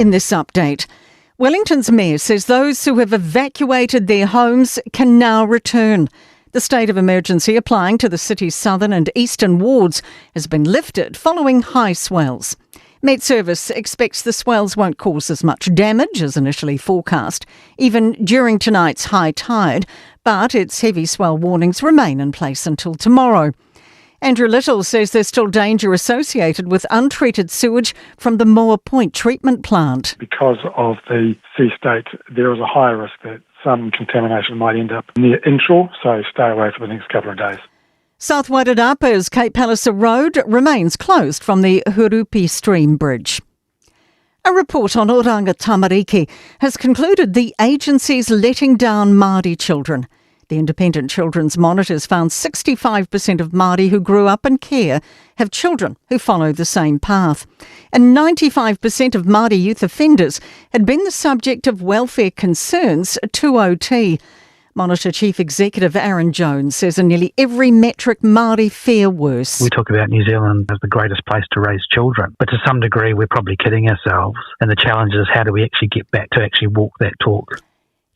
In this update, Wellington's mayor says those who have evacuated their homes can now return. The state of emergency applying to the city's southern and eastern wards has been lifted following high swells. MetService expects the swells won't cause as much damage as initially forecast, even during tonight's high tide, but its heavy swell warnings remain in place until tomorrow. Andrew Little says there's still danger associated with untreated sewage from the Moa Point treatment plant. Because of the sea state, there is a higher risk that some contamination might end up near inshore, so stay away for the next couple of days. South Wairarapa's Cape Palliser Road remains closed from the Hurupi Stream Bridge. A report on Oranga Tamariki has concluded the agency's letting down Māori children. The Independent Children's Monitors found 65% of Māori who grew up in care have children who follow the same path. And 95% of Māori youth offenders had been the subject of welfare concerns to OT. Monitor Chief Executive Aaron Jones says in nearly every metric Māori fare worse. We talk about New Zealand as the greatest place to raise children, but to some degree we're probably kidding ourselves. And the challenge is, how do we actually get back to actually walk that talk?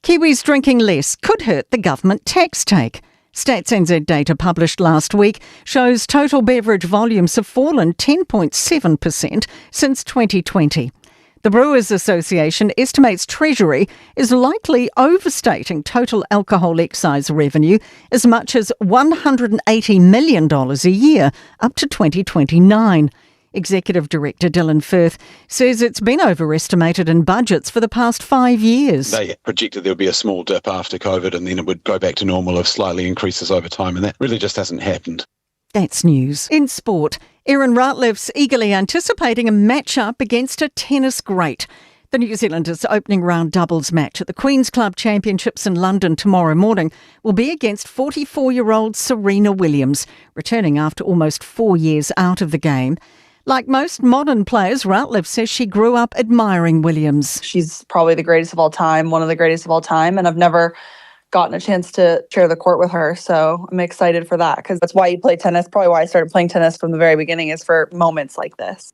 Kiwis drinking less could hurt the government tax take. StatsNZ data published last week shows total beverage volumes have fallen 10.7% since 2020. The Brewers Association estimates Treasury is likely overstating total alcohol excise revenue as much as $180 million a year up to 2029. Executive Director Dylan Firth says it's been overestimated in budgets for the past 5 years. They projected there would be a small dip after COVID and then it would go back to normal of slightly increases over time, and that really just hasn't happened. That's news. In sport, Erin Routliffe's eagerly anticipating a match-up against a tennis great. The New Zealanders' opening round doubles match at the Queen's Club Championships in London tomorrow morning will be against 44-year-old Serena Williams, returning after almost 4 years out of the game. Like most modern players, Routliffe says she grew up admiring Williams. She's probably the greatest of all time, one of the greatest of all time, and I've never gotten a chance to share the court with her. So I'm excited for that, because that's why you play tennis. Probably why I started playing tennis from the very beginning, is for moments like this.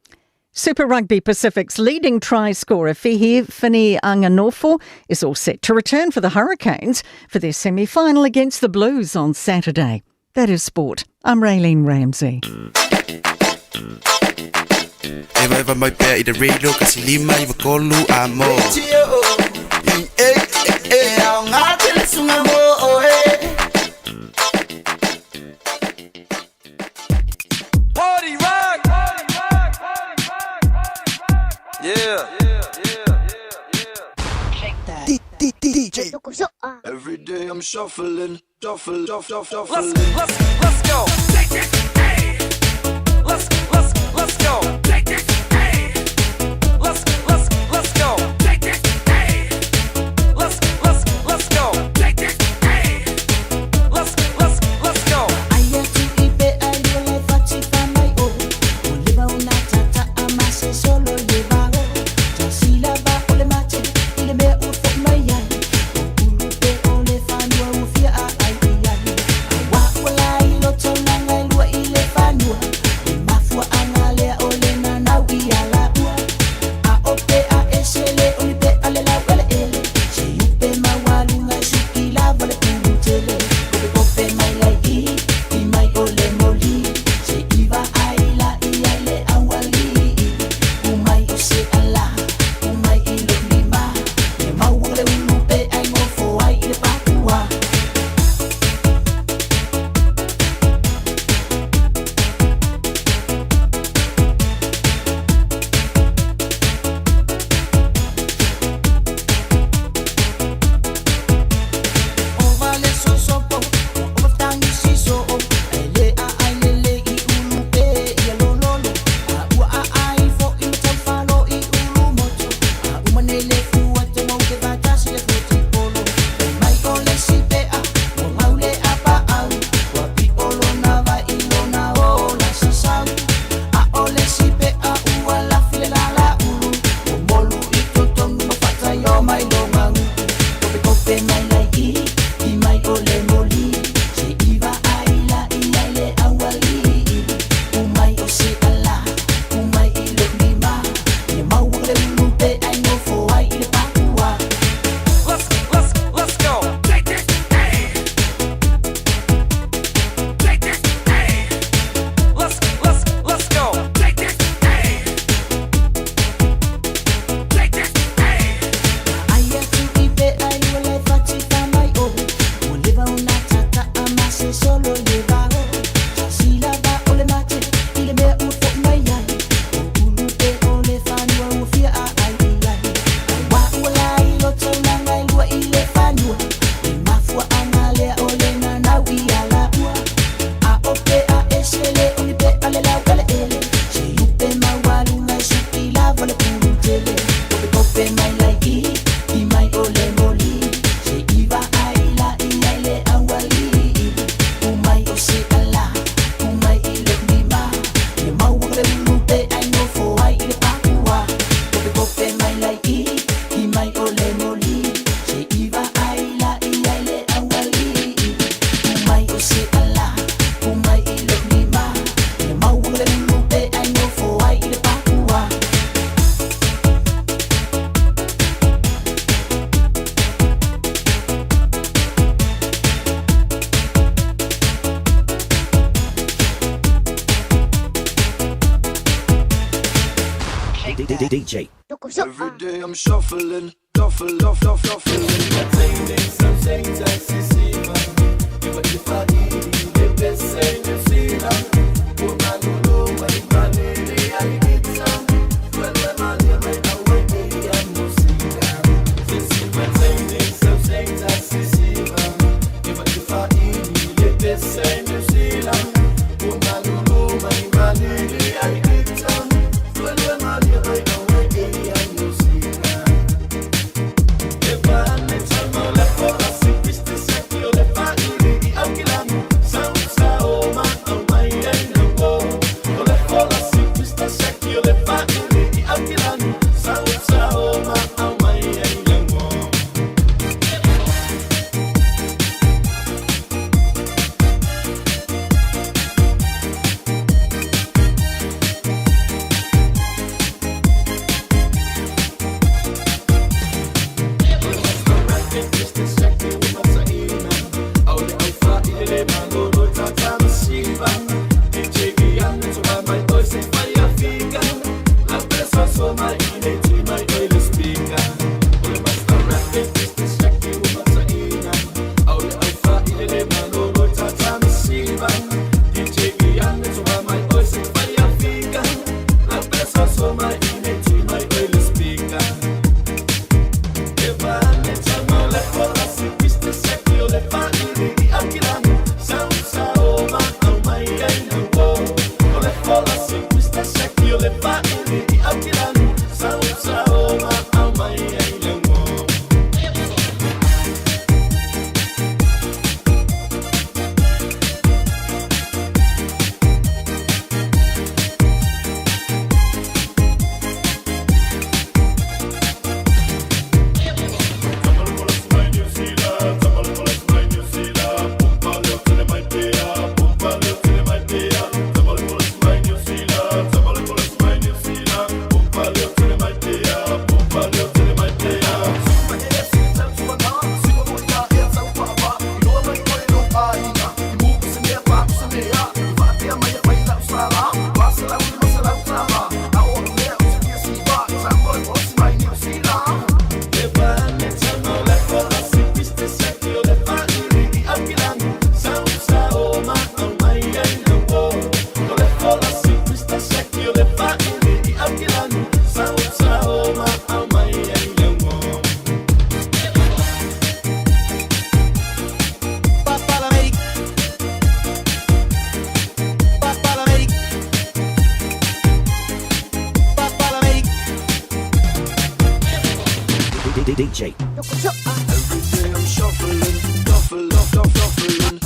Super Rugby Pacific's leading try scorer Fehi Fineanganofo is all set to return for the Hurricanes for their semi-final against the Blues on Saturday. That is sport. I'm Raylene Ramsey. Party rock! Yeah. DJ. Every day I'm shuffling, shuffle, shuffle, shuffle. Let's go. Let's let's go. Let's let's go. Let's let's go. Let's let's go. DJ. Every day I'm shuffling, shuffle, shuffle, shuffling. DJ. Every day I'm shuffling, shuffle, shuffle, shuffling.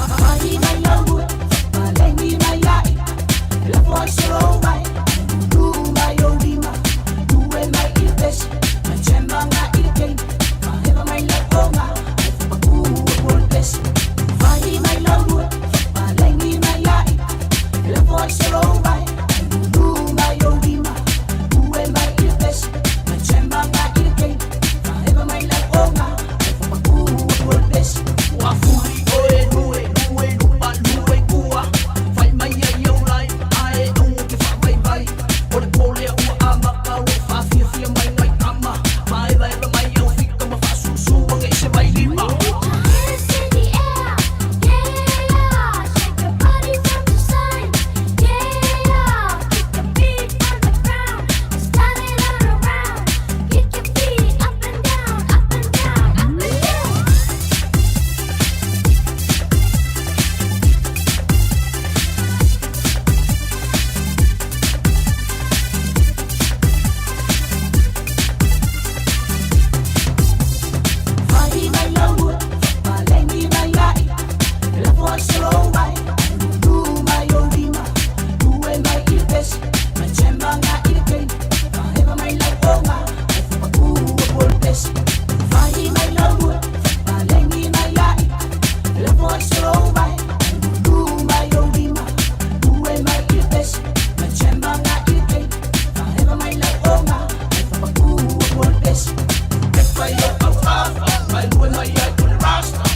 Rasta,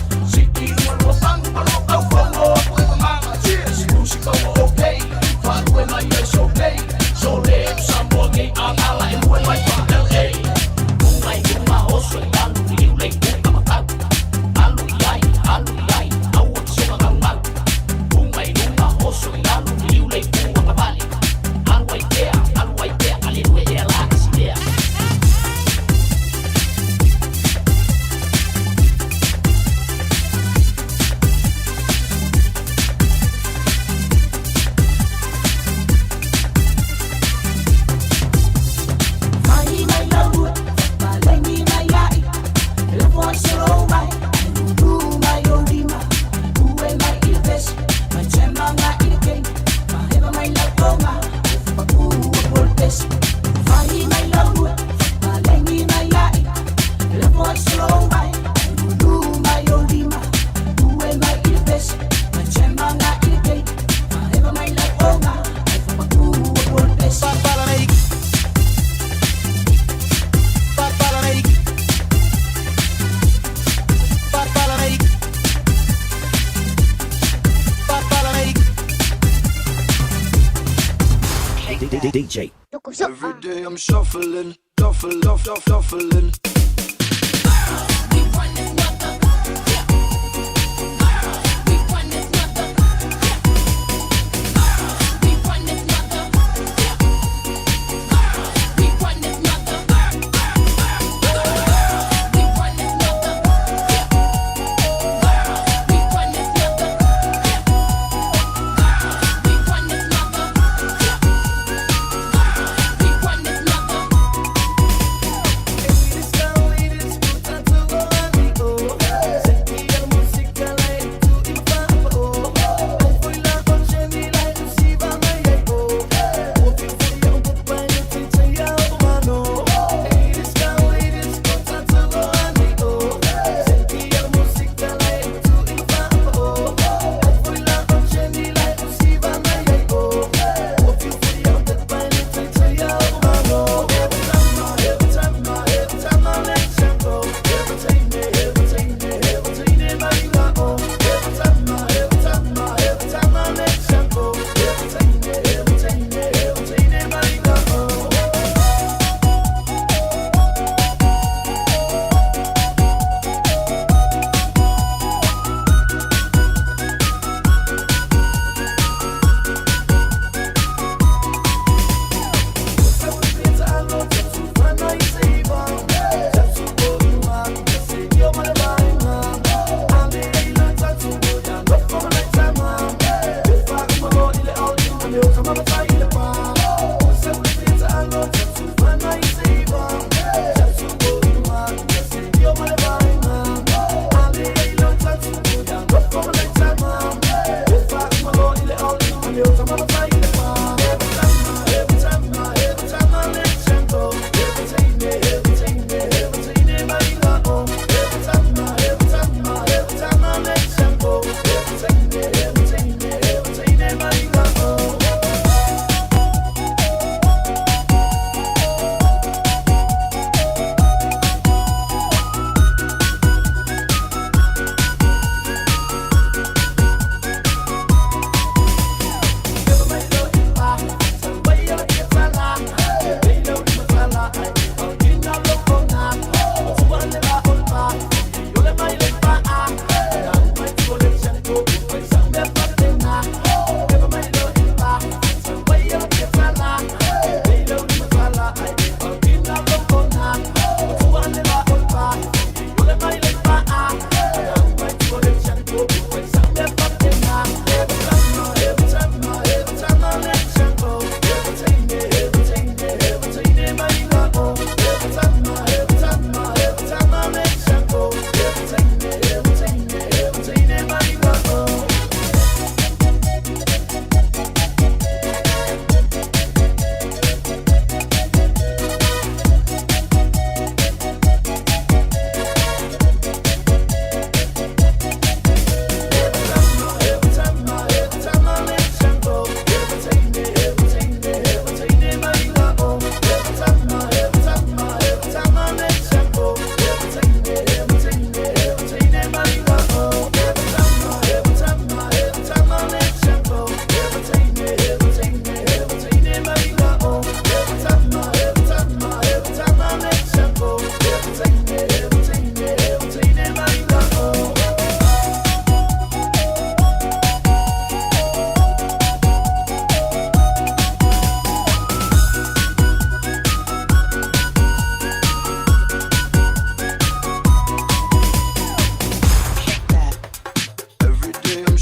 DJ. Every day I'm shuffling, shuffle, shuffle, shuffling.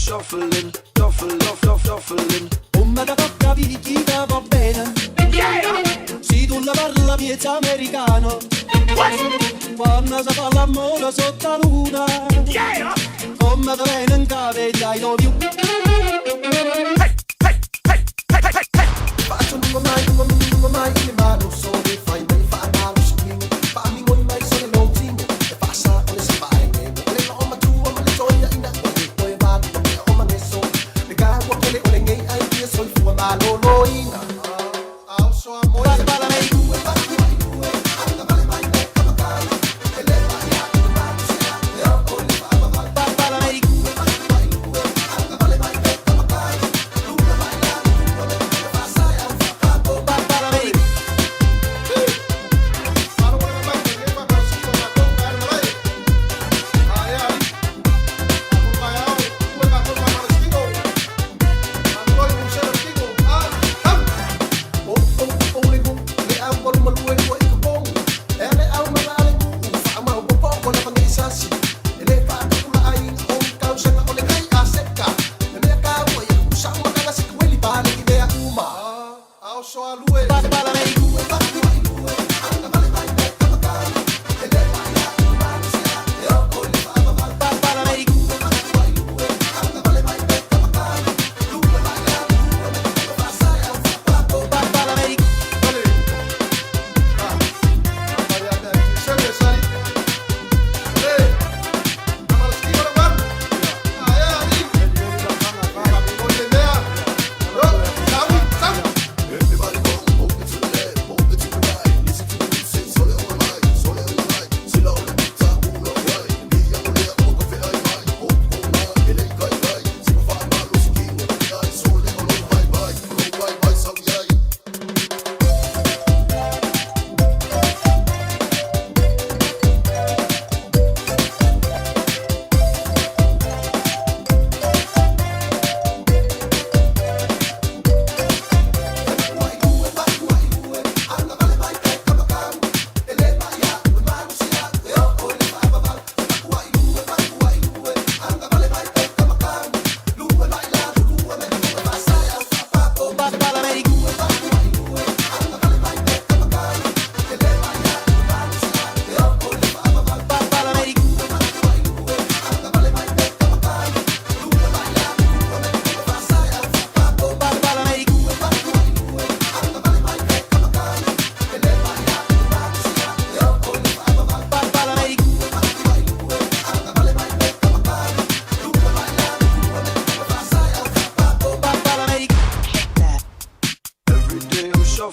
Shuffling, shuffle, shuffle, shuffling. Come da tocca picchita va bene. Se tu la parla piezza americano. Quando si fa l'amore sotto la luna. Come te viene in capo e I love you. Hey, hey, hey, hey, hey, hey. Faccio non mai, non mai, ma non so che fai, ma fa male scream. Fammi con mai sono lontano e passa le spine. Le no ma tu ma le gioia in acqua che poi va o ma ne so. Le cago che le ole nei ai che sono fu ma lo lo in. Also amore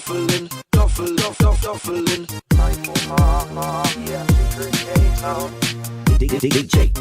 shuffling, shuffle, shuffle, shuffling. DJ.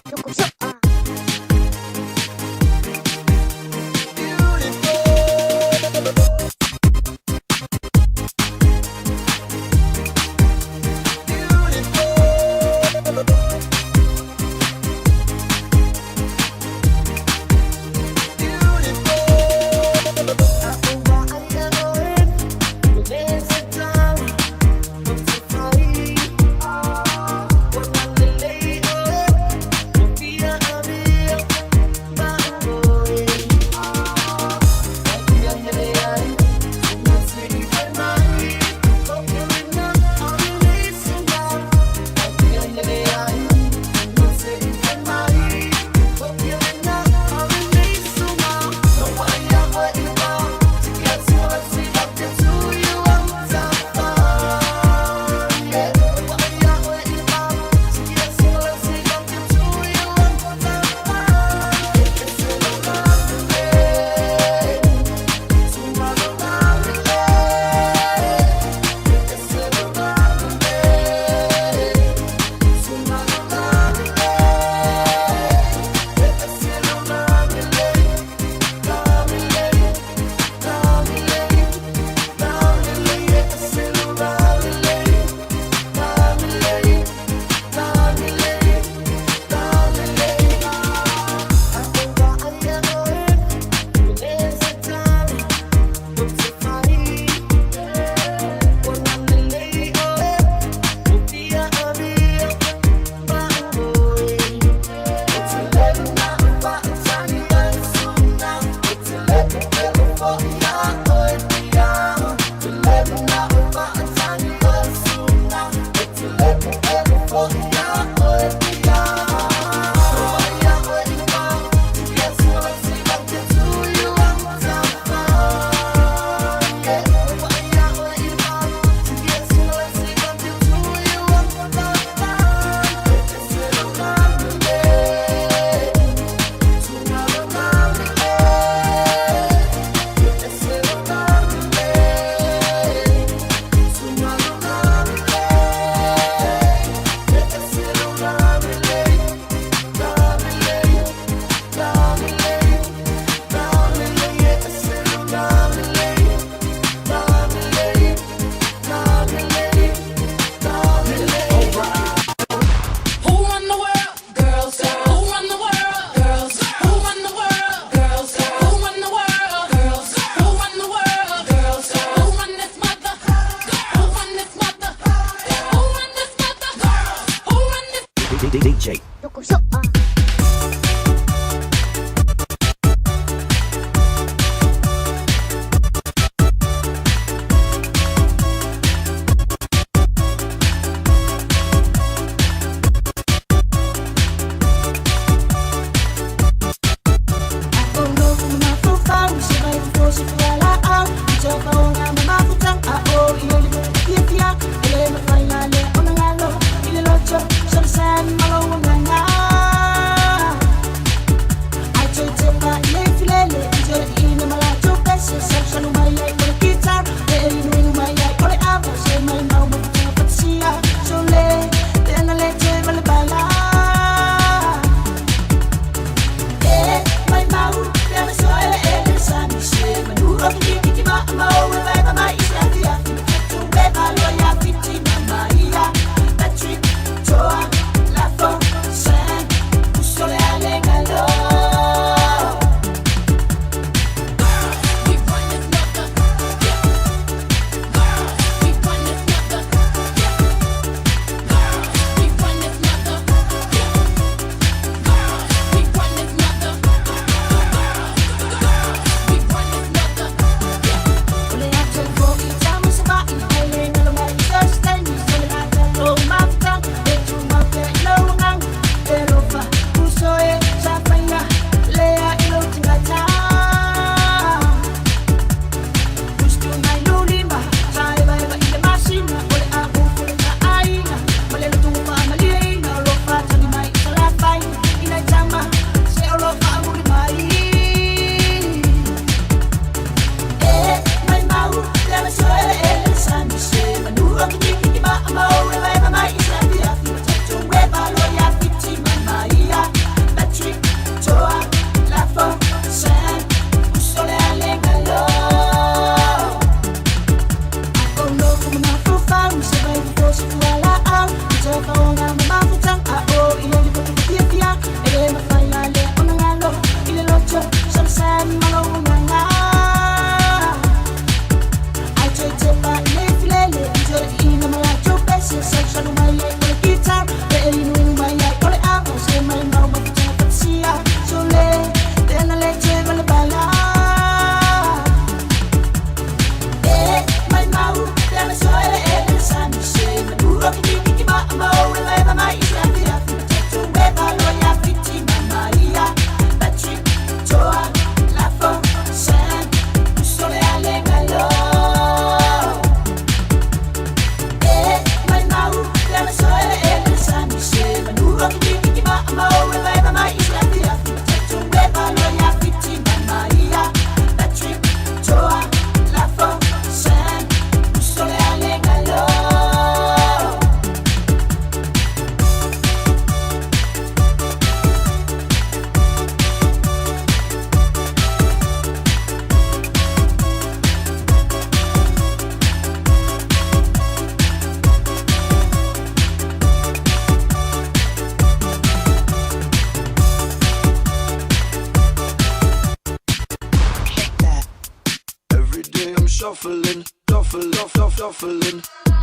shuffling, shuffle, shuffle, shuffling. I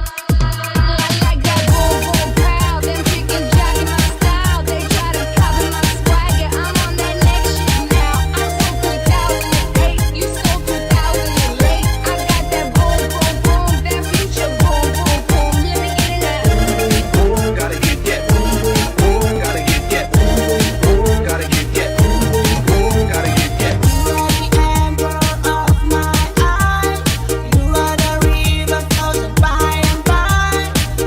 like that boom boom pow, them chicken jogging my style. They try to copy my swagger. I'm on that next shit now. I'm so 2008, you so 2000 late. I got that boom boom boom, that future boom boom boom. Let me get it now. Gotta get that boom boom boom. Gotta get that boom boom boom. Gotta get that boom boom boom. Gotta get that. You are the anchor of my eye. You are the river flows by and by.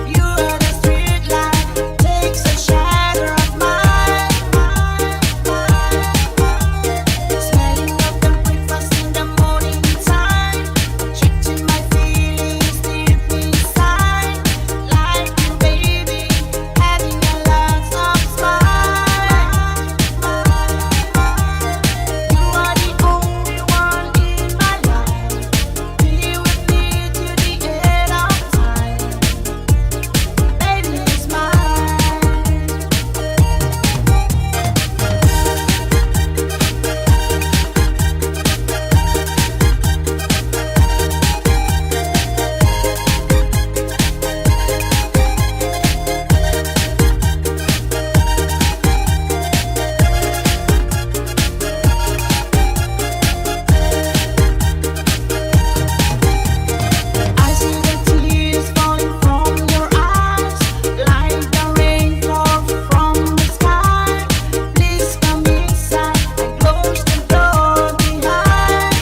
You are the street light takes a shadow of mine. Smelling of the breakfast in the morning time, checking my feelings deep inside. Like you, baby, having a lot of smile. You are the only one in my life. Be with me to the end of time. Baby, it's mine. I see the tears falling from your eyes, like the rainfall from the sky. Please come inside and close the door behind.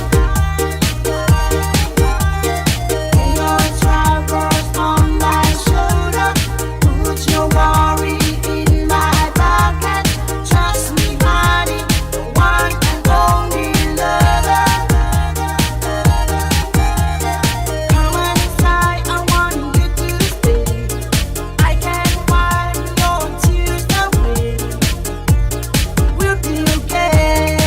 Lay your troubles on my shoulder, put your worry in my pocket. Trust me, honey, the one and only lover. Come inside, I want you to stay. I can wipe your tears away. We'll be okay.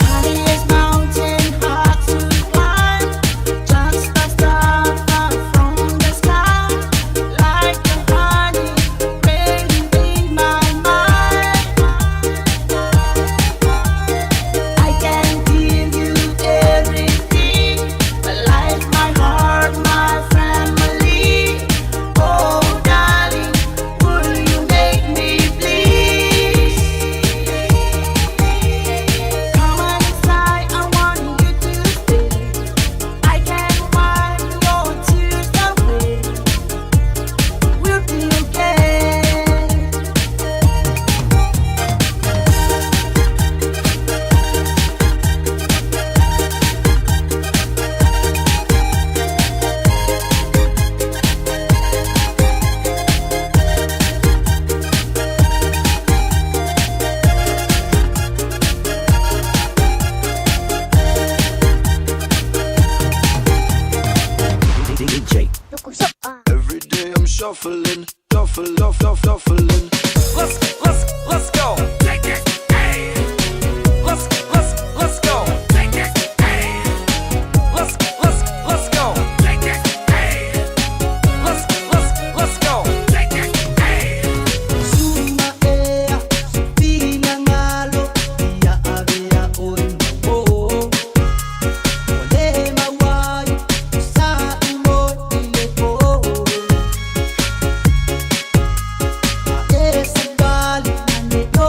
Highest mountain hard to climb, just a star far from the sky, like a honey raining in my mind. I can give you everything, my life, my heart, my family. Oh, darling, will you make me please? Come on inside, I want you to stay. I can wipe your tears away. We'll be okay. DJ. Every day I'm shuffling, shuffle, shuffle, shuffling. Let's go. Take it. Hey. Let's go. Take it. Hey. Let's go. Take it. Hey. Let's go. Take it. Hey. Suma ea, pina ngalo, ia avea oi mo. Ole mawai, sa imo ile po. A esa bali na ne o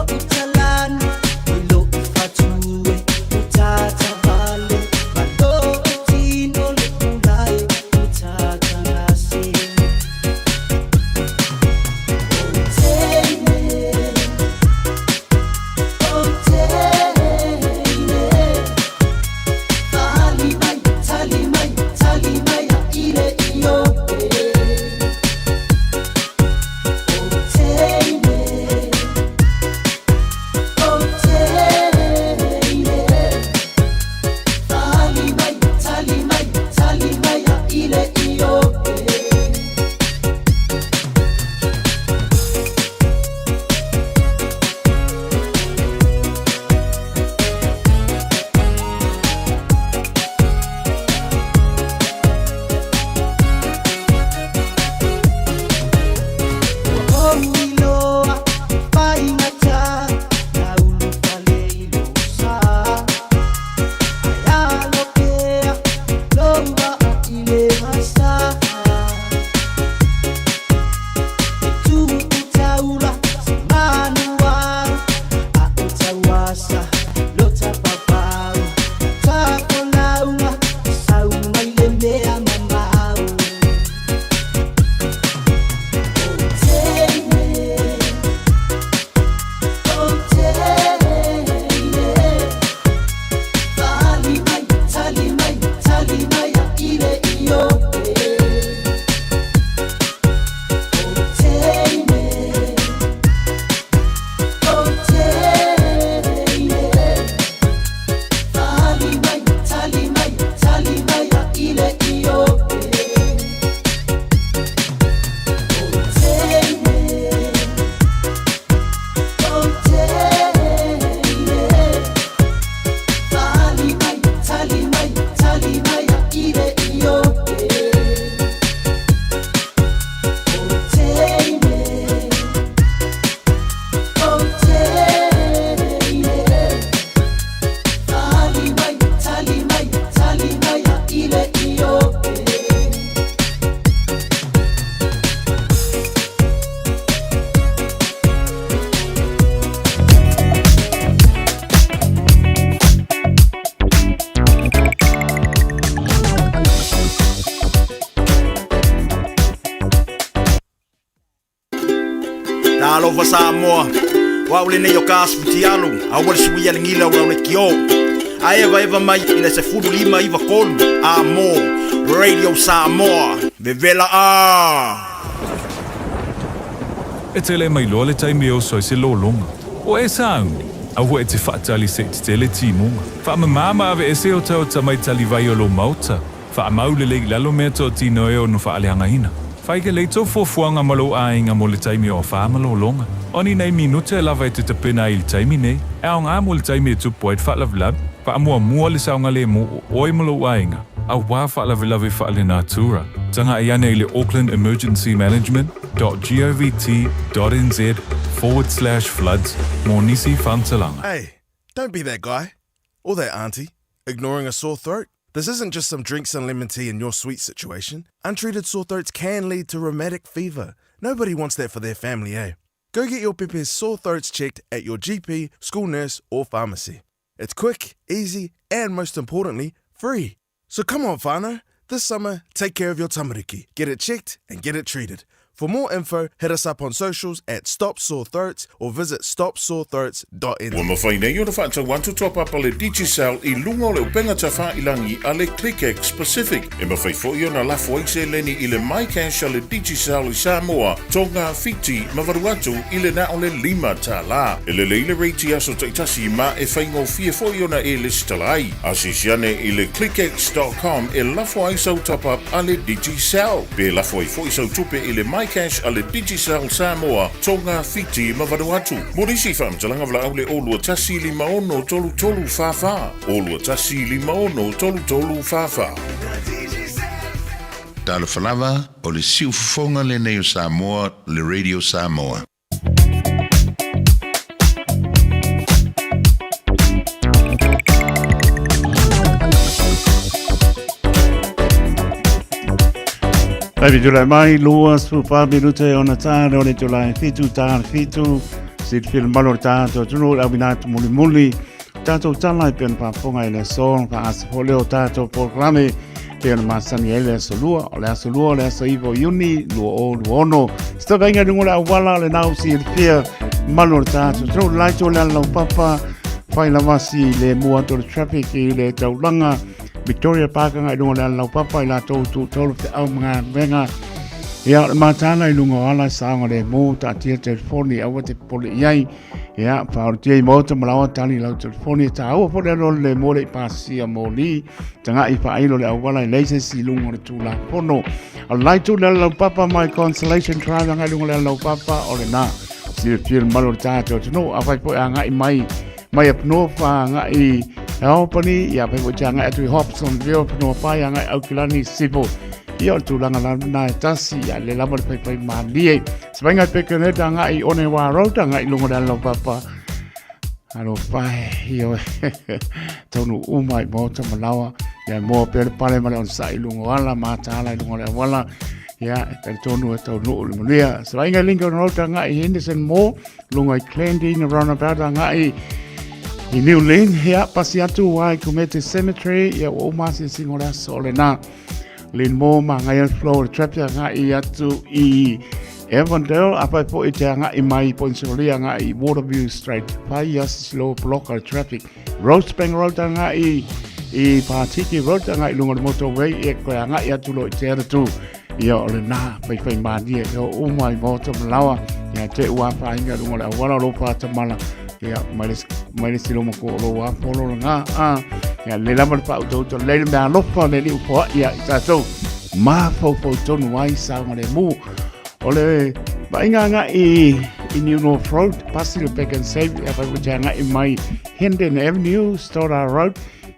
Talofa Samoa, o au lenei o ka asu fitialu, aua le suia le gila o lau leitio. A evaeva mai i le 1593 a mo Radio Samoa, vevela a! E tele mai loa le taimi e oso ai se lologa. O e sauni, aua e te faatali se i tetele timuga. Faamama ma aveese o taota mai talivai o lou maota. Faamau lelei i lalo mea toatino e ono faaleagaina. Fai lelei tou fuafuaga ma lou aiga mo le taimi o afa ma lologa. O ni nei minute lava e te tapena ai i le taimi nei, e aoga mo le taimi e tupu ai le faalavelave. Faamuamua le saogalemu o oe ma lou aiga, auā faalavelave faalenatura. Tagai ane i le Auckland Emergency Management dot govt dot nz forward slash floods mo nisi faamatalaga. Hey, don't be that guy. Or that auntie, ignoring a sore throat. This isn't just some drinks and lemon tea in your sweet situation. Untreated sore throats can lead to rheumatic fever. Nobody wants that for their family, eh? Go get your pepe's sore throats checked at your GP, school nurse, or pharmacy. It's quick, easy, and most importantly, free. So come on, whānau. This summer, take care of your tamariki. Get it checked and get it treated. For more info, hit us up on socials at Stop Sore Throats or visit stopsorethroats.nz. Ua mafai nei ona faatau atu toa papa le Digicel i luga o le upega tafailangi a le ClickX Pacific. E mafai foi ona lafo ai seleni i le MyCash a le Digicel i Samoa, Tonga, Fiti ma Vanuatu i le na o le $5. E lelei le rate i aso taitasi ma e faigofie foi ona e lesitala ai. Asiasi ane i le clickx.com e lafo ai sau top-up a le Digicel. Pe lafo ai foi sau tupe i le MyCash a le Digicel Samoa, Tonga, Fiti ma Vanuatu. Mo nisi faamatalaga valaau le 021 56 33 44, 021 56 33 44. Talofa lava, o le siufofoga lenei o Samoa, le Radio Samoa. Taimi tulai mai, 24 minute ona tā le ole tulai fitu tā le fitu, si te whila malo le tātou tunu, le awina atu muli muli, tātou tala i pena pāponga i le aso, wha asa fo leo tātou polokalame, Te ona masani ai le aso lua, o le aso lua, o le aso iwa o Iuni, 2026. Se tavainga i lunga o le auala, le nau si e fia, malu o le tātou. Tau lai tō le ala papa, whai lava si le mua atu o le traffic i le taulanga, Victoria Park anga i lunga o le ala papa i la tō tū tolu te au mga venga. Ia, o le mātāna i lunga o ala, saonga le mō, tātia telefoni, aua te pole i ai. Ia, whaorotia i maota ma lawa tali lau telefoni e tāua fo le alo le mole i pasia mōli, tanga i whailo le awala i leise si lunga o le tūla pono. A lai tū le lau papa mai Consolation Drive anga i lunga le lau papa o le nā. Si le fia le malo le tātou te no, a whai po e anga i mai, mai up north a anga i Albany, ia whai po te anga atu i Hobsonville, whanua pai anga i Aukilani, Sipo. Ia o le tūlanga la nā e tasi, ia le lava le whai whai mālie. Sapainga i Pekeneta nga i Onewa Road nga i lunga le alo papa. Alo pai io taunu uma i mota malawa. Ia moa pea le pale ma le onsa i lunga ala mātāla i lunga le awala. Ia e tari tonu e tau nuu le manuia. Sapainga i Lincoln Road nga i Henderson Mall lunga i Clandine Roundabout nga i i New Lynn, ia, pasi atu wai Kumete Cemetery, ia ua uma asinsinga o le aso o lena. Lynn Moore ma ngai al flow le trap ia ngai atu i Avondale a pai po i te ngai mai po Insulia ngai Waterview Street pai ia slow block al traffic Rosebank Road ngai i Patiki Road ngai lunga le motorway e koe ngai atu lo i te atu ia o le nā pai whai mānia ia o uma i maota malawa ia te ua whainga lunga le awala lo pāta mala ia mai le mai le silo mako o lo wā polo le ngā a ia le lama le pau tau tau le mea alofa le liu poa ia i tātou mā fau fau tonu ai saunga le mū o le vainga nga i i New North Road pasi le Back and Save ia whai wutia nga i mai Hendon Avenue Stoddard Road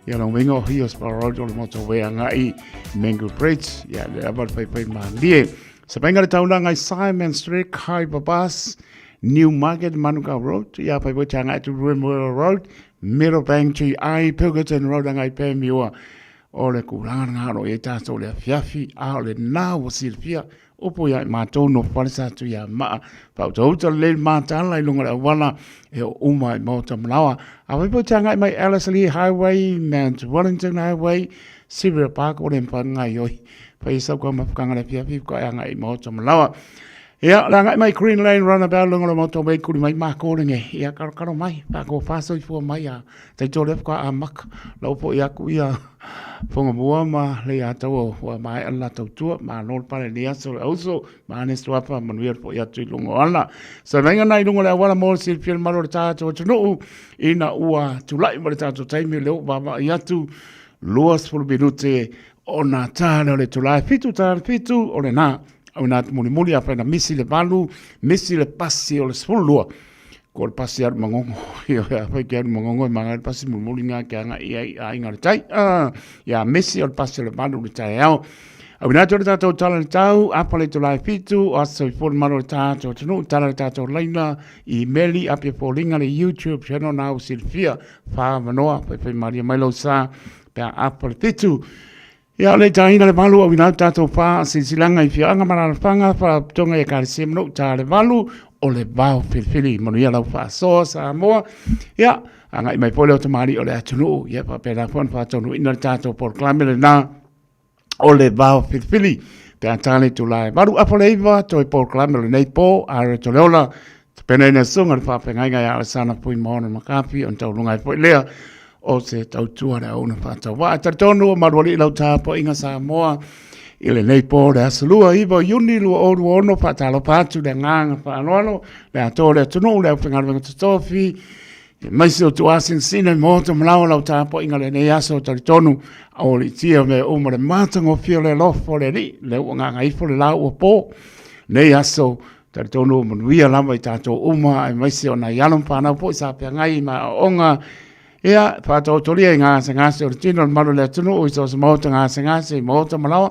ia lo winga o Hillsborough Road o le motorway nga i Mango Bridge, ia le ava le whaiwhai mālie. Sa painga le taulanga i Simon Street, Khyber Bus, New Market, Manukau Road, ia whaiwhai te anga atu Remuera Road, Meadowbank GI, Pilkerton Road anga i Pēmiua. O le kūranga ngā ro i tātou le awhiawhi, a o le nā ua silafia, Opo ia i mātou no wharesa atu ia maa. Whautauta le mātāla i lunga le awala e o uma i Maota Malawa. A waipo te angai mai Ellerslie Highway, Mount Wellington Highway, Sierra Park o le mpa ngai oi. Whai sau ka mawhakanga le whiawhi ka e angai i Maota Malawa. Ia, le agai mai Green Lane Runabout luga o le motorway kuli mai mākou lenei. Ia, kalokalo mai, faatofa soifua mai a taito lea faatoa amata. Lau foi atu ia Fogamua ma Leiataua ua maea le la tautua, malo le pale lenei aso le auso, ma ane suafa manuia le foi atu i luga o ala. Savaiga na i luga o le auala mo le silafia le mamalu o le tatou atunuu ina ua tulai ma le tatou taimi lea ua vaavaai atu 20 minute ona ta lea o le itula e 7 ta le 7 o lena. Auina atu mulimuli afai na misi le 8, misi le pasi o le 12. Ko le pasi alu magogo. Ioe, afai ke alu magogo e maga le pasi mulimuli ngā ke anga i ai aiga o le tai. Ia misi o le pasi o le 8 le taeao. Auina atu o le tātou tala le tau, apa le itula e 7, o aso soifua le malo o le tātou atunuu, tala le tātou laina, i meli, apia foliga le YouTube channel na au silafia, whaamanoa, whaiwhai maria mai lau sa, pe a apa le 7. Ia, o le taina le valu au inau tātou whā, silasilaga i whioanga ma lalafaga, whaatoga i ekalesia ma nuu tā le valu, o le vao filifili, manuia lau faasoa Samoa. Ia, agai mai foi le otamali o le atunuu, ia faapena foi ona faataunuuina le tātou polokalame lenā o le vao filifili. Pe a tā le itula e 8 apo le 9, toe polokalame o lenei pō, a re to le ola, tapenaina e susuga le faafeagaiga ia Alesana Fuimaono Makafi, ona tauluga ai foi lea o se tautua le auauna faatauvaa. E talitonu o Malualii lau tapuaiga Samoa i lenei po le aso 2 9 o Iuni 2026, faatalofa atu le agaga faaaloalo, le atoa o le atunuu, le aufaigaluega totofi, aemaise o tuasinasina i maota ma laoa lau tapuaiga lenei aso. Talitonu aualiitia mea uma le matagofie o le alofa o le Alii, lea ua gagaifo le la ua po nei aso. Talitonu ua manuia lava i tatou uma, aemaise o nai alo ma fanau foi sa feagai ma aoaoga, ia, faataotolia i gasegase o le tino o le malu o le atunuu i so o se maota gasegase i maota ma laoa,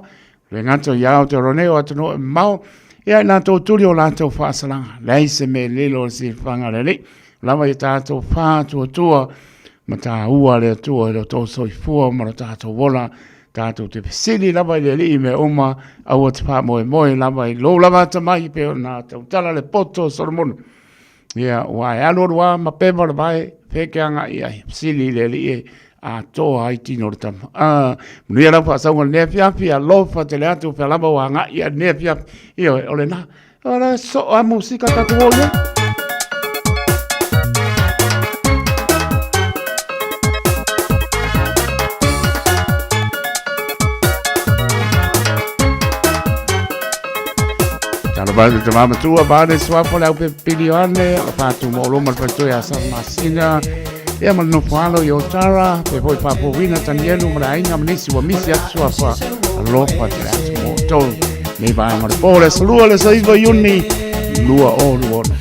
le gata i Aotearoa nei o atunuu e mamao, ia, i latou tuli o latou faasalaga, leai se mea lilo o le silafaga a le Alii, lava i tatou faatuatua ma taua le Atua i lo outou soifua ma lo tatou ola. Tatou te fesili lava i le Alii i mea uma, aua te faamoemoe lava i lou lava atamai, e pei ona tautala le poto o Solomona. Ia, ua e alualu lava ma peva le vae, fea e te agai i ai, fesili i le Alii e atoa ai tino o le tama. Ah, manuia lau faasauga i lenei afiafi, alofa tele atu, fea lava ua agai i ai lenei afiafi. Ioe, o lena. O le soo a musika tatou o i ai. Talo mai le tama matua, vane suafa le au pepili o ane, o pātu mo loma le whaitoi a sa masina, ia ma le nofo alo i Otara, pe foi whapowina Tanielu ma le ainga ma nisi ua misi atu suafa, alofa te le atu mo tolu. Nei vaega o le pō le aso 2 le aso 9 Iuni 2026.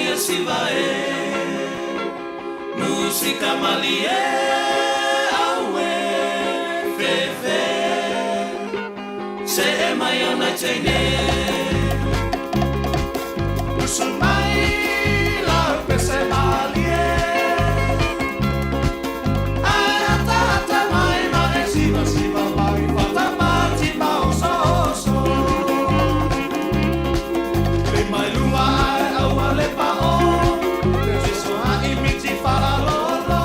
Manaia siva e Musika malie aue fefe Se e mai ona teine Usu mai la pese malie Ai ata ata mai ma e siva siva mai Fata mati ma oso oso Le mai lunga ai aua le pa o Le tiso a imiti fala lolo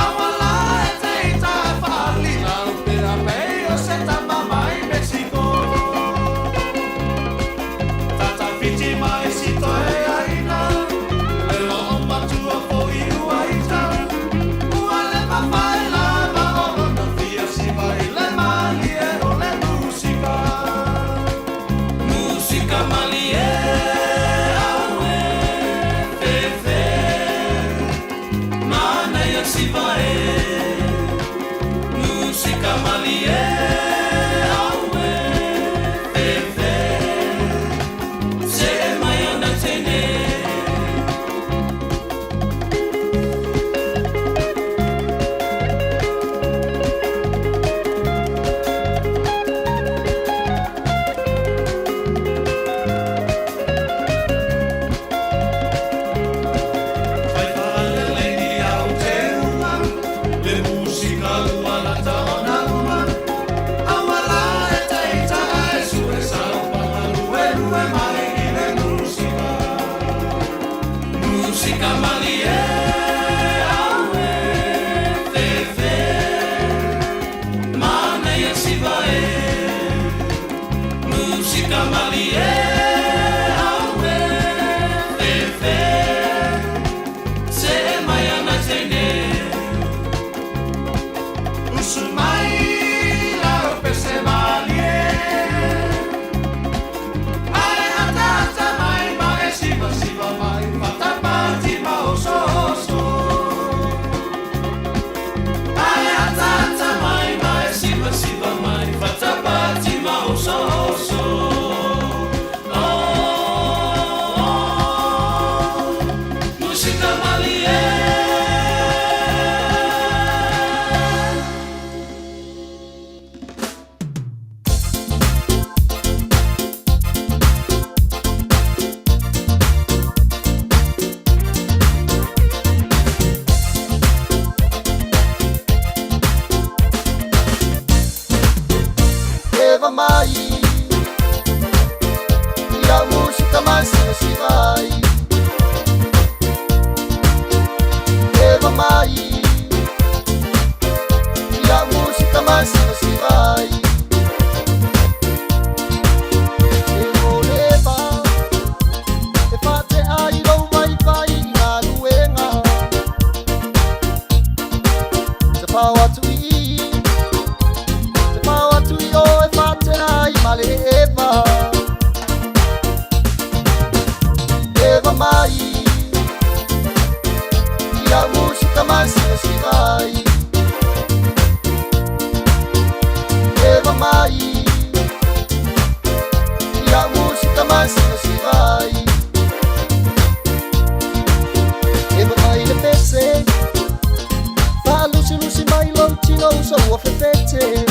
Aua la e te ita fali La upea pei o se tama mai Mexico Tata fiti mai si toe aina Le lo o matua fo i ua ita Ua le mawhai la ma ono na fia siva i le malie o le musika Musika malie aue fefe Manaia siva e Musika malie aue fefe Se e mai ona teine Fai whalele ni au te uma Le musika ua lata ona uma Aua la e te ita e sue sau Pakalue lue mai i le musika Musika malie aue fefe Manaia siva e Musika malie aue fefe Se e mai ana teine Usu mai la pese malie Ai ata ata mai ma e siva siva mai Fata pati ma oso oso Ai ata ata mai ma e siva siva mai Fata pati ma oso oso Oh, oh, musika malie. Eva mai La música más si vai Eva mai La música más si vai E oleva E fate ai lo vai vai ngā luenga Te pau atu i Te pau atu i o e fate ai male eva Eva mai La música más si vai Eva mai La música más si vai Eva mai le pese Fa lusi lusi mai lo tino so ua fefete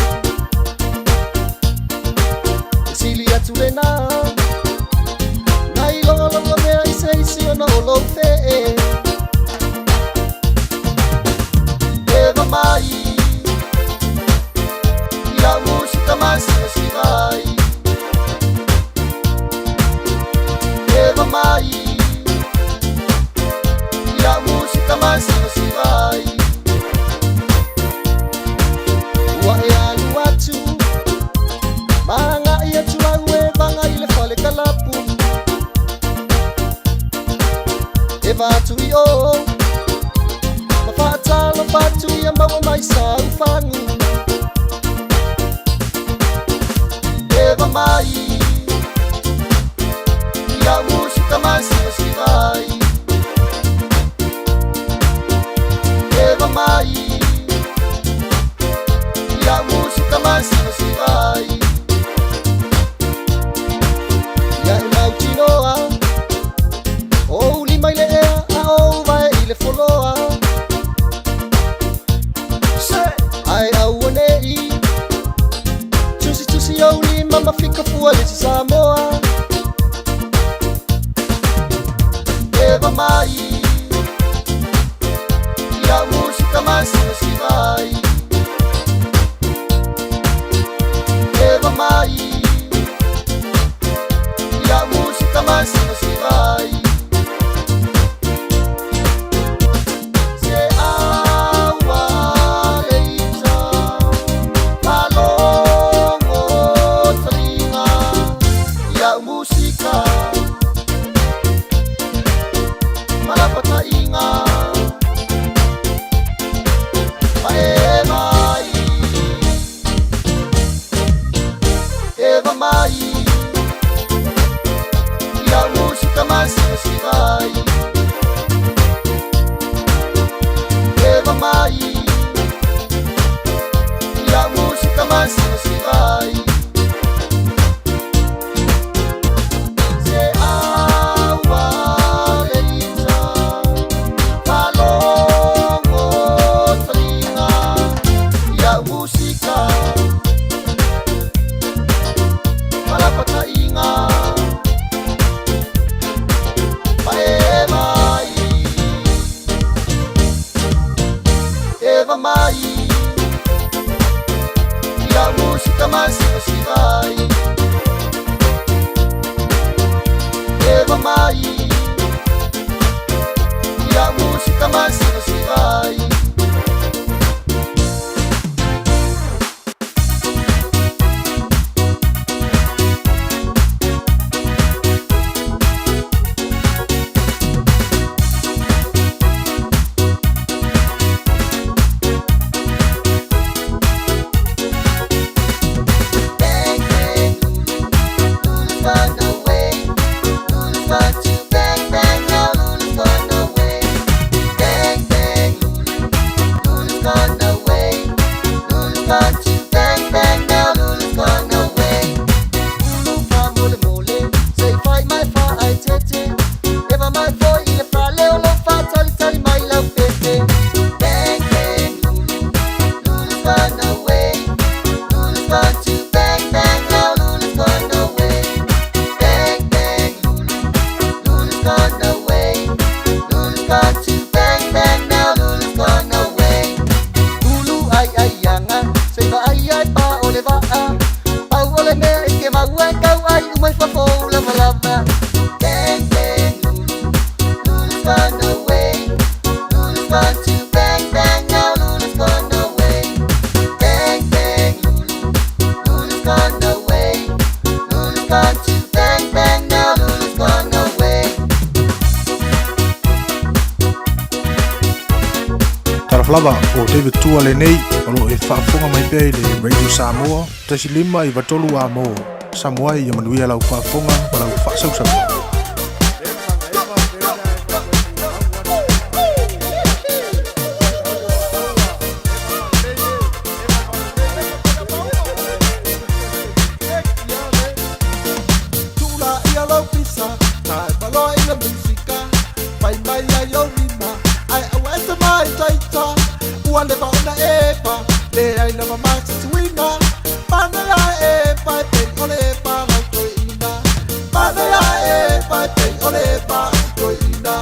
Sili atu le nā Nai longa longa mea i se isi ona o lou fee Eva mai La música más si vai Eva mai La música más si vai Ua e alu atu Maanga i atu au e vanga i le fale kalapu Eva atu i o Ma whaatalo whatu i a maua mai sa ufangu Eva mai La música más si vai Eva mai La música más si vai Ia e mau tinoa O le foloa. Ae aua nei tusitusi ou lima ma fikafua le isi Samoa. Eva mai ia musika masivasiva ai. Eva mai ia musika masivasiva ai. Se aua leita malongo taliga ia musika malapataiga pae mai. Eva mai ia musika masivasiva ai. Eva mai ia musika masivasiva ai. Se aua leita malongo taliga ia musika malapataiga pae mai. Eva mai ia musika masivasiva ai. Eva mai ia musika masivasiva ai. Bang, bang, Lulu's gone away. Lulu's gone to bang, bang, now Lulu's gone away. Bang, bang, Lulu's gone away. Lulu's gone to bang, bang, now Lulu's gone away. Lulu fa mole mole, say fai mai fa ai tete. Eva mai fo ile fa leo lo fa tali tali mai lau pepe. Bang, bang, Lulu, Lulu's gone away. Lulu's gone to bang, bang, now Lulu's gone away. Bang, bang, Lulu, Lulu's gone away. Lulu's gone to bang, bang, now Lulu's gone away. Lulu ai ai anga, say ba ai ai pa ole va a. Pau ole mea i ke maua kau ai umai fafo lava lava. Bang, bang, Lulu, Lulu's gone away. Lulu's gone to bang, bang, now Lulu's gone away. Bang, bang, Lulu, Lulu's gone away. Lulu's gone to bang, bang, now Lulu's gone away. Talofa lava o David Tua lenei o loo e faafofoga mai pea i le Radio Samoa 1.5 93 amo Samoa ia manuia lau faafofoga ma lau faasausau. Tula ia lau pisa, tae paloa i le musika. Fai mai ai o lima, ai aua ese mai taita. Ua leva ona epa, le ai lava mai se suiga. Pane a epa, e pei o le epa lau toeina. Pane a epa, e pei o le epa toeina.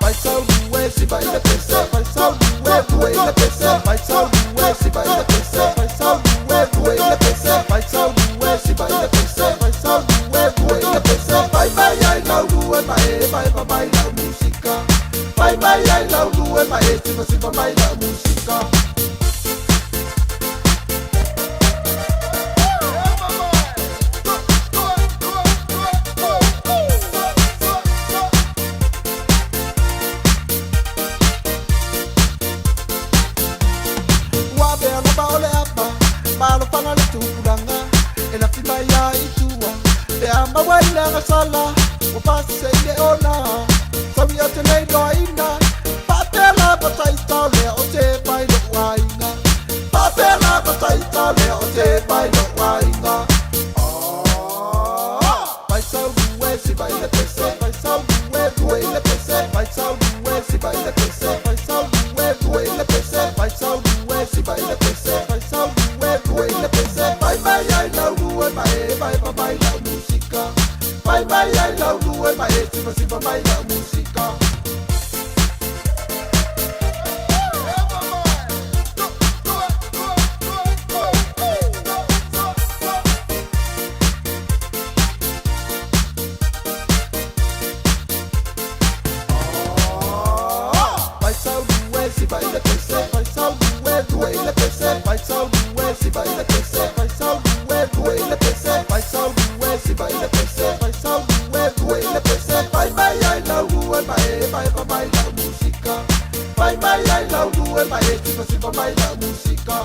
Vai sau lue, si vai le pese, vai sau lue, lue le pese, vai sau lue, si vai le pese, vai sau lue, lue le pese, vai sau lue, si vai le pese, vai sau lue, lue le pese, vai mai ai lau lue, ma e vai va mai lau musika. Vai mai ai lau lue, ma e si va si va mai lau musika. Ua mea lava o le ama, malofana le tupulaga, e lafi mai ai i tua, pe a maua i le agasala, ua pasese i le ona, saui o te nei loaina, faapea lava taita o lea o te mai lou aiga. Faapea lava taita o lea o te mai lou aiga. Vai sau lue, si vai le pese, vai sau lue, lue le pese, mai ai lau lue ma e sivasiva mai lau musika. Vai sau lue si vai le pese, vai sau lue lue le pese, vai sau lue si vai le pese, vai sau lue lue le pese, vai sau lue si vai le pese, vai sau lue lue le pese, vai mai ai lau lue ma e vai va mai lau musika, vai mai ai lau lue ma e siva siva mai lau musika.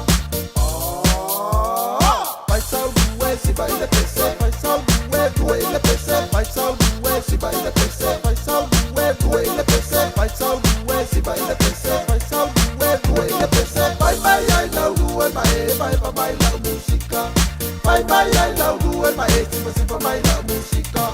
Vai sau lue si vai le pese, vai sau lue lue le pese, vai sau lue si vai le pese, vai sau lue lue le pese, vai sau lue si vai le pese, vai sau lue lue le pese, vai mai ai lau lue ma e vai va mai lau musika, vai mai ai lau lue ma e siva siva mai lau musika.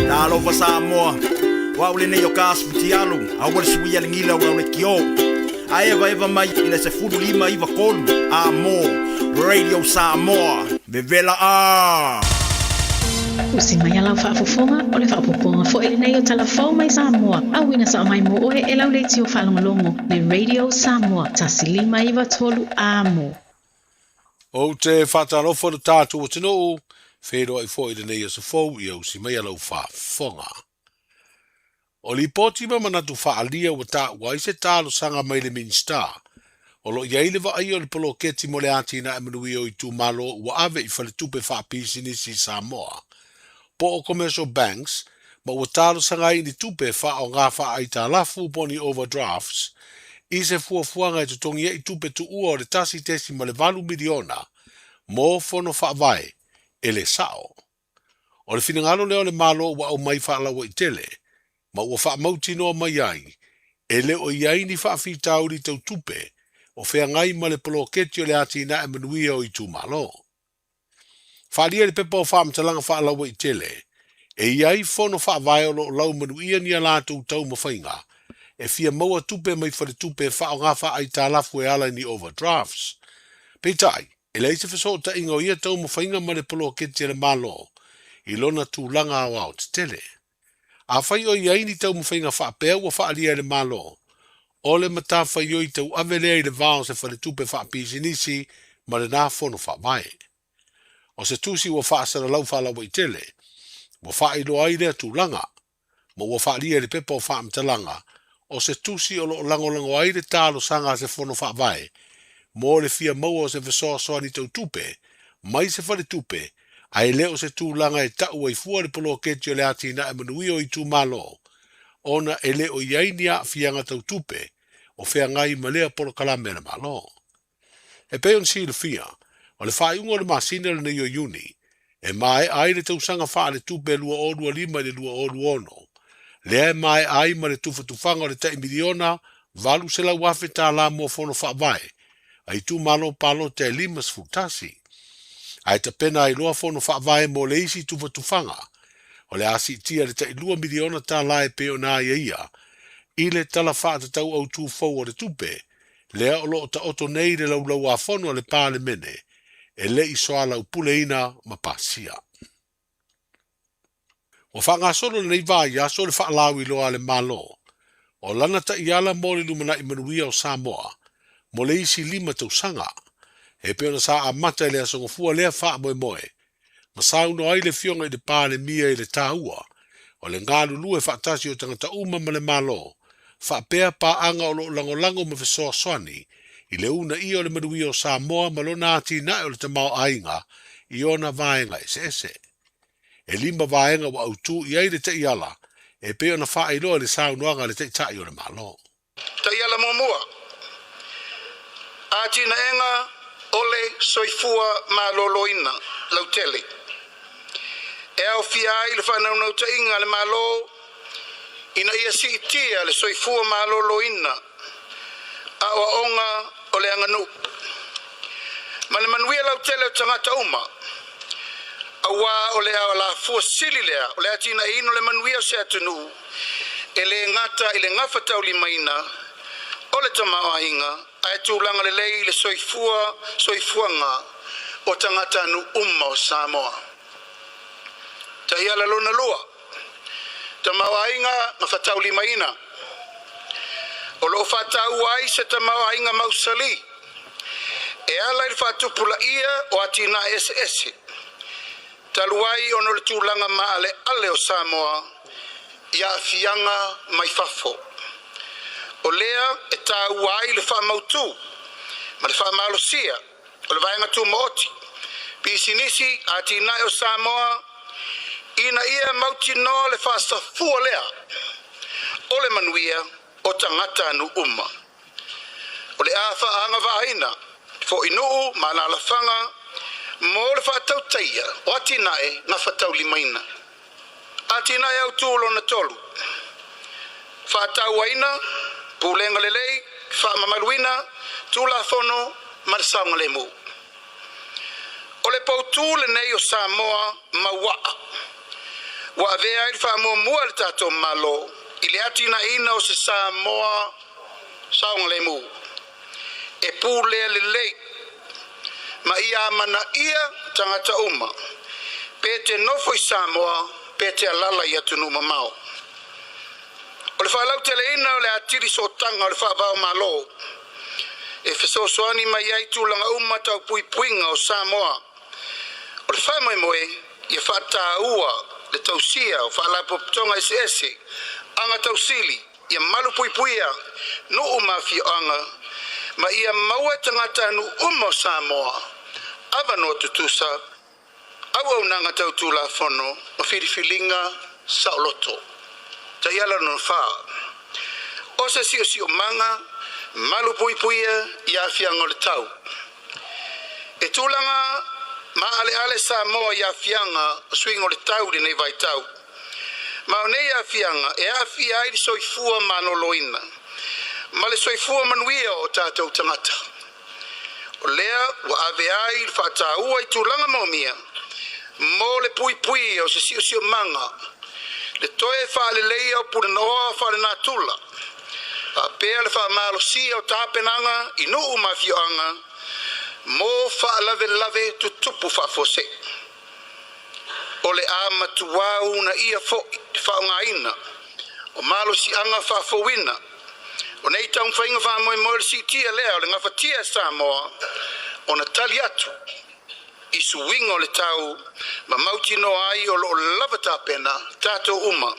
Talofa Samoa, o au lenei o ka asu fitialu, aua le suia le gila o lau le kiō. Ae evaeva mai i le 15 93 a mo Radio Samoa, vevela a. Usi mai a lau faafofoga o le faaopoopoga foʻi lenei o Talafou mai Samoa. Auina sao mai mo oe e lau leitio faalogologo le Radio Samoa 1593 amo. Ou te faatalofa i lo tatou atunuu, feiloai foi i lenei aso fou ia usi mai a lau faafofoga. O lipoti ma manatu faaalia ua taua ai se talosaga mai le Minisita, o lo o i ai le vaaia o le poloketi mo le atinae manuia o itumalo ua ave i faletupe faapisinisi i Samoa, po o commercial banks, ma ua talosaga ai i ni tupe e faaaoga faaaitalafu po o ni overdrafts, i se fuafuaga e totogi ai tupe tuua o le 1.8 miliona mo fono faavae e le sao. O le finagalo lea o le Malo ua aumai faalauaitele ma ua faamautinoa mai ai, e le o i ai ni faafitauli tau tupe o feagai ma le poloketi o le atinae manuia o itumalo. Faaalia i le pepa o faamatalaga faalauaitele, e i ai fono faavae o lo o laumanuia ni a latou taumafaiga e fia maua tupe mai faletupe e faaaoga faaaitalafu e ala i ni overdrafts. Peitai, e leai se fesootaiga o ia taumafaiga ma le poloketi a le Malo i lona tulaga aoao tetele. Afai o i ai ni taumafaiga faapea ua faaalia e le Malo, o le matafaioi tauave lea i le va o se faletupe faapisinisi ma lena fono faavae. O se tusi ua faasalalau faalauaitele, ua faailoa ai lea tulaga, ma ua faaalia i le pepa o faamatalaga, o se tusi o lo o lagolago ai le talosaga a se fono faavae mo le fia maua o se fesoasoani tau tupe mai se faletupe ae le o se tulaga e ta'u ai fua le poloketi o le atinae manuia o itumalo ona e le o i ai ni aafiaga tau tupe o feagai ma lea polokalame a le Malo. E pei ona silafia, o le faaiuga o le masina lenei o Iuni, e maea ai le tausaga faaletupe 2025 i le 2026, lea e maea ai ma le tufatufaga o le tai miliona $800,000 mo fono faavae a itumalo palota e 51, ae tapena ai loa fono faavae mo le isi tufatufaga o le a siitia i le tai $2 miliona e pei ona aiaia i le Tala Faatatau Autu fou o le Tupe lea o lo o taoto nei i le Laulau-a-Fono a le Palemene e le i soalaupuleina ma pasia. Ua faagasolo lenei vaiaso le faalauiloa a le Malo o lana taiala mo le lumanai manuia o Samoa mo le isi 5 tausaga, e pei ona sa amata i le Aso Gafua lea faamoemoe ma saunoa ai le Afioga i le Palemia i le taua o le galulue faatasi o tagata uma ma le Malo faapea paaga o lo o lagolago ma fesoasoani i le uunaia o le manuia o Samoa ma lona atinae o le tamaoaiga i ona vaega eseese. E 5 vaega ua autū i ai le taiala e pei ona faailoa i le saunoaga a le Taitai o le Malo. Taiala muamua, atinaega o le soifua maloloina lautele. E aofia ai le faanaunautaiga a le Malo ina ia siitia le soifua maloloina aoaoga o le aganuu ma le manuia lautele o tagata uma, auā o le alafua sili lea o le atinaeina o le manuia o se atunuu e le gata i le gafataulimaina o le tamaoaiga ae tulaga lelei i le soifuaga o tagatanuu uma o Samoa. Taiala lona lua, tamaoaiga gafataulimaina. O loo faataua ai se tamaoaiga mausali e ala i le faatupulaia o atinae eseese talu ai ona o le tulaga maaleale o Samoa i aafiaga mai fafo. O lea e taua ai le faamautū ma le faamalosia o le vaega tumaoti, pisinisi atinae o Samoa ina ia mautinoa le faasafua lea o le manuia o tagatanuu uma. O le a faaagavaaina fo'i nuu ma alaalafaga mo le faatautaia o atinae gafataulimaina. Atinae autū lona tolu, faatauaina, pulega lelei, faamamaluina, tulafono ma le saogalemu. O le poutū lenei o Samoa mauaa, ua avea ai le faamuamua a le tatou Malo i le atinaeina o se Samoa saogalemu e pulea lelei ma ia amanaia tagata uma, pe te nofo i Samoa pe te alala i atunuu mamao. O le faalauteleina o le atili sootaga o le faavao Malo e fesoasoani mai ai tulaga uma tau puipuiga o Samoa. O le faamoemoe ia faataua le tausia o faalapotopotoga eseese aga tausili ia malu puipuia nuu ma afioaga ma ia maua e tagatanuu uma o Samoa avanoa tutusa auaunaga tau tulafono ma filifiliga saoloto. Taiala lona fa, o se siosiomaga malu puipuia i aafiaga o le tau. E tulaga maaleale Samoa i aafiaga o suiga o le tau i lenei vaitau. Ma o nei aafiaga e aafia ai le soifua maloloina ma le soifua manuia o tatou tagata. O lea ua ave ai le faataua i tulaga maomia mo le puipuia o se siosiomaga, le toe faaleleia o pulenooa faalenatura, faapea le faamalosia o tapenaga i nuu ma afioaga mo faalavelave tutupu faafuasei. O le a matuā uunaia foi le faaaogaina o malosiaga faafouina o nei taumafaiga faamoemoe le siitia lea o le gafatia e Samoa ona tali atu i suiga o le tau ma mautinoa ai o loo lava tapena tatou uma,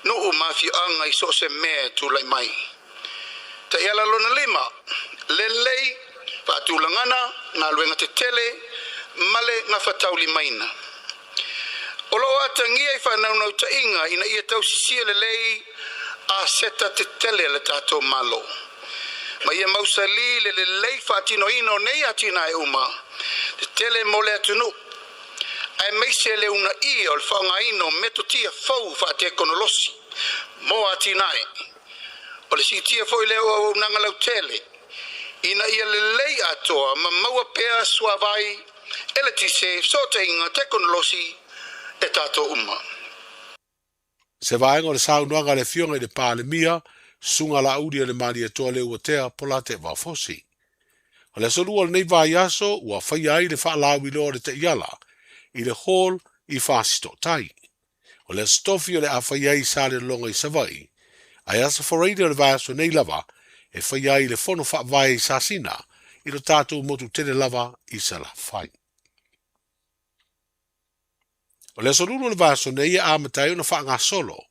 nuu ma afioaga i so o se mea e tulai mai. Taiala lona lima, lelei faatulagana galuega tetele ma le gafataulimaina. O loo atagia i faanaunautaiga ina ia tausisia lelei aseta tetele a le tatou Malo ma ia mausali le lelei faatinoina o nei atinae uma tetele mo le atunuu, aemaise le uunaia o le faaaogaina o metotia fou faatekonolosi mo atinae. O le siitia foi lea o auaunaga lautele ina ia lelei atoa ma maua pea suavai, eletise, fesootaiga, tekonolosi e tatou uma. Se vaega o le saunoaga a le Afioga i le Palemia, Susuga Laaulialemalietoa Leuatea Polataivao Fosi. O le aso Lua o lenei vaiaso ua faia ai le faalauiloa o le taiala i le Hall i Fasitootai. O le Aso Tofi o le a faia ai i Salelologa i Savaii, ae Aso Faraile o le vaiaso nei lava e faia ai le Fono Faavae i Sasina i lo tatou motu tele lava i Salafai. O le Aso Lulu o le vaiaso nei e amata ai ona faagasolo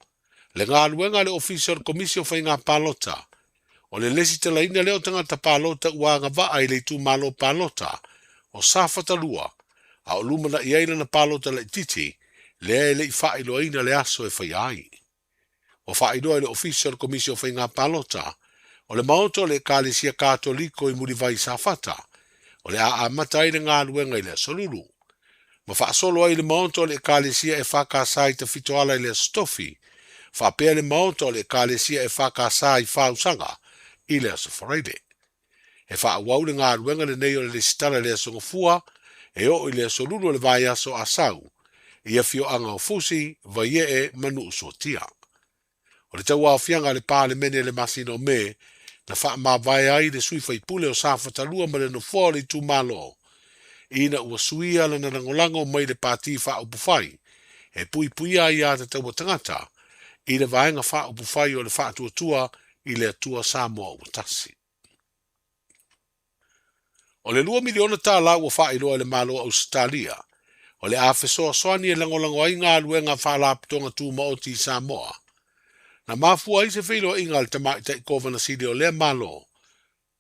le galuega a le Ofisa o le Komisi o Faiga Palota. O le lesitalaina lea o tagata palota ua agavaa i le itumalo palota o Safata 2, a o lumanai ai lana palota laitiiti lea e le i faailoaina le aso e faia ai. Ua faailoa e le Ofisa o le Komisi o Faiga Palota o le Maota o le Ekalesia Katoliko i Mulivai i Safata, o le a amata ai le galuega i le Aso Lulu. Ma faasolo ai le Maota o le Ekalesia EFKS i Tafitoala i le Aso Tofi, faapea le Maota o le Ekalesia EFKS i Fausaga i le Aso Faraile. E faaauau le galuega lenei o le lesitala i le Aso Gafua e oo i le Aso Lulu o le vaiaso a Sau i afioaga o Fusi, Vaiee ma Nuusuatia. O le tauaofiaga a le Palemene i le masina o Me na faamavae ai le sui faipule o Safata 2 ma le nofoa o le itumalo ina ua suia lana lagolago mai le Pati Faaupufai e puipuia aiatatau a tagata i le Vaega Faaupufai o le Faatuatua i le Atua Samoa Ua Tasi. O le $2 miliona ua faailoa e le Malo o Ausetalia, o le a fesoasoani e lagolago ai galuega a Faalapotopotoga Tumaoti i Samoa. Na mafua ai se feiloaiga a le Tamaitai Kovana Sili o lea Malo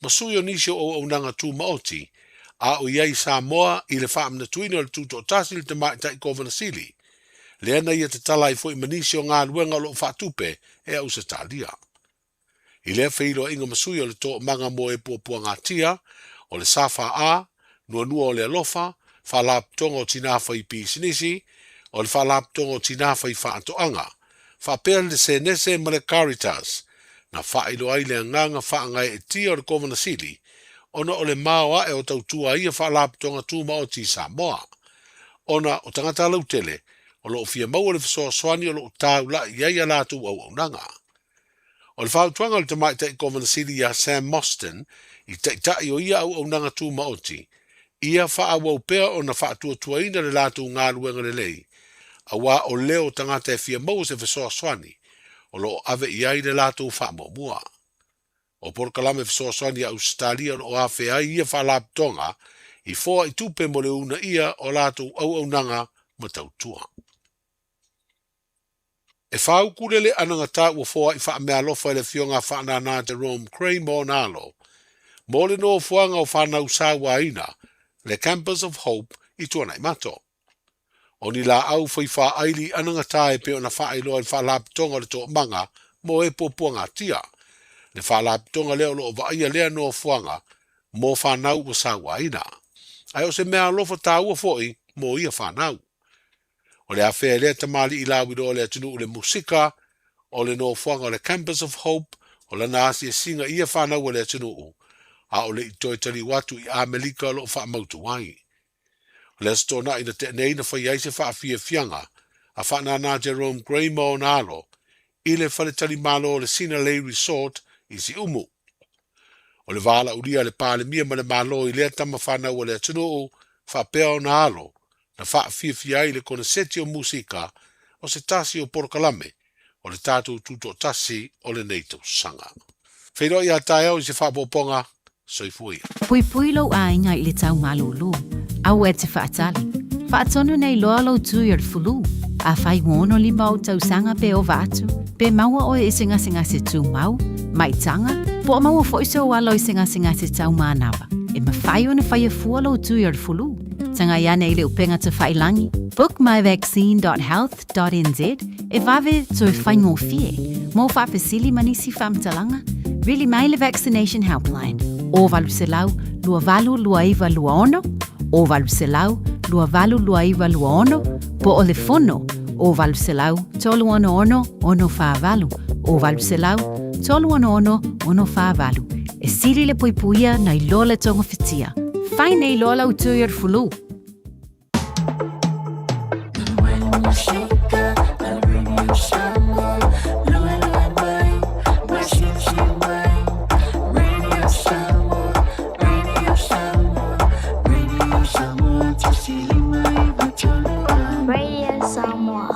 ma sui o nisi o auaunaga tumaoti a o i ai i Samoa i le faamanatuina o le tutoatasi i le Tamaitai Kovana Sili, lea na ia tatala ai foi ma nisi o galuega o lo o faatupe e Ausetalia. I lea feiloaiga ma sui o le Toomaga mo e Puapuagatia, o le SFA, Nuanua o le Alofa, Faalapotopotoga o Tinā Fai Pisinisi, o le Faalapotopotoga o Tinā Fai Faatoaga, faapea le Senese ma le Caritas, na faailoa ai le agaga faagaeetia o le Kovana Sili ona o le maoae o tautua a ia Faalapotopotoga Tumaoti i Samoa. Ona o tagata lautele o lo o fia maua le fesoasoani o lo o taulai i ai a latou auaunaga. O le fautuaga a le Tamaitai Kovana Sili iā Sam Mostyn i taitai o ia auaunaga tumaoti, ia faaauau pea ona faatuatuaina le latou galuega lelei, auā o leo o tagata e fia maua se fesoasoani o lo o ave i ai le latou faamuamua. O polokalame fesoasoani a Ausetalia o lo o afea ai ia faalapotopotoga i foai tupe mo le uunaia o latou auaunaga ma tautua. E fāukulele anagatā ua foai faameaalofa e le Afioga a Faanana Jerome Cray ma ona alo, mo le nofoaga o fanau sauaina, le Campus of Hope i Tuanaimato. O ni laau fai faaili anagatā e pei ona faailoa e le Faalapotopotoga o le Toomaga mo e Puapuagatia, le faalapotopotoga lea o lo o vaaia lea nofoaga mo fanau ua sauaina. Ae o se meaalofa taua foi mo ia fanau. O le afea e lea tamalii lauiloa o le atunuu le musika, o le nofoaga o le Campus of Hope, o lana asiasiga i ia fanau a le atunuu, a o le i toe taliu atu i Amelika o lo o faamautu ai. O le Aso Toonai na tea nei na fai ai se faafiafiaga a faanānā Jerome Gray ma ona alo i le faletalimalo o le Sinalei Resort i Siumu. O le valaaulia a le Palemia ma le Malo i lea tama fanau a le atunuu faapea ona alo na faafiafia ai le koneseti o musika o se tasi o polokalame o le tatou tutoatasi o lenei tausaga. Feiloai a taeao i se faaopoopoga, soifua ia. Puipui lou aiga i le tau malūlū. Aua e te faatali. Faatonu nei loa lou tui o le fulu. Afai ua 65 ou tausaga pe ova atu, pe maua oe i se gasegase tumau, maitaga, po o maua foi sou alo i se gasegase tau manava, e mafai ona faia fua lou tui o le fulu. Tagai ane i le upega tafailangi, bookmyvaccine.health.nz, e vave toe faigofie. Mo faafesili ma nisi faamatalaga, vili mai le Vaccination Helpline, 0800 282926, 0800 282926, po o le fono, 0800 366 648, 0800 366 648. E sili le puipuia nai lo le togafitia. Fai nei loa lau tui o le fulu. Radio Samoa.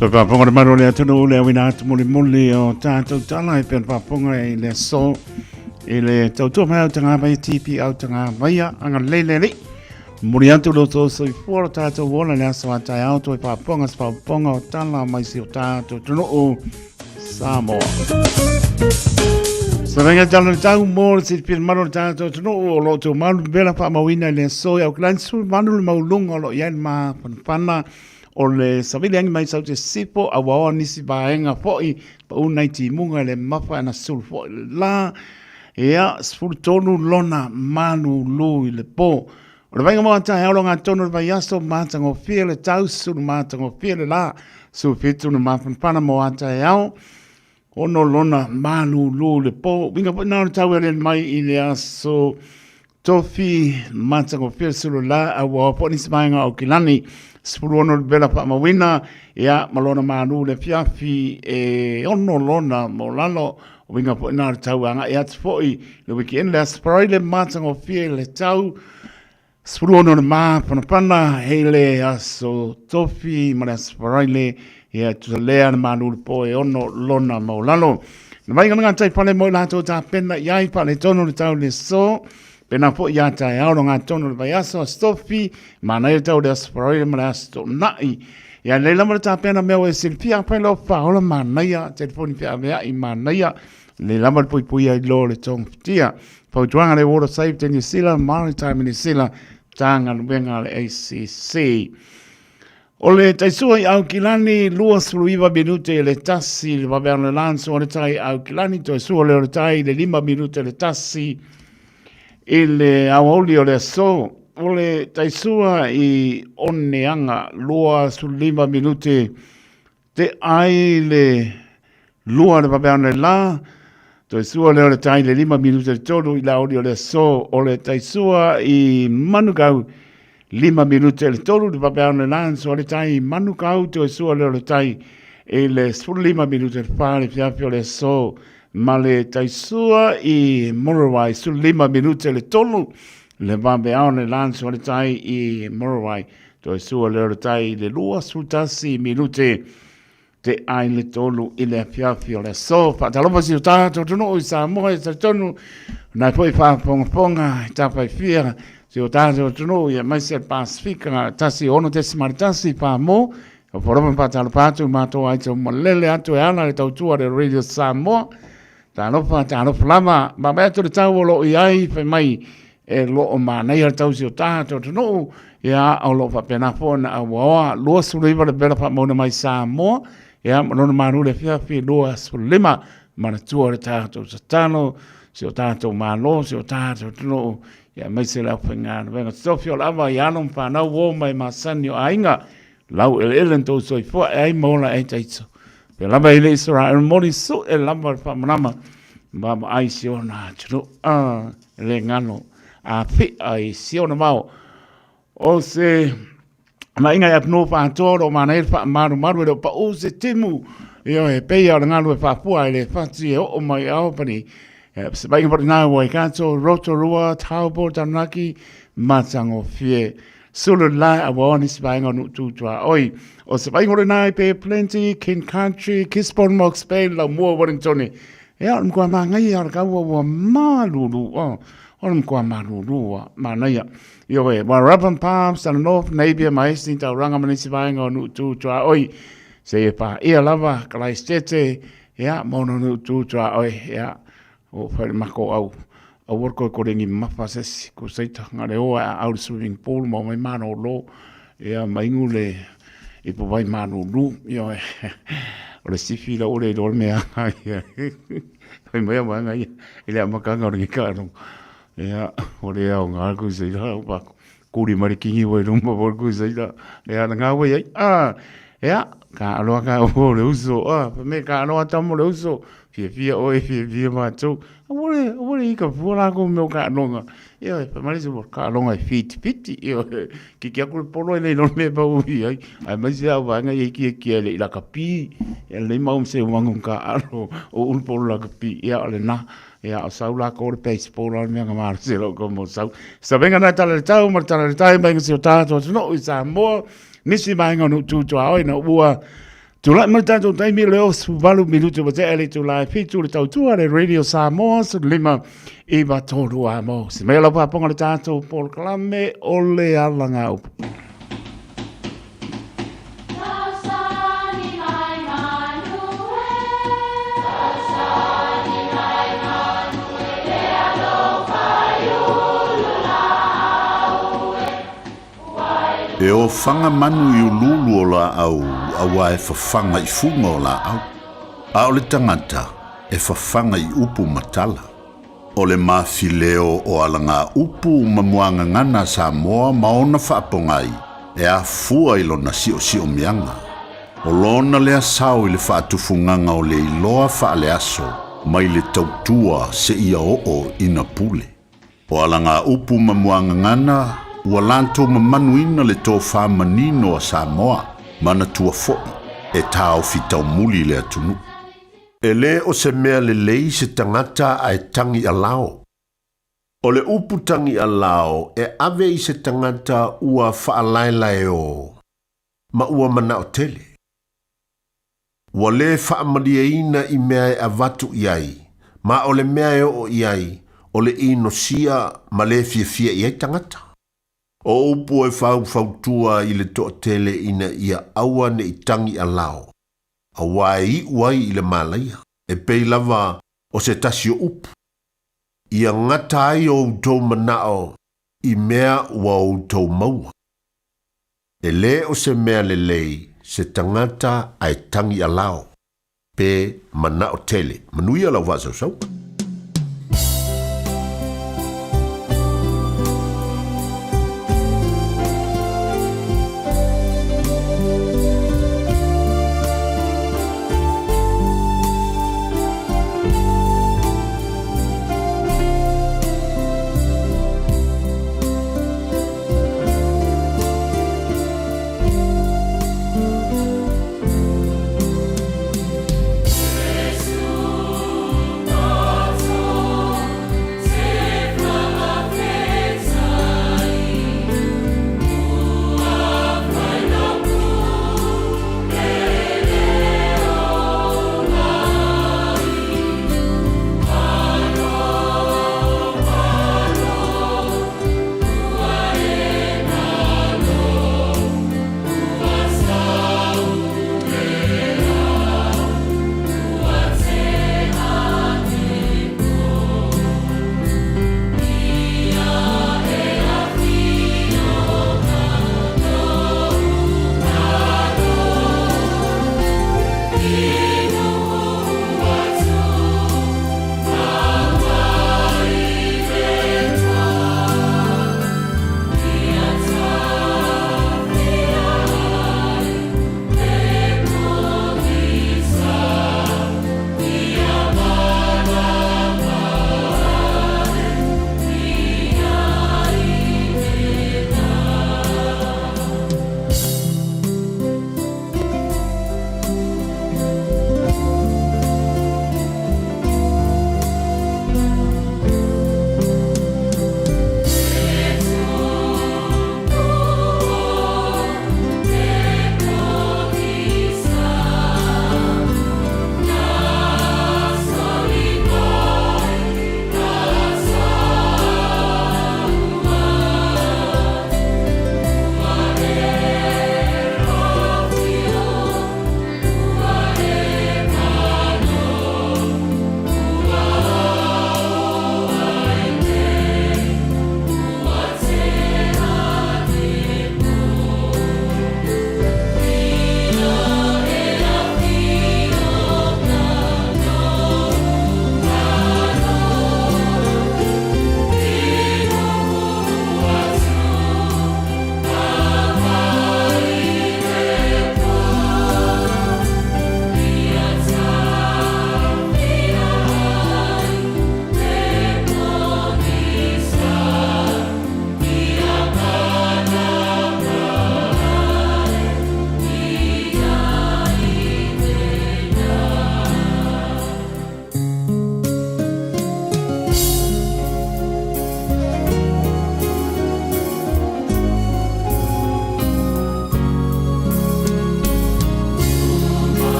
Toe faafofoga le malu o le atunuu le auina atu mulimuli o tātou tala e pea faafofoga i le aso i le tautua mai au tagavaia TP au tagavaia agalelei le Alii. Momoli atu lo outou soifua lo tatou ola i le aso a taeao toe faafofoga se faafofoga o tala mai si o tatou atunuu Samoa. Savega tala le tau mo le silafia mamalu o le tatou atunuu o lo o outou malu vela faamauina i le aso i Auckland 18 le maualuga o lo o i ai le mafanafana o le savili agi mai sau te sifo a ua oa nisi vaega foi pau nai timuga i le mafa ana sulu foi le la ia 13 lona malulu i le po. O le vaiga mo taeao lo ngā tonu le vaiaso matagofie le tau sulu matagofie le la 17 le mafanafana mo a taeao ono lona malulu le po. Winga foi nā o le tau e mai i le aso Tofi matagofie sulu la a ua oa nisi vaega o Kilani 16 le vela faamauina ia ma lona malu le afiafi e ono lona mo lalo o winga foi nā o le tau agai atu foi le weekend le Aso Faraile matagofie le tau 16 le mapanapana hei le aso Tofi ma le Aso Faraile ia tusa lea le malu le po e ono lona mo lalo. Na mai ngā tai pale mo i lātou tāpena i ai pale tonu le tau le so, pena po i ata e auro ngā tonu le vaiaso a Stofi, māna i tau le aso Faraile ma le aso Toonai. Ia nei lama le tāpena mea o e silafia a pai lau whaola mānaia, telefoni whia mea i mānaia, nei lama le puipui ai lo le tongafitia. Fautuaga le Water Safety New Zealand, Maritime New Zealand, Tānga Luenga le ACC. O le taisua i Aukilani, 29 minute i le tasi, le vaveano le lanso o le tai Aukilani, toe sua lea o le tai i le 5 minute le tasi i le aoauli o le aso. O le taisua i Oneaga, 25 minute te ai le lua le vaveano le la, toe sua lea o le tai le 5 minute le tolu i le aoauli o le aso. O le taisua i Manukau, 5 minute le tolu le vaveano le lanso o le tai i Manukau, toe sua lea o le tai i le 15 minute le fa le fiafi o le aso ma le taisua i Muriwai, 15 minute le tolu le vaveao le lanso o le tai i Muriwai, toe sua lea o le tai i le 21 minute te ai le tolu i le afiafi o le aso. Faatalofa si o tātou atunuu i Samoa e talitonu, nai foi faafogafoga i tafaifia si o tātou atunuu ia maise le Pasifika 106.1 Pāmō. O folofa faatalofa atu mātou ai tau malele atu e ala le tautua le Radio Samoa. Talofa, talofa lava, vaavaai atu i le tau o lo o i ai, fai mai e lo o manaia le tausi o tatou atunuu, ia, o lo o faapena foi ona auaoa 29 le vela faamauina mai Samoa, ia, ma lona malu i le afiafi 25. Manatua le tatou tatalo, si o tatou Malo, si o tatou atunuu, ia aemaise le aufaigaluega totofi o le ava i alo ma fanau uo ma e masani o aiga, lau eleele na tou soifua e ai ma ola e ai taito. Pea lava i le Israel moli sue lava le faamalama ma vaai si ona atunuu. Ah, le galo a fia i si ona vao. O se maiga i atunuu faatoa o lo o manaia le faamalumalu e le o pau se timu. Ioe, e pei lava o le galu e faafua ai le fati e oo mai i Albany. Se maiga foi lena ua Waikato, Rotorua, Taupo, Taranaki, matagofie. Sulu la a ua nisi vaega o nuu tu tuaoi. O se vaaiga lena i Bay of Plenty, King Country, Gisborne, Mox Bay, Laumua, Wellington. Ia, o le matua manaia o le kaua ua malulu. Oh, o le matua malulu ua manaia. Ioe, Moorabbin Palms, Tana North, Napier, ma Hastings, Tauranga ma nisi vaega o nuu tu tuaoi. Seia paia lava, Kalaistete, ia, ma ona nuu tu tuaoi. Ia, o fai le mako au. Aua le toe koleni mamafa se isi, ko seita, na le o a au le swimming pool ma o mai malolo, ia, ma inu le ipu vai malulu, ioe, o le sifi la ua le iloa le mea a ia, fai mai a vaega ia, i le amataga o lenei taaloga, ia, ua le aoga le kuiseila, ua kuli mai le kini ua i luma o le kuiseila, ia, lena ua i ai, a, ia, taalo lava taua o le uso, a, fai mai, taalo lava tama o le uso, fiafia oe, fiafia matou, aua le, aua le ika fua latou i mea o taaloga, ioe, fai mai le isi, o taaloga e fitifiti, ioe, kiki atu le polo e le iloa le mea e pau i ai, aemaise lava vaega ia e kiekie e le i lakapi, ia lelei maua ma se uaga o taaalo o ulu polo lakapi, ia o lena. Ia, o sau lākou o le baseball a o le mea na malosi ai lou tama o sau. Savega nā tala le tau ma le tala le tai mai si o tātou atunuu i Samoa, nisi vaega o nuu tu tuaoi na ua tulai mai le tātou taimi le 68 minutu ua tea le itula e 7 le tautua le Radio Samoa 15 9 3 a mo. Se mea lau pāponga le tātou polokalame o le alanga upu. E ofaga manu i uluulu o laau auā e fafaga i fuga o laau, a o le tagata e fafaga i upu ma tala. O le mafileo o alagaupu ma muagagana a Samoa ma ona faapogai e afua i lona siosiomiaga. O lona lea sao i le faatufugaga o le iloa faaleaso mai le tautua seia oo ina pule. O alagaupu ma muagagana ua latou mamanuina le tofa manino a Samoa, manatua foi e taofi taumuli le atunuu. E le o se mea lelei se tagata ae tagi alao. O le upu tagi alao e ave i se tagata ua faalaelaeō ma ua manao tele. Ua le faamalieina i mea e avatu i ai, ma o le mea e oo i ai, o le inosia ma le fiafia i ai tagata. O upu e faufautua i le toatele ina ia aua ne i tagi alao. Auā e iʻu ai i le malaia, e pei lava o se tasi o upu, ia gata ai o outou manaʻo i mea ua outou maua. E lē o se mea lelei se tagata ae tagi alao, pe manaʻo tele. Manuia lau faasausauga.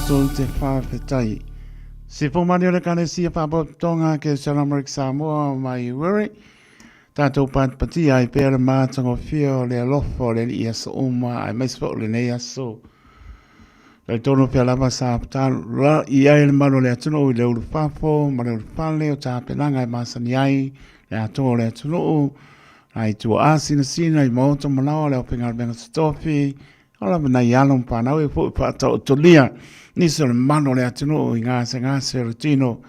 Tatou te whawhetai. Sifo mani o le Ekalesia Faapotopotoga ke Salamaric Samoa mai Wiri. Tatou patipatia ai pea le matagofie o le alofa o le Alii i aso uma aemaise foi o lenei aso. Talitonu pea lava sa tatalo i ai le malu o le atunuu i le ulufafo ma le ulufale o tapenaga e masani ai le atoa o le atunuu, nai tuaa sinasina i maota malaoa le aufaigaluega totofi, o lava nai alo ma fanau e foi faataotolia nisi o le malu o le atunuu i gasegase o le tino,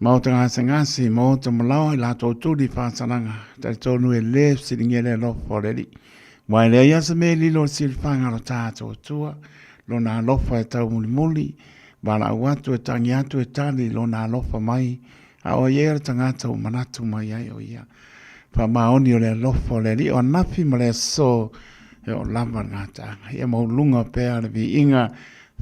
maota gasegase, maota malaoa i latou tuli faasalaga. Talitonu e le fesiligia le alofa o le Alii. Aua e leai lava se mea e lilo i le silafaga o lo tatou Atua, Lona alofa e taumulimuli, valaau atu e tagi atu e tali Lona alofa mai, a o ai ea le tagata ua manatu mai ai o ia. Faamaoni o le alofa o le Alii o anafi ma le aso, e oo lava le gataaga. Ia maualuga pea le viiga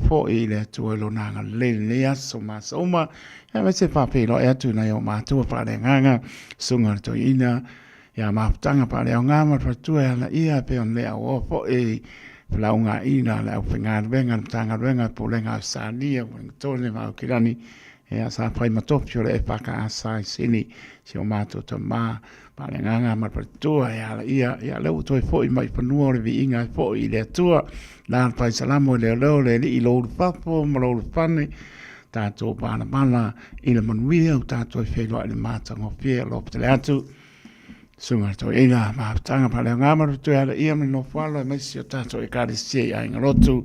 foi i le Atua i Lona agalelei i lenei aso ma aso uma, aemaise faafeiloai atu i nai o matua faaleagaga, Susuga i le Toeaina ia Mafutaga Faaleaoga ma le Faletua e ala ia e pei ona le auoa foi felaugaina a le aufaigaluega a le Matagaluega e Pulega Ausetalia, Ueligitone ma Aukilani, ia sa fai ma tofi o le EFKS i Sini, si o matou tama faaleagaga ma le faletua e ala ia, ia lea ua toe foi mai i fanua o le viiga e foi i le Atua, la le faisalamo i leoleo le alii lo ulufafo ma lo ulufane, tatou valavala i le manuia o tatou e feiloai i le matagofie o lo tele atu. Susuga i le Toeaina Mafutaga Faaleaoga ma le Faletua e ala ia ma le nofoalo aemaise o tatou Ekalesia i Aiga Lotu,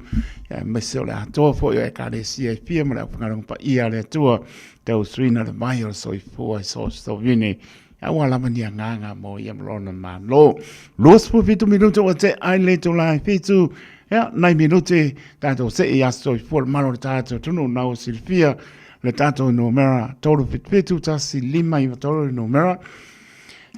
aemaise o le atoa foi o Ekalesia e fia ma le aufaigaluega paia a le Atua, tausuina le vai o le soifua i so o se tovine, aua lava ni agaga mo ia ma lona Malo. 27 minute ua tea ai le itula e 7, ia, nai minute tatou see i aso soifua le malo o le tatou atunuu na ua silafia le tatou numera 377 1 5 3 le numera.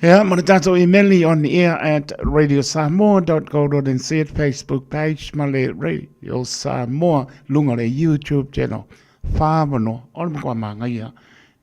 Ia, ma le tatou email on air at radiosamoa.co.nz, Facebook page ma le Radio Samoa luga o le YouTube channel. Whāwano, o le matua māngaia.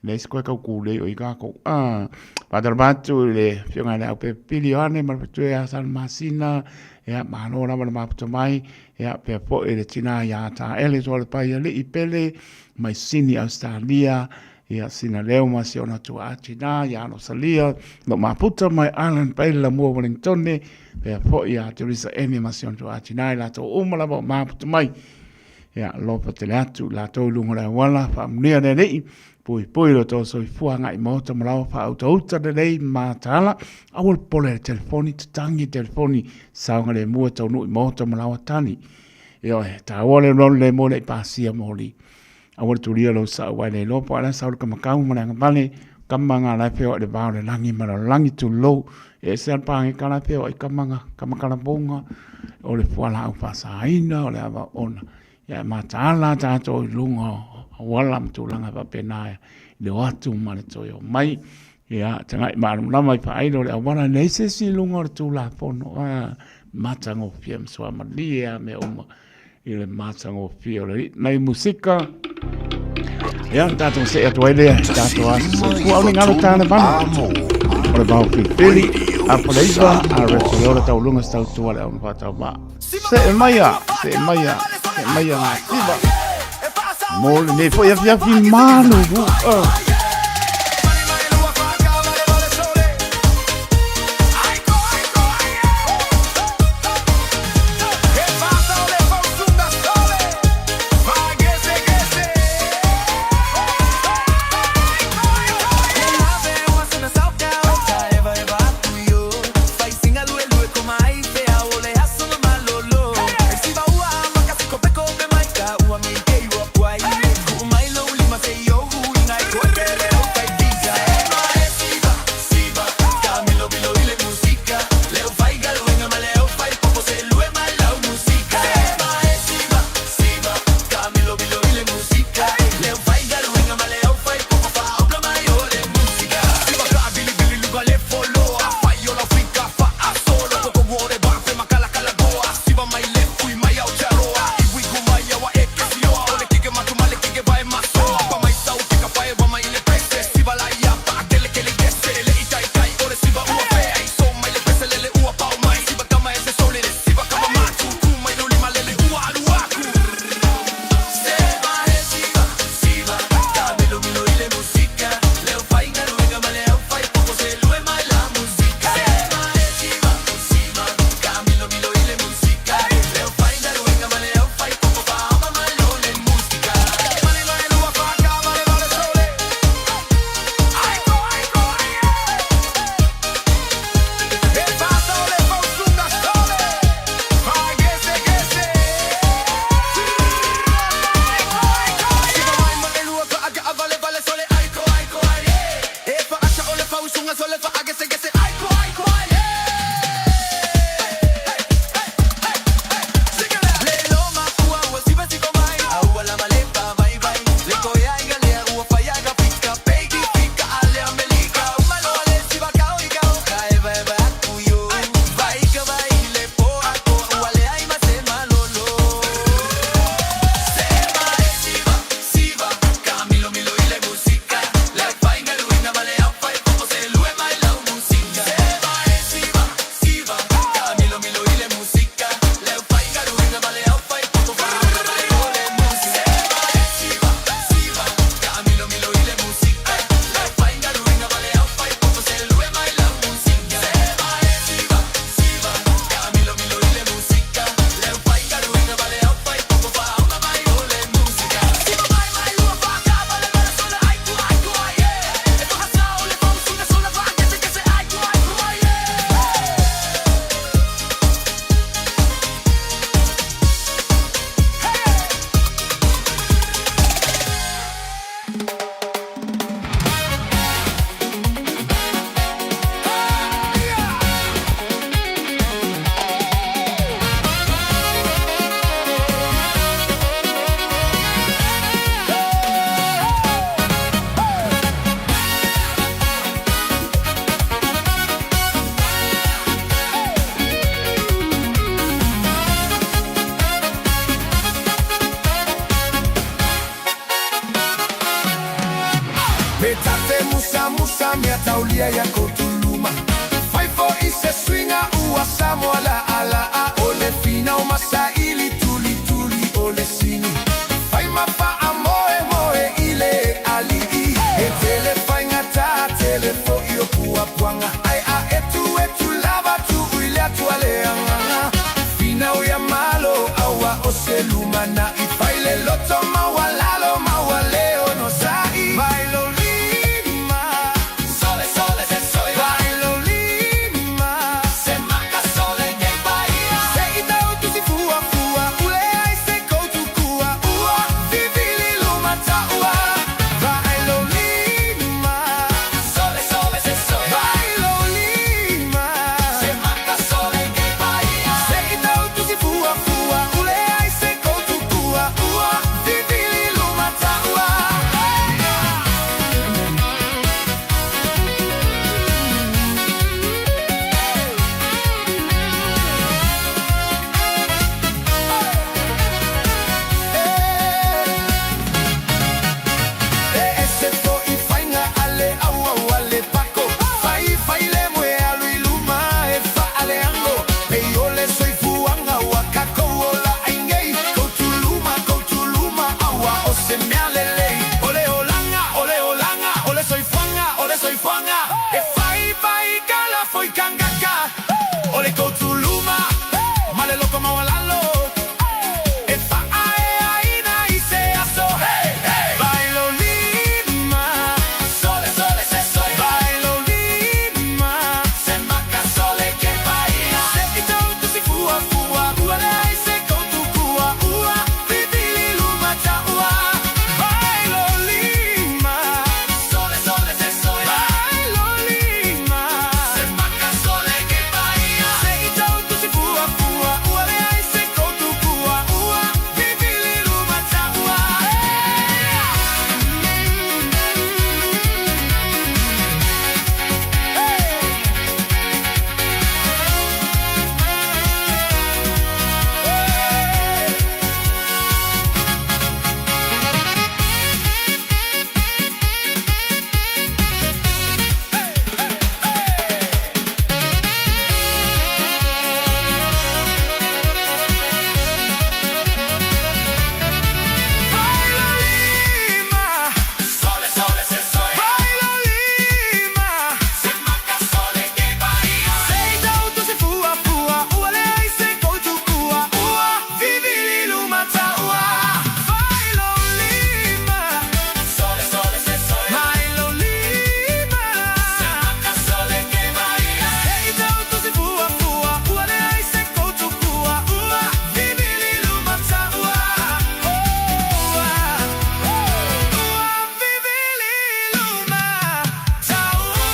Le isi koe kau kūlei o i kākou. Ah, whātara atu i le whionga le au pepili o ane ma le whatue a San Masina. Ia, mālo lava le maputa mai. Ia, pea poe le tina i a tā ele toa le pai ali'i pele mai Sini Australia. Ia, sina leo ma si ona tua tina ia Rosalia, no maputa mai Island Bay la mua Wellingtone, pea poe ia Teresa Ene ma si ona tua tina i latou uma lava o maputa mai. Ia, lopa tele atu latou i luga o le auala, faamanuia le Alii, puipui lo tō soifua agai maota ma lawa faautauta lelei mataala, aua le popole i le telefoni, tatangi telefoni, saogalemu e taunuu i maota ma lawa tani. Ioe, taua le lolo le mo le i pasia moli. Aua le tulia lou sau ai le iloa po o le a sau le kamakau ma le agavale, kama ngā lae wheo i le vao le langi ma le langi tulou. E ese a le pāngeka lae wheo i kamanga, kamakalaponga, o le fualaau faasaina, o le ava ona. Ia e mataala tātou i lunga o auala ma tulaga faapena i le o atu ma le toe o mai. Ia, tagai malamalama i faailo le auala, leai se isi i luga o le Tulafono, a, matagofie ma suamalie a mea uma i le matagofie o le alii. Nai musika, ia, tatou see atu ai lea i tatou aso soifua. Au le galo tā le vanu, o le vao filifili, a paleiva, a reto le ora tauluga se tautua le au na whātau mā. See maia, see maia, see maia ngā siva. Mō lenei foi afiafi malulu. sa mea taulia ia kotuluma. Fai fo'i se suiga ua Samoa la'ala'a o le finau ma saili tulituli o le sini. Fai ma fa'amoemoe i le ali'i. E tele faigata tele fo'i o puapuaga ae a etuetu lava tu'u i le Atua le agaga. Finau ia Malo auā o se lumana'i. Fai le loto maualalo ma ua le onosa'i. Vai lou lima, sole sole se soi. Vai lou lima, se maka sole ke paia. Se i tau tusi fuafua, ule ai se koutukua. Ua vivili luma ta'ua. Vai lou lima, sole sole se soi. Vai lou lima, se maka sole ke paia. Se i tau tusi fuafua, ule ai se koutukua. Ua vivili luma ta'ua. E ese fo'i faiga a le auau a le pako. Fai fai le moe alu i luma e fa'aleago. Pei o le soifuaga ua takou ola ai nei. Koutuluma, koutuluma, auā o se mea lelei. O le olaga, o le olaga, o le soifuaga, o le soifuaga. E fai fai kala foi kangaka. O le koutuluma, ma le loto maualalo. E fa'aeaina i se aso. Hey, hey! Vai lou lima, sole sole se soi. Vai lou lima, se maka sole ke paia. Se i tau tusi fuafua, ua leai se koutukua. Ua vivili luma ta'ua. Vai lou lima, sole sole se soi. Vai lou lima, se maka sole ke paia. Se i tau tusi fuafua, ua leai se koutukua. Ua vivili luma ta'ua. Vai lou lima, sole sole se soi. Vai lou lima, se maka sole ke paia. Se i tau tusi fuafua, ua leai se koutukua. Ua vivili luma ta'ua. Vai lou lima, sole sole se soi. Vai lou lima, se maka sole ke paia. Se i tau tusi fuafua, ua leai se koutukua. Ua vivili luma ta'ua. Ua, ua vivili luma ta'ua.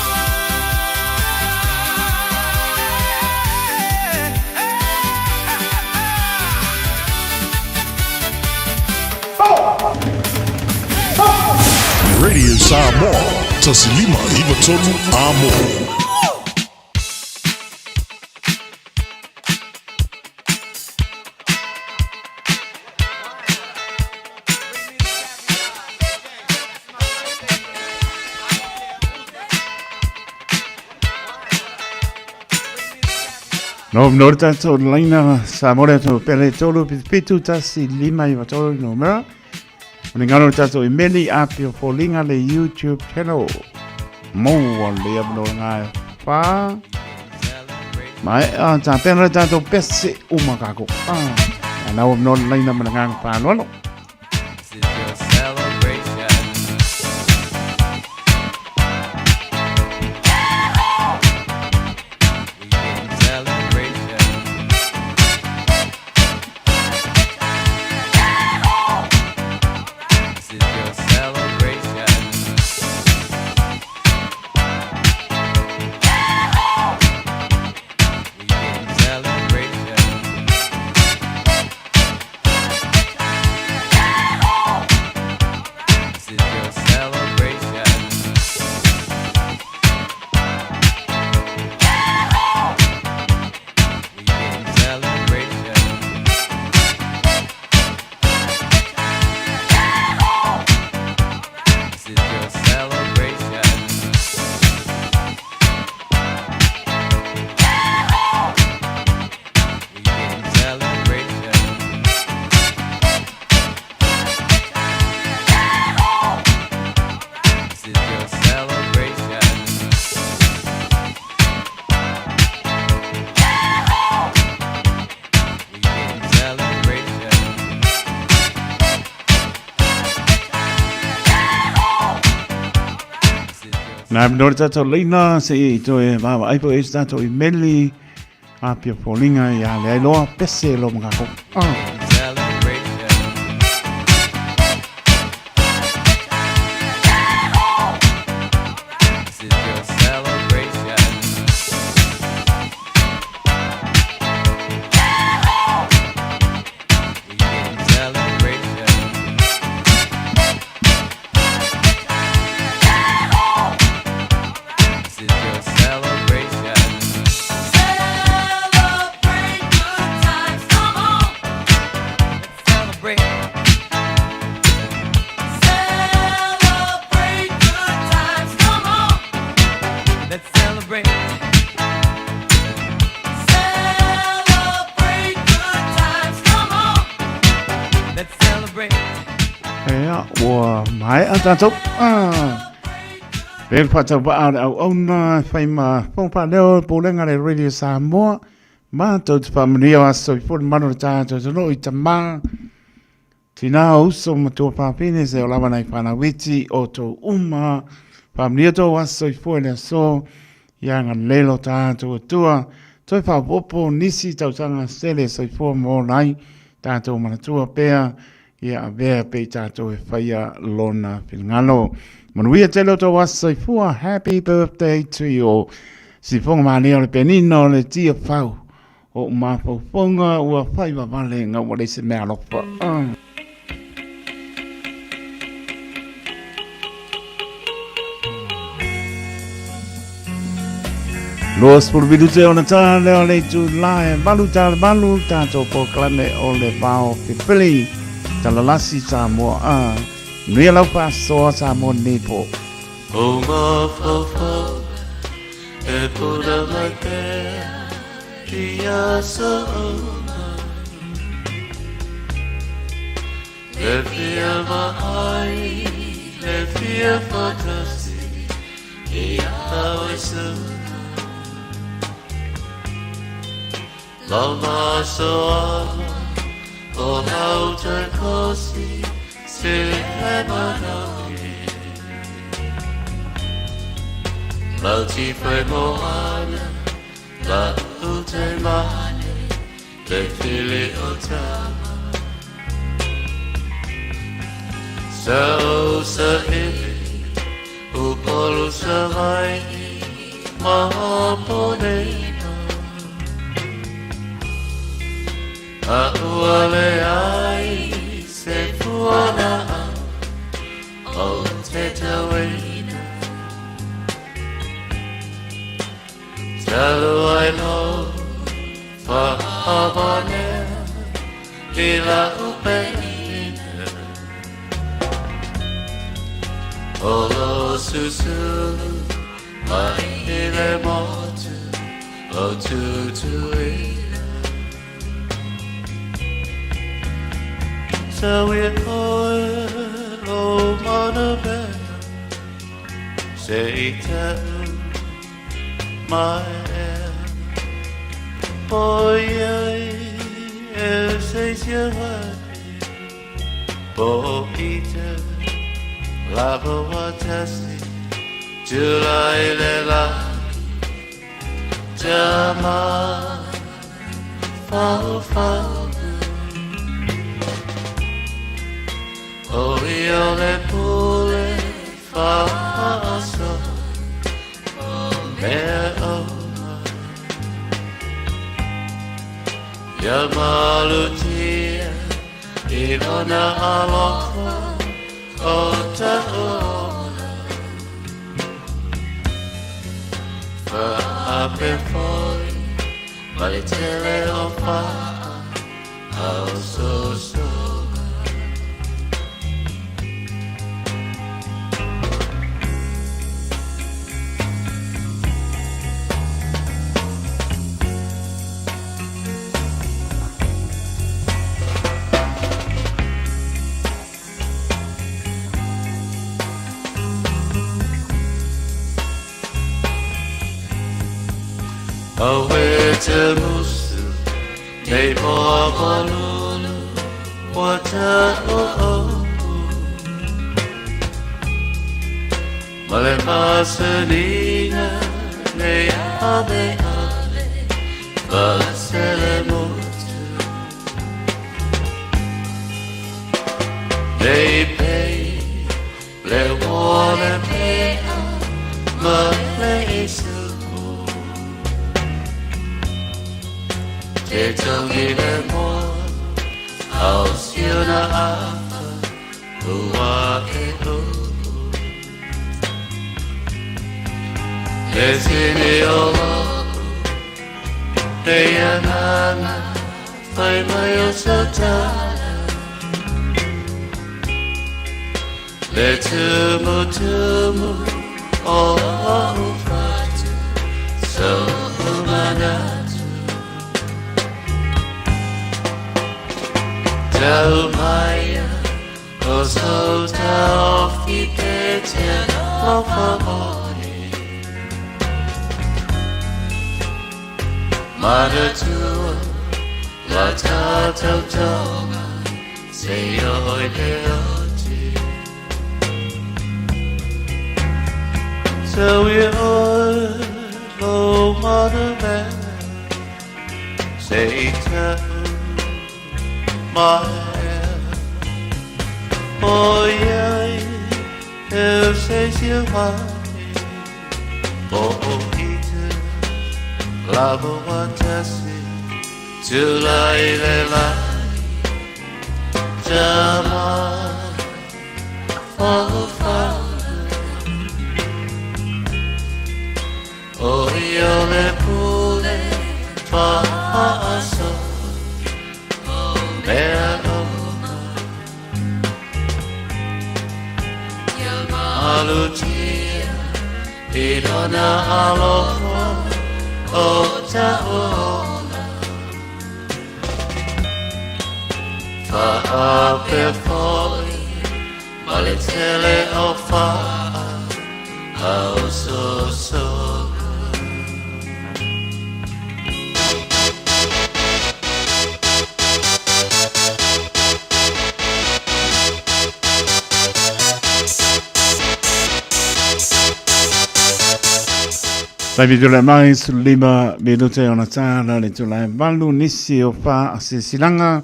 Radio Samoa, 1593 Amo. No, no le tatou laina sa mo le atu pele tolu pitu pitu tasi lima iwa tolu numera. O le ngalo le tatou imeli a pio foliga le YouTube channel. Mo le a no ngā whā. Mai a tā pena le tatou pese uma kako. Ah, a nau no le laina ma le ngā whāloalo. This is your celebration. We getting celebration. This is your celebration. We getting celebration. Nā no le tātou leina se i toe vaavaai po e se tātou i meli a pia foliga ia le ai loa pese lo makako. Ah. This is your celebration. We getting celebration. This is your celebration. Celebrate good times, come on. Let's celebrate. Celebrate good times, come on. Let's celebrate. Celebrate good times, come on. Let's celebrate. Ea, ua maea tātou. Ah. Pea le faatauvaa o le auauna e fai ma fofoga faaleo o le Pulega a le Radio Samoa, matou te faamanuia o aso soifua le malu o le tātou atunuu i tamā, tinā, uso ma tuafafine seia lava nai fanau iti o tou uma. Faamanuia tou aso soifua i le aso, ia agalelei lo tātou Atua, toe faaopoopo nisi tausaga sele soifua ma ola ai tātou manatua pea Ia avea pea i tatou e faia lona finagalo. Manuia tele o tou aso soifua. Happy birthday to you all. Sifoga malia o le penina o le tia fau o mafaufauga ua fai vavale nga ua leai se mea alofa. 20 minute ona tā lea o le itu la e 8:08 tātou polokalame o le vao pepeli talalasi Samoa a manuia lau faasoa Samoa nei po. O mafaufau e puna mai pea i aso uma. Le fia vaai, le fia whakasi i a oe suka. Lau masoala o lau takosi se le manaoki. Lau tipe moana, la ute mane, le fili o tama. Sa o sa ili, Upolu Savaii ma Ponena. A ua leai se fualaau o te tauina. Talu ai lou faamanea i lau penina. O lou susulu mai i le motu o Tutuila. Sau ia oe lou manamea se i tau mai ea. Oi ai e se isi po o i te lava watasi tulai le lagi tama fau fau. O ia o le pule faaso o mea uma. Ia malutia i lona alofa o ta'u ola. Faape foi ma le tele o faa au sosoga. Auē te musu nei moa malulu ua ta'u opu. Ma le masaniga nei ave ave Falasele motu Nei pei le wale pea Ma le isuku Te tangi le moa Au siona afa Ua e uku Le tini o loku Te anana Fai mai o satana Le tumu tumu O o fatu So manatu Tau maia O so tau fi te te lofa ore Manatua La tātou tonga Se oi le oti So we oi lo mana mea Se i tau mai O iai eu sei se vai O o ite lava watasi Tu lai le lai Tama fa fa O io le pule fa so Mea oma Alutia I lona alofa o ta'ola Fa'ape foi ma le tele o fa'a Au sosoga Taimi tula mai 15 minute ona tāla le tula e valu nisi o wha a silanga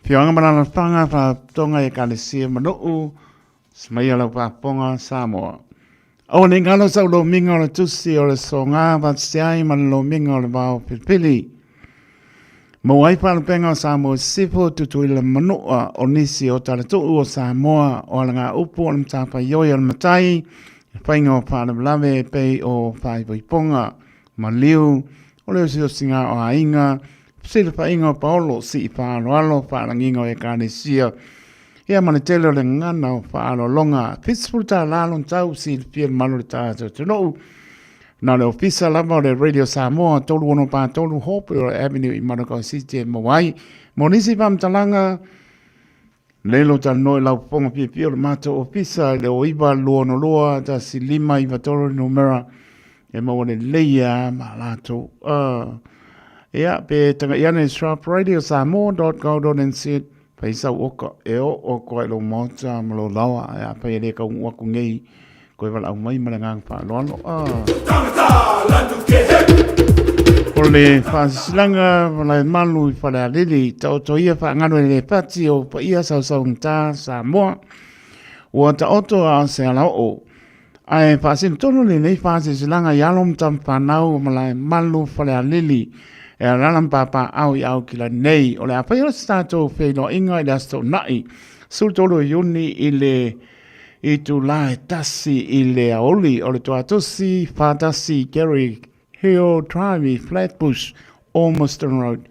Whioanga malala whanga wha tonga e kalesia manuu Smaia lau whaaponga Samoa. O ne ngalo sau lo minga o le tusi o le songa vatse ai ma le lomiga o le vao pilipili. Mo ai faalupega o Samoa Sisifo Tutuila Manua o nisi o talatuu o Samoa o alagaupu o le matafaioi o le matai le faiga o faalavelave e pei o faaipoipoga maliu o le osiosiga o aiga fesilafaiga o paolo sii faaaloalo faalagiga o ekalesia ia ma le tele o le gagana o faaaloaloga. $70 lona tau silafia le malu o le tatou atunuu. Na le ofisa lava o le Radio Samoa 3643 Hawkesbury Avenue i Manukau City e maua ai. Mo nisi faamatalaga, lei lo talanoa i lau fofoga fiafia o le matou ofisa i le 0922 1593 numera e maua lelei a ma latou. Ia, pe taga'i ane i sharpradiosamoa.co.nz Fai sau oka e oo atu ai i lou maota ma lou laoa, ae afai e le taunuu atu nei, toe valaau mai ma le agaga faaaloalo. O le faasilasilaga malaemalu i Falealili, taoto ia faagalo e le fati o paia sausaugata Samoa. Ua taoto a o se alaoo. Ae faasino tonu lenei faasilasilaga i alo ma tama fanau o Malaemalu Falealili e alaala ma papaaao i Aukilani nei. O le a fai o se tatou feiloaiga i le Aso Toonai 13 o Iuni i le itulā e 1 i le aoauli o le Tuatosi 41 Gary Hill Drive i Flatbush, Ormiston Road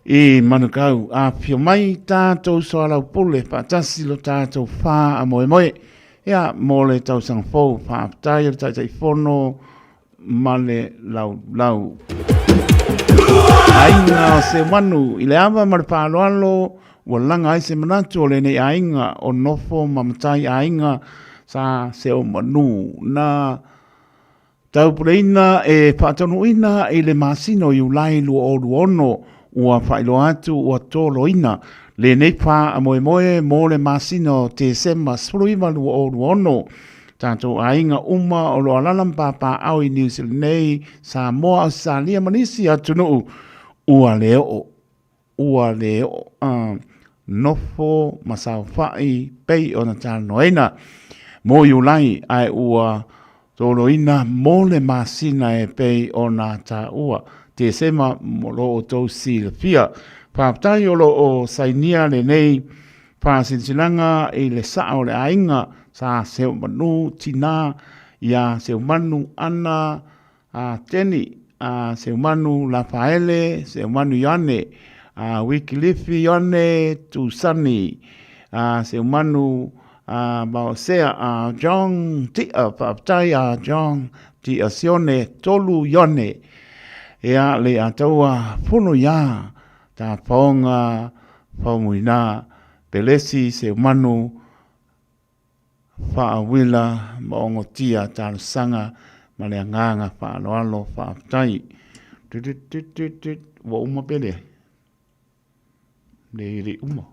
i Manukau. Afifio mai tātou soalaupule faatasi lo tātou faamoemoe. Ia, mō le tausaga fou, faafetai o le Taitaifono ma le laulau. Aiga o Sewanu, i le ava ma le faaaloalo, ua laga ai se manatu o lenei aiga o nofo ma matai aiga sa Seomanu. Na Taupuleina e faataunuuina i le masina o Iulai 2026, ua faailoa atu ua toloina lenei faamoemoe mo le masina o Tesema 19, 2026. Tatou aiga uma o lo o alaala ma papaaao i Niu Sila nei, Samoa, Ausetalia ma nisi atunuu, ua le oo, ua le oo a nofo ma saofai pei ona talanoaina mo Iulai, ae ua toloina mo le masina e pei ona taua Tesema mo lo outou silafia. Faafetai o lo o sainia lenei faasilasilaga i le sa'a o le aiga sa Seumanu tina ia Seumanu Ana a Teni a Seumanu Lafaele Seumanu Ioane a Wikilifi Ioane Tusani a Seumanu a Maosea a John Ti'a faafetai a John Ti'a Sione Tolu Ioane ia le ataua fono ia Tapaoga Faumuina Pelesi Seumanu Faauila ma ogotia talosaga ma le agaga faaaloalo faafetai. Tut-tut-tut-tut ua uma pe leai? Leai e le i uma.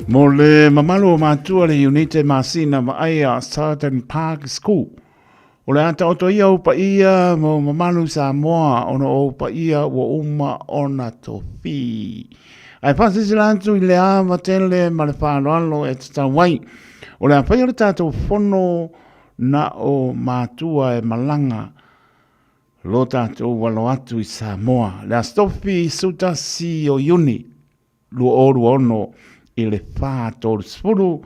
Mo le mamalu o matua le Iunite Masina Vaaia Southern Park School. O le a taoto ia ou paia ma ou mamalu Samoa ona o ou paia ua uma ona tofi. Ae faasilasila atu i le ava tele ma le faaaloalo e tatau ai. O le a faia le tatou fono na o matua e malaga lo tatou alo atu i Samoa. Le Aso Tofi 11 o Iuni 2026 i le 4:30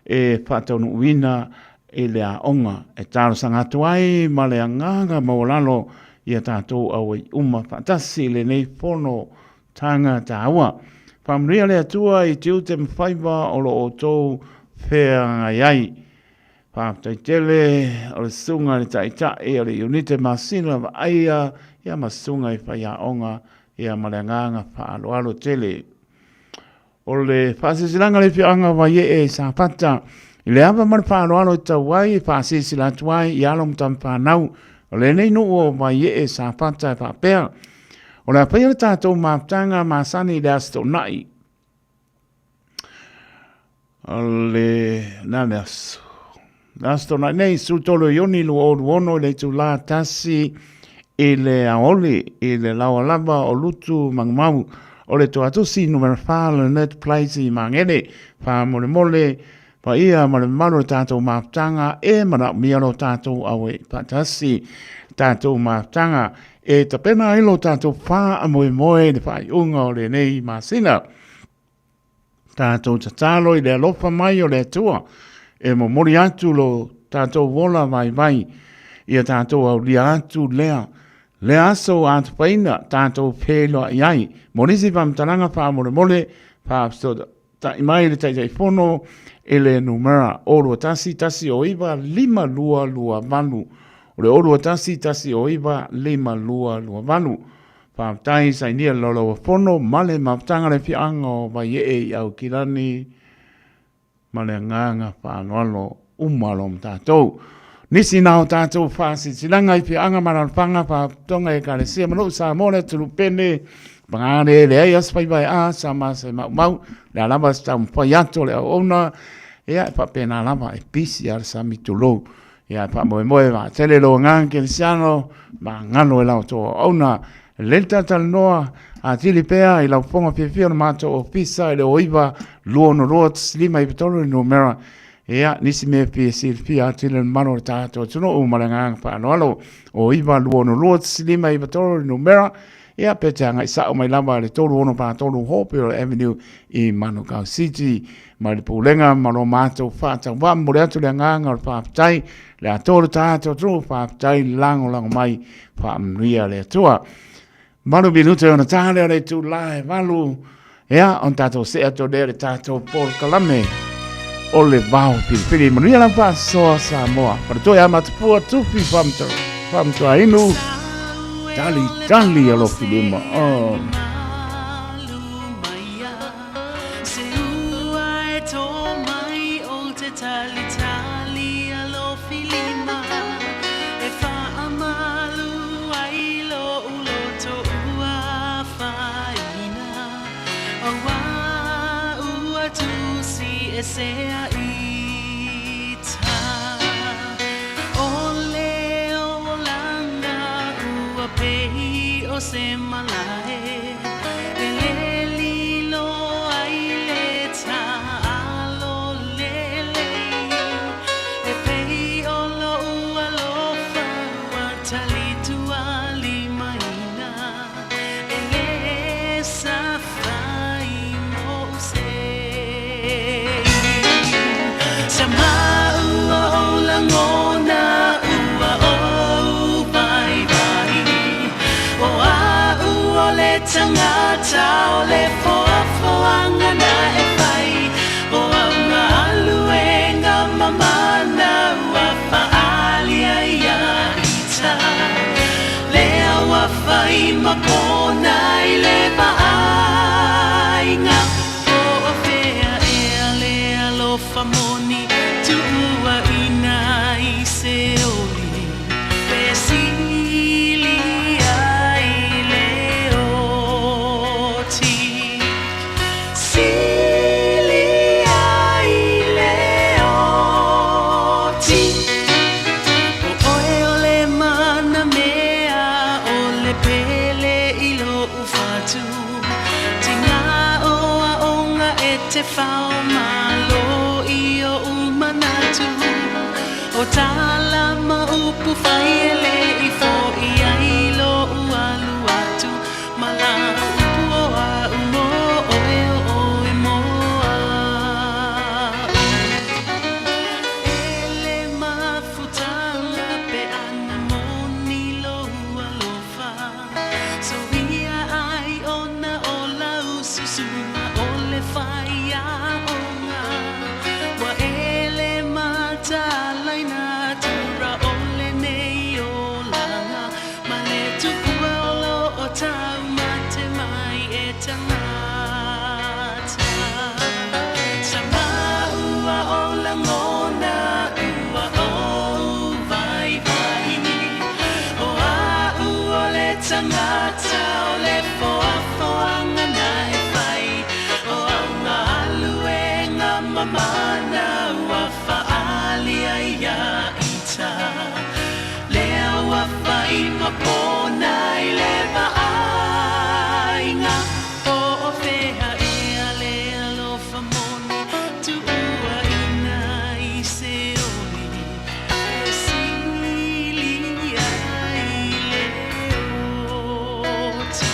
e faataunuuina i le aoga e talosaga atu ai ma le agaga maualalo ia tatou auai uma faatasi i lenei fono taga taua. Faamanuia le Atua i tiute ma faiva o lo outou feagai ai. Faafetai tele o le susuga i le Taitai o le Iunite Masina Vaaia ia ma susuga i faiaoga ia ma le agaga faaaloalo tele. O le faasilasilaga le afioaga o Vaiee i Safata i le ava ma le faaaloalo e tau ai e faasilasila atu ai i alo ma tamafanau o lenei nuu o Vaiee Safata e faapea, o le a faia le tatou mafutaga masani i le Aso Toonai O le na le aso. Le aso toonai nei, 13 o Iuni 2026 i le itulā 1 i le aoauli i le laoa lava o Lutu Magamau o le Toatusi numera 4 Leonard Place i Magele. Faamolemole paia ma le mamalu o le tatou mafutaga e manaomia lo tatou auai faatasi. Tatou mafutaga e tapena ai lo tatou faamoemoe i le faaiuga o lenei masina. Tatou tatalo i le alofa mai o le Atua e momoli atu lo tatou ola vaivai ia tatou aulia atu lea lea aso atupaina tatou feiloai ai. Mo nisi faamatalaga faamolemole faafesootai mai le Taitaifono i le numera 021 109 5228. O le 021 109 5228. Faafetai sainia le laulauafono ma le mafutaga le afioaga o Vaiee i Aukilani ma le agaga faaaloalo uma lo tatou. Nisi na o tatou faasilasilaga i afioaga ma alaalafaga faalapotopotoga ekalesia ma nuu Samoa le atunuu pene paga le leai aso faiva e a sa ma se maumau le a lava se taumafai atu o le auauna ia e faapena lava e pisi a le sami tulou. Ia e faamoemoe vaatele lou agaga kerisiano ma galo e la outou auauna. Lelei le talatalanoa atili pea i lau fofoga fiafia o le matou ofisa i le 09 262 1593 le numera. Ia, nisi mea fia silafia atili le mamalu o le tatou atunuu ma le agaga faaaloalo. 09 262 1593 le numera. Ia, pe te agai sao mai lava i le 3643 Hopewell Avenue i Manukau City. Mai le Pulega ma lo matou faatauvaa, momoli atu le agaga o le faafetai, le atoa o le tatou atunuu, faafetai lagolago mai, faamanuia le Atua. 8 minute ona ta lea o le itula e 8, ia, ona tatou see atu lea i le tatou polokalame o le vao filifili. Manuia lau faasoa Samoa. Faletoe a Matapua, Tufi Faamatuainu, Tali Tali Alofilima. Oh. e sea ita. O le olanga ua pei o se malae, e le lilo ai le ta'alo lelei. E pei o lo'u alofa ua talitualimaina, e le safai mo'u sei. Sa maua o lagona ua ou vaivai, O a'u o le tagata o le foafoaga na e fai, O au galuega mamana ua fa'aalia ia ita, Lea ua fai ma pona i le va'aiga. Po o fea ea le alofa moni tuuaina i se oli, Pe sili ai le oti, Sili ai le oti. O oe o le manamea o le pele i lo'u fatu, Tiga o aoga e te fao malo i o'u manatu, O tala ma upu fai e le'i fo'i ai lo'u alu atu, Ma la upu o a'u mo oe o oe mo a'u. E le mafutaga pe ana moni lou alofa, Soia ai ona o lau susuga o le faiaoga, Ua e le matalaina tura o lenei olaga, Ma le tupua o lo'o taumate mai e tagata. Sa maua o lagona ua ou vaivai, O a'u o le tagata o le foafoaga na e fai, O au galuega mamana ua fa'aalia ia ita, Lea ua fai ma pona i le va'aiga. Po o fea ea le alofa moni tuuaina i se oli, Pe sili ai le oti.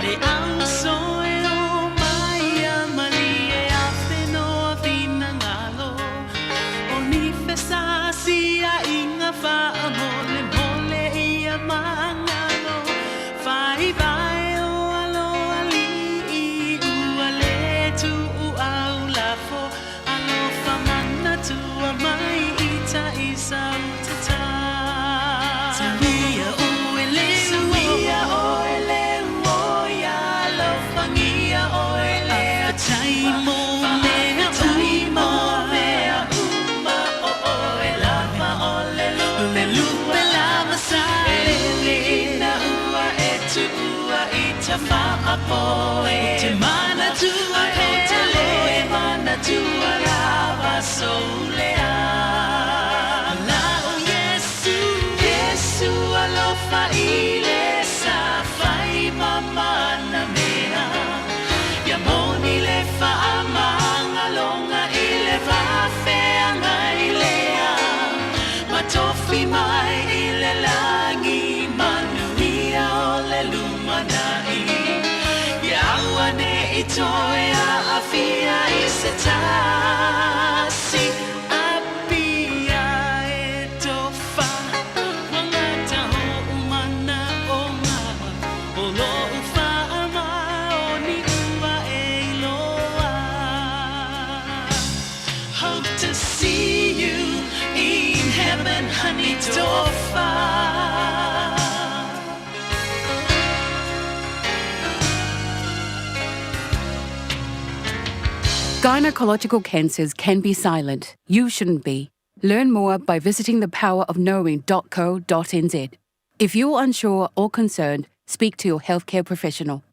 Le auso e o mai a malie a whenua finangalo, O ni fesasiaiga faamolemole ia magalo, Faivae o aloalii ua lē tuuau lafo, Alofa manatua mai ita i sau tatalo. Tuia oe le Tuia oe le ua alofagia oe le Faafetai mo mea uma mea uma o oe lava o le lupe lupe lava sa e ina ua e tuua i ta faapoe te manatua e te le manatua lava soulea Lao Iesu Iesu alofa i le sa fai mamana mea Ia moni le faamagaloga i le vaafeagai lea Ma tofi mai i le lagi manuia o le lumana'i Ia auane'i toe a'afia i se tasi Apia e tofa ua gata o'u manaʻoga O lo'u faamaoni ua e iloa Hope to see you in heaven, honey, Tofa. Gynecological cancers can be silent. You shouldn't be. Learn more by visiting thepowerofknowing.co.nz. If you're unsure or concerned, speak to your healthcare professional.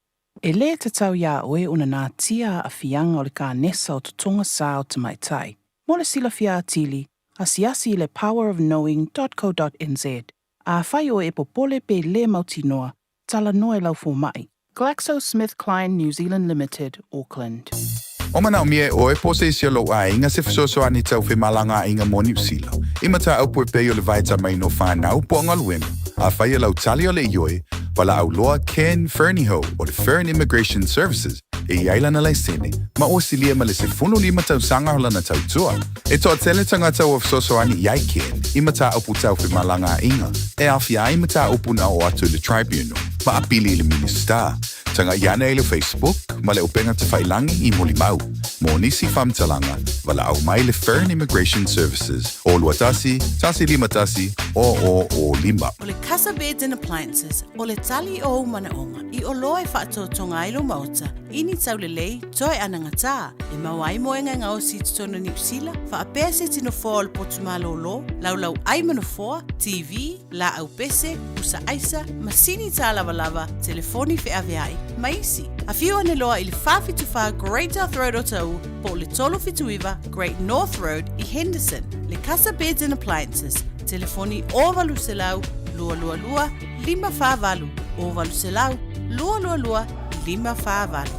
E lē tatau iā oe ona natia aafiaga o le kanesa o totoga sā o tamaitai. Mo le silafia atili, asiasi i le powerofknowing.co.nz. Afai oe e popole pe lē mautinoa, talanoa i lau fomaʻi. GlaxoSmithKline New Zealand Limited, Auckland. O manaʻomia e ʻoe po o se isi o lou ʻaiga se fesoasoani tau femalagaaiga mo Niu Sila. I mataupu e pei o le vaetamaina o fanau po o galuega. Afai o lau tali o le ioe, valaau loa Ken Fernihough o le Fern Immigration Services e i ai lana laisene, ma ua silia ma le 15 tausaga o lana tautua. E toatele tagata ua fesoasoani i ai Ken i mataupu tau femalagaaiga e aofia ai mataupu na oo atu i le Tribunal ma apili i le Minisita. Taga'i ane i le Facebook ma le upega tafailagi i Molimau. Mo nisi faamatalaga, valaau mai le Fern Immigration Services o 21 151 00 5. O le Casa Beds and Appliances, o le tali o ou manaoga i oloa e faatotoga ai lou maota i ni taulelei toe anagatā e maua ai moega e gaosi i totonu o Niu Sila, faapea se ti nofoa o le potu malōlō, laulau ai ma nofoa, TV, laau pese, pusa aisa, masini tālavalava, telefoni feaveai, ma isi. Afio ane loa i le 474 Great South Road Otahuhu po o le 379 Great North Road i Henderson. Le Casa Beds and Appliances, telefoni 0800 222 548, 0800 222 548.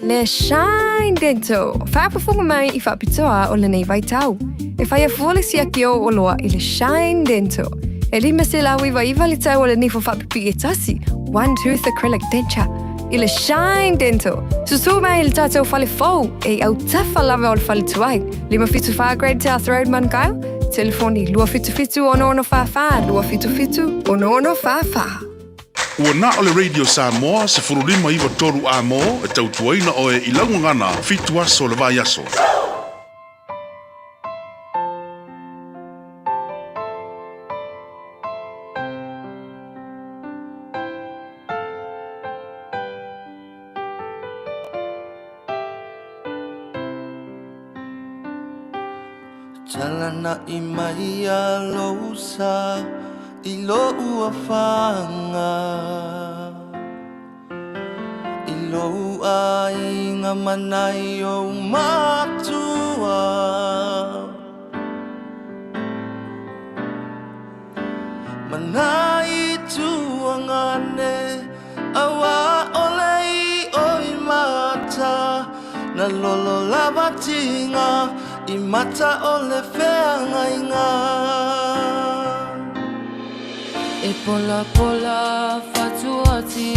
Le Shine Dental, faafofoga mai i faapitoa o lenei vaitau. E faia fua le siaki o oloa i le Shine Dental. E 599 le tau o le nifo faapipii e tasi, one tooth acrylic denture, i le Shine Dental. Susū mai i le tātou fale fou e i autafa lava o le fale tuai. 574 Great South Road, Manukau. Telefoni 277 6644 277 6644. Ua na o le Radio Samoa 1593 Amo e tautuaina oe i lau gagana 7 aso o le vaiaso. Talanaʻi mai a lou sa i loʻu afaga I lou aiga ma nai ou matua Ma nai tuagane auā ʻole i oi mata Na lolo lava tiga i mata o le feagaiga. E polapola fatuati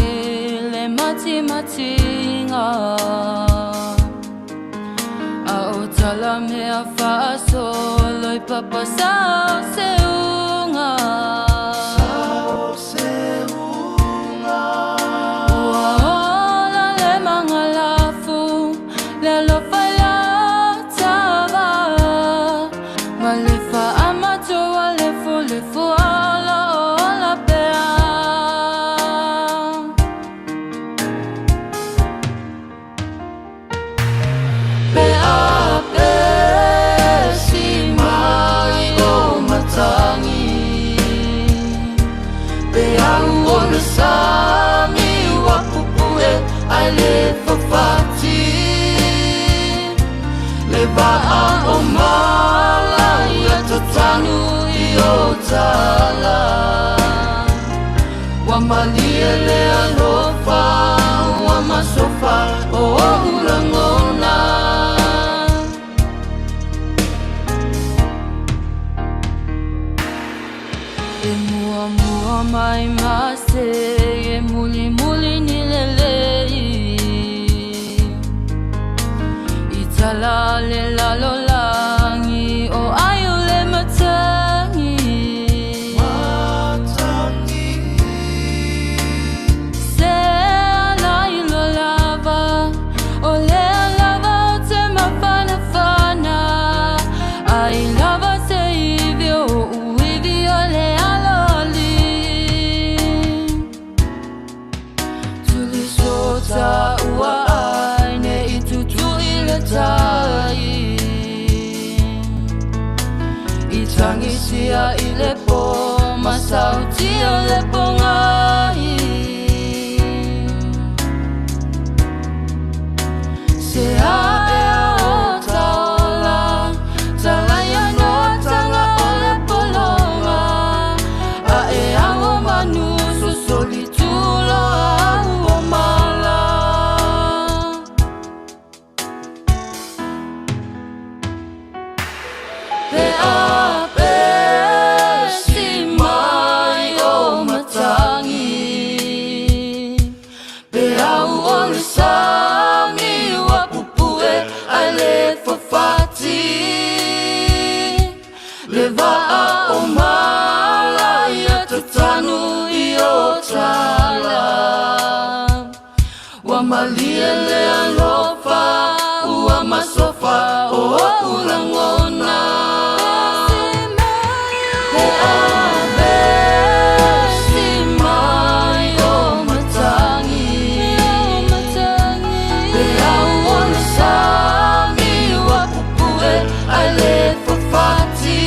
le matimatinga A o tala mea faasolo i papa sao seuga. Sao seuga. Ua ola le magalafu le alofa i la tava Ma le faamatua lefulefu o lo o ola pea. Pe a pe si mai o matangi Pe au o le sami ua pupue ai le fafati Le vaa o mala ia tatanu i o tala Ua malie le alofa ua masofa o oʻu lagona. E muamua mai mase e mulimuli ni lelei I tala le lalolagi o ai o le matangi. Se ala i lo lava o lea lava o te mafanafana Ai lava se ivi o uivi o le aloali Tulisota ua ai ne i tutui le tai I tagisia i le po ma Sauti o le pongai Se ae o taola Talaia no tanga o le polonga A e ago manu sosoli tulo au o mala Pe a pe si mai o matangi Pe au o le sami ua pupue ai le fafati Le vaa o mala ia tatanu i o tala Ua malie le alofa ua masofa o oʻu lagona Pe a vesi mai o matangi Pe au o le sami ua pupue ai le fafati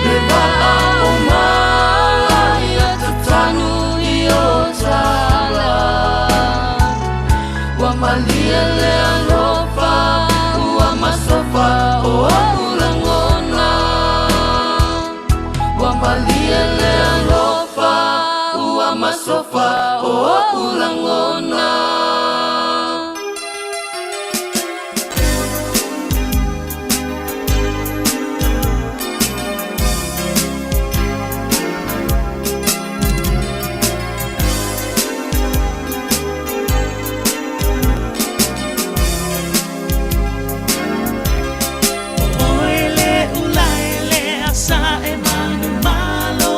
Le vaa o mala ia tatanu i o tala Ua malie le alofa ua masofa o oʻu lagona Ua malie le alofa ua masofa o oʻu lagona Oe le ulae le asa e manu malo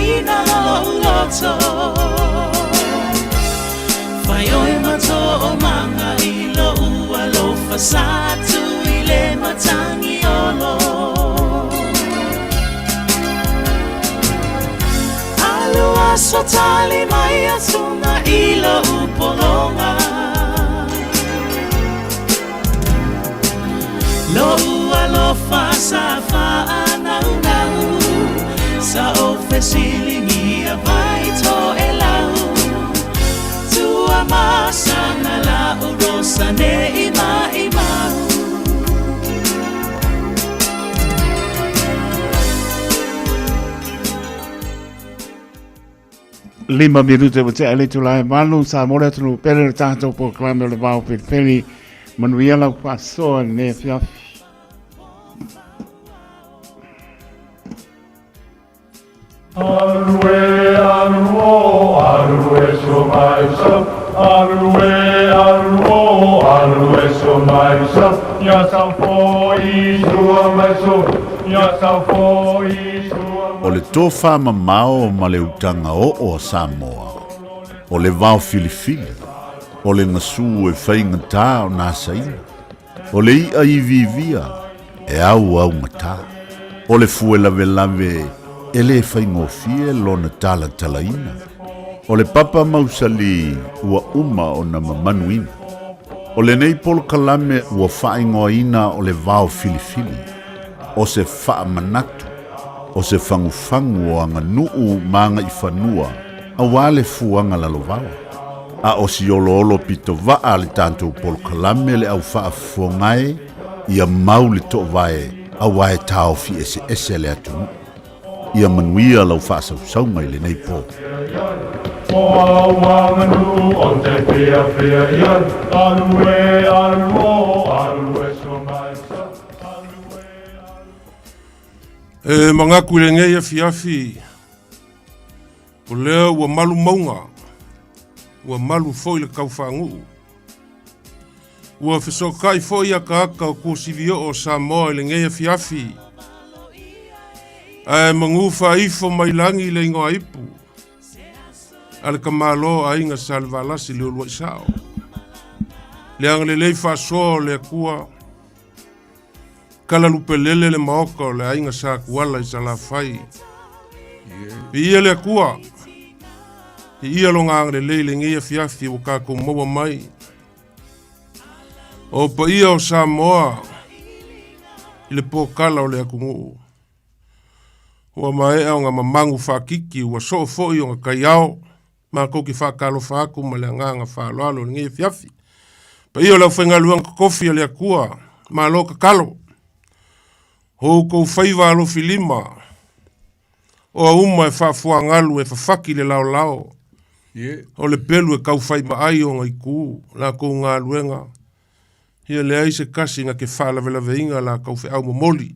ina lou loto Fai oe ma to o manga i lo ua lofa sa tu i le matangi olo Alua so tali mai asunga i lo upolonga Lo alofa sa whaanau nau Sa o fesilingia vai to e lau Tua masanga la o rosa ne i mai mau Lima minute ua tea le itula e 8, sa mo le atunuu pele le tatou polokalame o le vao felefeli. Manuia lau faasoa i lenei afiafi. Alue, aluo, alue so mai so. Alue, aluo, alue so mai so. Ia sau fo i sua mai so. Ia sau fo i sua O le tofamamao ma le utaga oo a Samoa, o le vao filifili, o le gasū e faigatā ona asaina, o le i'a iviivia e auaugatā, o le fue lavelave e lē faigofie lona talatalaina, o le papa mausalī ua uma ona mamanuina. O lenei polokalame ua faaigoaina o le vao filifili, o se faamanatu, o se fagufagu o aganuu ma agaifanua auā le fuaga lalovaoa. A o si oloolo pitovaa a le tatou polokalame le au faafofoga e, ia mau le toovae auā e taofi eseese le atunuu. Ia manuia lau faasausauga i lenei po. O au aganuu o te fiafia i ai. Alue, aluo, alue so mai so. E manatu i lenei afiafi, o lea ua malu mauga, ua malu foi le taufaanuu. Ua fesootai foi akaaka o tuasivi oo o Samoa i lenei afiafi, ae manu faaifo mai lagi le igoa ipu a le tamālō aiga Salevalasi le uluai sao. Le agalelei faasoa o le Atua, Kalalupelele le maota o le aiga Sa Tuala i Salafai. Viia le Atua, viia lona agalelei i lenei afiafi ua tatou maua mai. O paia o Samoa i le pōkala o le atunuu. Ua maea ona mamagu faakiki, ua soo foi ona kaiao, matou te faatalofa atu ma le agaga faaaloalo i lenei afiafi. Paia o le aufaigaluega totofi a le Atua, malo tatalo. O outou faiva alofilima, o auma e faafuagalu e fafaki le laolao, o le pelu e tau faimaai ona itu, latou galuega, ia leai se kasi na te faalavelaveina latou feau momoli,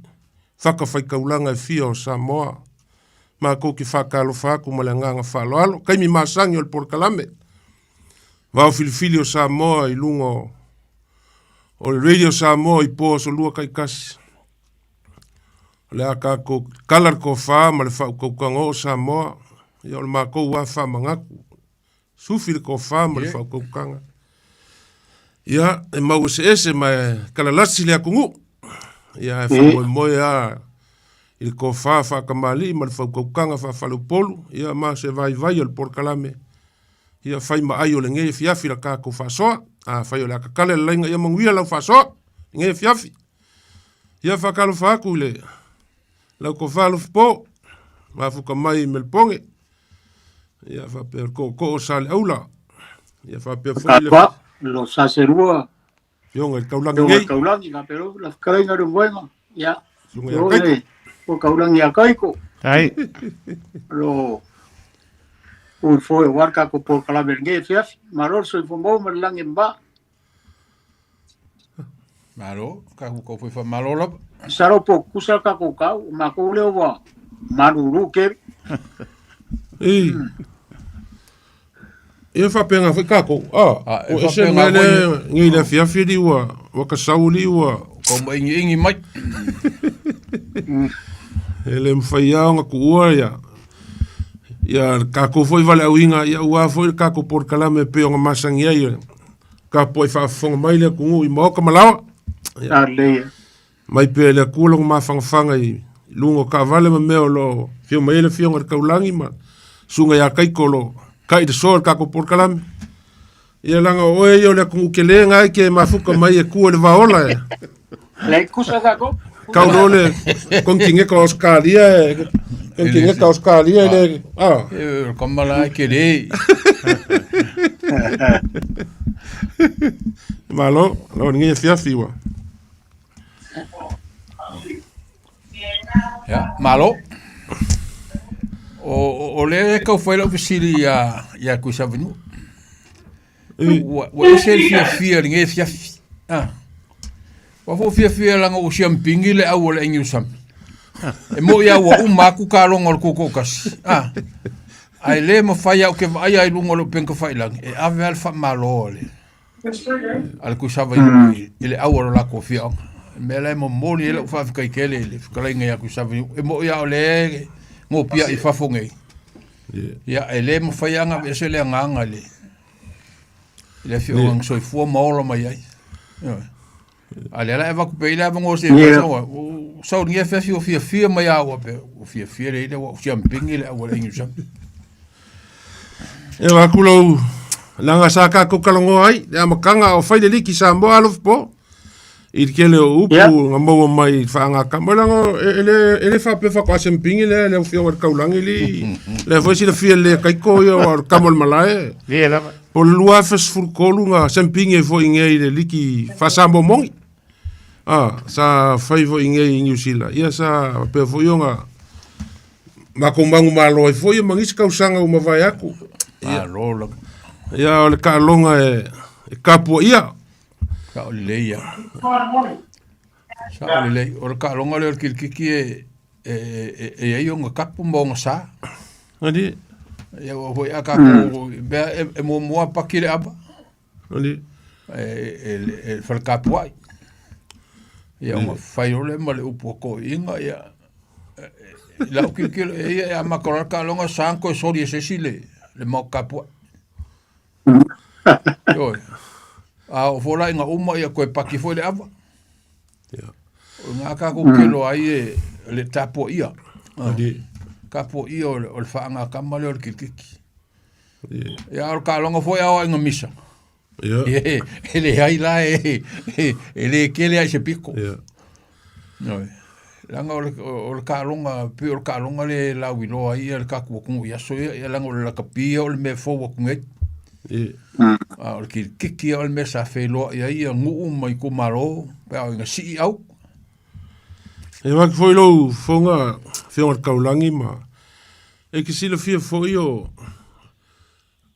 fatafaitaulaga e fia o Samoa. Matou te faatalofa atu ma le agaga faaaloalo. Taimi masani o le polokalame, vao filifili o Samoa i luga o, o le Radio Samoa i po aso lua taitasi. O le a tatou kala le tofa ma le faautautaga o Samoa, ia o le matou lava faamanatu. Sufi le tofa ma le faautautaga. Ia, e mau eseese ma e kalalasi le atunuu. Ia, e faamoemoe lava i le tofa faatamalii ma le faautautaga faafaleupolu, ia ma se vaivai o le polokalame, ia fai ma ai o lenei afiafi la tatou faasoa. Afai o le a tatala le laina, ia manuia lau faasoa i lenei afiafi. Ia faatalofa atu i le lau tofa Alofipo, mafuta mai i Melepone. Ia faapea le tootoo o Saleaula. Ia faapea foi le Kapa, lo saserua. Afioga i le Taulagi nei. Taulagi, ka pero la whakareinga ru moenga. Ia. Sunga ia Kaiko. O Kaulangi a Kaiko. Ai. Lo ui foi o warka ko por kalamer nge fiafi. Maror soi fo mo ma langi mba. Malo, ka ku ko foi malo lava. Saro po kusa ka ko kau, ma ko leo wa maruru ke. Ei. Ia faapena foi kākou. Ah, e o ese faapena mea le foi- ngei le afiafi li ua ua kasau li ua Kau maingiingi mai. E le mawhai lava ona kuua ia ia le kākou foi valeauina ia ua foi le kākou polokalame e pei ona masani ai ka poe faafofoga mai le atunuu i maoka ma laoa. Ia. Mai pea i le Atua lona mafanafana i luga o taavale ma mea o lo o afio mai ai le Afioga i le Taulagi ma Susuga ia Kaiko o lo o kai le soa i le tatou polokalame. Ia leaga o oe ia o le atunuu tele na e ke mafuta mai e kua i le vaola e. Lei kusa kako. Kau loa le kontineta o Australia e kontineta o Australia e le ah. E kamala e ke le. Malo, lo ni afiafi ua. Ia, malo. O, o le kau fai lau fesili ia, ia Kuisavinu. Ua, ua ese le fiafia le nge fiafi. Ah. Ua fo fiafia langa o siampingi le au o le ingi usami. E mo ia ua uma aku ka longa o le koko kasi. Ah. Ai le mawhai au ke vaai ai lunga o le upenga whailangi. E ave al wha malo le. A le kuisava i, i le au o lo lako fiaoga. Mea la e momoli ai lau faafetai tele i le fetalaiga ia Tuisavailuu. E mo'i lava o lea e gopia i fafo nei. Ia, e le mafai lava ona aveese le agaga i le i le afioga na soifua ma ola mai ai. Ioe. A lea la e avatu pea i le avanoa se yeah. Sau, sau ni afiafi o fiafia mai a ua pe, o fiafia le ile ua siampingi le au le ingi sami. E wa aku lau langa sa kākou talanoa ai, le amataga o fai le liki Samoa alofa po. I le tele o upu yeah. nga maua mai i faagakama leaga e, e le e le faapea faatoa lea le afioga i le taulagi li lea foi silafia le kaiko ia o le kama o le malae Ie lava. po le 2013 nga sempingi ai foi ngei i le liki faasamoa mogi ah, sa fai foi ngei i New Zealand ia sa faapea foi ona matou manumalo ai foi ma nisi tausaga ua mavae atu ia, Malo lava. ia o le taaloga e, e tapuaia Sao lelei ia. Sao lelei. O le taaloga lea o le kilikiki e e e e ai ona kapu ma ona sa. Ali. Ia ua foi a tatou mea e, e muamua paki le ava. Ali. E e e falekapuai. Ia ona fai loa lea ma le upu a toeaiina ia i lau tilotilo e ia e amata loa le taaloga sa ona toe soli e se isi le le maota kapuai. Ioe. A oo foi la ina uma ia toe paki foi le ava. Ia. O ngā kākou kelo ai e le tapuaia. Tapuaia o le, o le faagakama lea o le kilikiki. Ia, o le taaloga foi a o ai misa. Ia. E, e leai la e, e, e le kele ai se piko. Ia. Ioe. Leaga o le, o le taaloga, pei o le taaloga lea e lauiloa ai le tatou atunuu i aso ia, ia leaga o le lakapi ia o le mea fou atu nei. A o le kirikiti ia o le mea sa feiloai ai ia nuu ma itumalo pe a oo ina sii au. E vaki foi lou fofoga Afioga i le Taulagi ma e te silafia foi o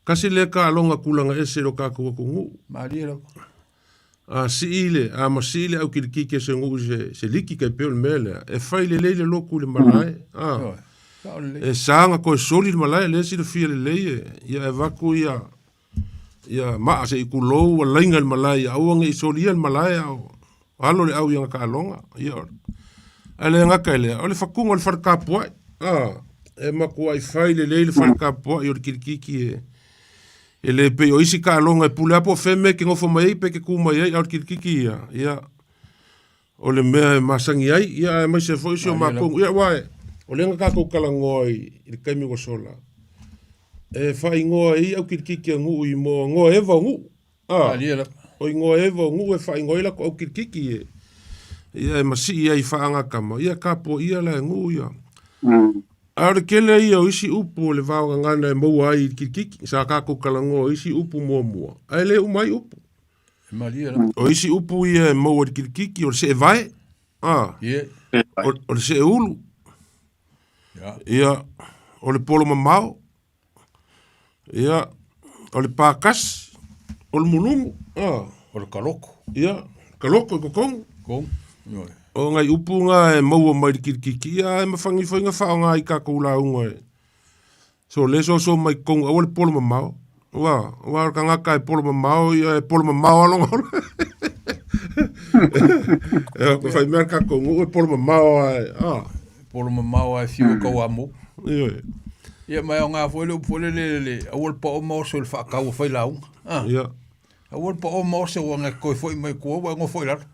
kasi lea taaloga tulaga ese i lo tatou atunuu. Malie lava. A sii le, a masii le au kilikiki e se nuu i se, se liki tai pei o le mea lea, e fai lelei le lotu i le malae. A, e sa ona toe soli le malae, lea e silafia lelei e, ia e avatu ia, ia maa se i tulou ua laina i le malae ia aua ne i solia le malae a o alo le au i ana taaloga. Ia, ae le gata i lea, o le fatuga o le fale tapuai. A, e matuai fai lelei le fale tapuai o le kilikiki e, E le pei o isi taaloga e pule lava po o fea mea e te nofo mai ai pe te tu mai ai, a o le kilikiki ia, ia, o le mea e masani ai, ia, aemaise foi si o matou, ia, aua o lea na tatou talanoa i le taimi ua sola, e faaigoa ai au kilikiki a nuu i moa goa eva o nuu. A, o igoa eva o nuu e faaigoa ai latou au kilikiki e, ia, e masii ai i faagatama, ia, tapuaia la e nuu ia. A o le tele ia o isi upu o le vaogagana e maua ai i le kilikiki, sa tatou talanoa i isi upu muamua, ae le uma ai upu. E malie lava. O isi upu ia e maua i le kilikiki, o le seevae, a, o, o le seeulu, ia, o le polo mamao, ia, o le pakasi, o le mulumu, a. O le kaloko. Ia, kaloko i totonu. Totonu, ioe. O ngai upu na e maua mai le kilikiki, ia ae mafani foi na faaaoga i tatou lauga e. So le soso mai totonu aua le polo mamao. Ua, ua o le tagata e polo mamao, ia e polo mamao lava lona ola. E ko fai mea le tatou nuu e polo mamao lava e, a. Polo mamao lava e fiu e tauamo. Ioe. Ia ma e aoga foi le upu foi lele le aua le pao ma oso i le faatau o failauga. A. Ia. Aua le pao ma oso ua na toe foi mai tua ua e nofo i lalo.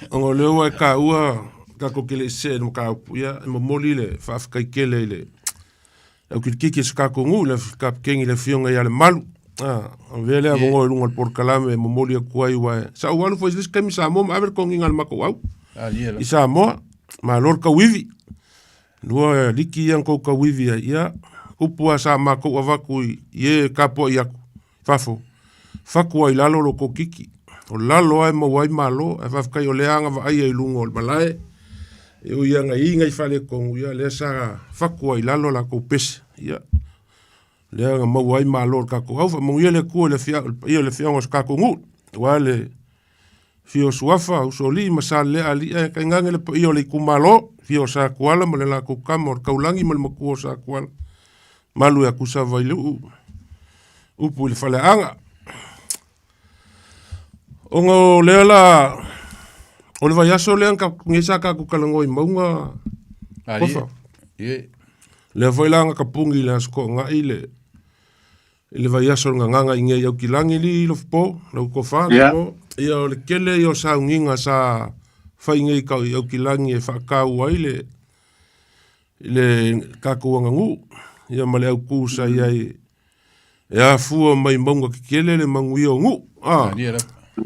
Ona o lea ua e taua tatou te le i see i le mataupu, ia e momoli le faafetai tele i le au kilikiki o si tatou nuu, le kapikeni le afioga ia Lemalu. A, avea lea avanoa i luga o le polokalame e momoli atu ai aua sa ou alu foi i se isi taimi i Samoa ma ave le toniga a le matou au i Samoa, malo le tauivi. Lua liki ia na tou tauivi ai, ia, upu lava sa matou avatu i e tapuai atu i fafo, fatu lava i lalo lo tou kiki. O lalo lava e maua ai malo, ae faafetai o lea agavaaia i luga o le malae, e ui lava ina i nai faaletonu, ia lea sa fatu lava i lalo latou pese, ia, lea na maua ai malo o le tatou au. Faamanuia le Atua i le paia o le afioaga o si tatou nuu, aua le Afio o Suafa, Usoalii ma Salelea Alii ae tainane le paia o le itumalo, afio o Satuala ma le latou tama o le Taulagi ma le matua o Satuala, malu ia Tusavailuu, upu i le Faleaana. Ona o lea la, o le vaiaso lea nei sa tatou talanoa i mauga, Kofa. Lea foi la na tapuni i le Aso Toonai le i le vaiaso o le gagaga i nei Aukilagi li Lofopo, lau tofa Lofopo. Ia o le tele ia o sauniga sa fai nei kau i Aukilagi e faataua ai le le tatou aganuu ia ma le autu sa i ai e afua mai mauga tetele le manuia o nuu. A,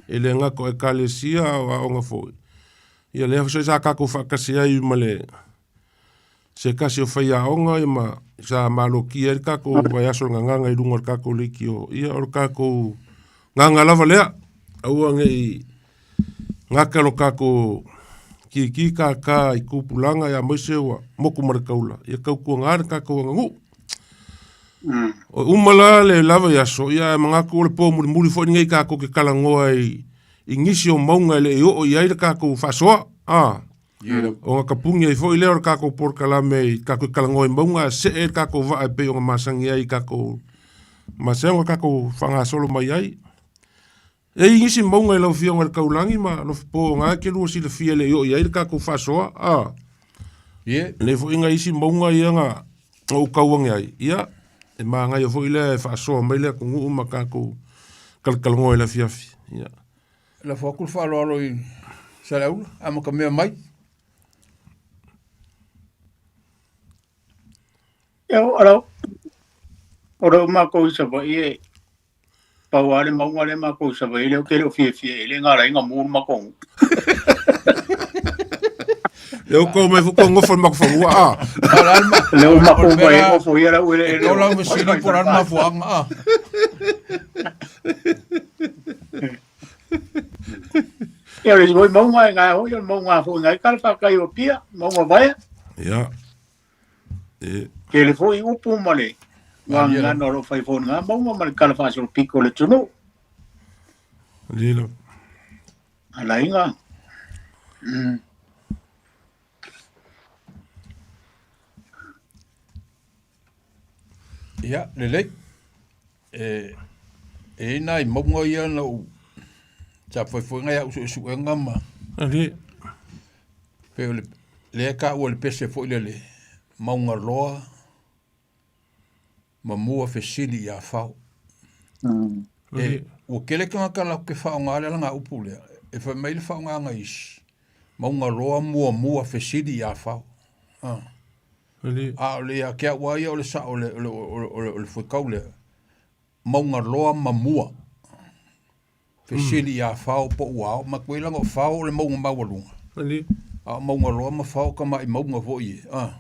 e le gata o Ekalesia a o aoga foi. Ia lea foi sa tatou faatasi ai ma le se tasi o faiaoga ia ma sa malotia ai le tatou vaiaso o le gagaga i luga o le tatou leitio, ia o le tatou gaga lava lea. Aua ne i gata lo tatou kiki kākā i tupulaga aemaise ua motu ma le taula, ia tautuaga le tatou aganuu. O uma la le la vaiaso, ia ae manatu o le po mulimuli foi lenei tatou te talanoa ai i nisi o mauga e le i oo i ai le tatou faasoa. A. Ona tapuni ai foi lea o le tatou polokalame i tatou talanoa i mauga ae see le tatou vaa e pei ona masani ai i tatou masani ona tatou faagasolo mai ai. E i ai nisi mauga i lau Afioga i le Taulagi ma Lofopo o na e te lua silafia e le i oo i ai le tatou faasoa, a. Lea foi na isi mauga ia na ou tau ane ai, ia, e manaia foi lea e faasoa mai le atunuu ma tatou talatalanoa i le afiafi. Ia. Lafo atu le faaaloalo i Saleaula, amatamea mai. Ia, o lau, o lau makou i Savaii e, pau lava le mauga lea makou i Savaii lea ou te le o fiafia i ai, le galai ga mu le makou nuu. Le o ko mai fuko ngofo le makufanua a. Le o mako mai ngofo ia la ue le O lau fesili po o le a le mafuaaga a. Ia o le isi foi mauga e gae foi o le mauga foi ngai ka le whakai o pia, mauga vaea. Ia. E. Tele foi upu ma le ngana o lo fai foi ngā mauga ma le kala whaasolopiko le tunu. Lilo. Alaiga. Ia, lelei. E, e i nai mauga ia na ou sa foefoega ia au suesuega ma Ali. Pe o le lea e taua o le pese foi lele mauga loa ma mua fesili ia Fao. E, ua tele tagata latou te faaaoga le alagaupu lea, e fai mai le faaaogaga i isi, mauga loa muamua fesili ia Fao. A, a o le ia te au lava ia o le sao o le, o le, o le, o le, o le fuaitau lea, mauga loa ma mua fesili ia Fao po ua ao. Matua leaga o Fao o le mauga maualuga. A o mauga loa ma Fao o tama'i mauga foi e. A.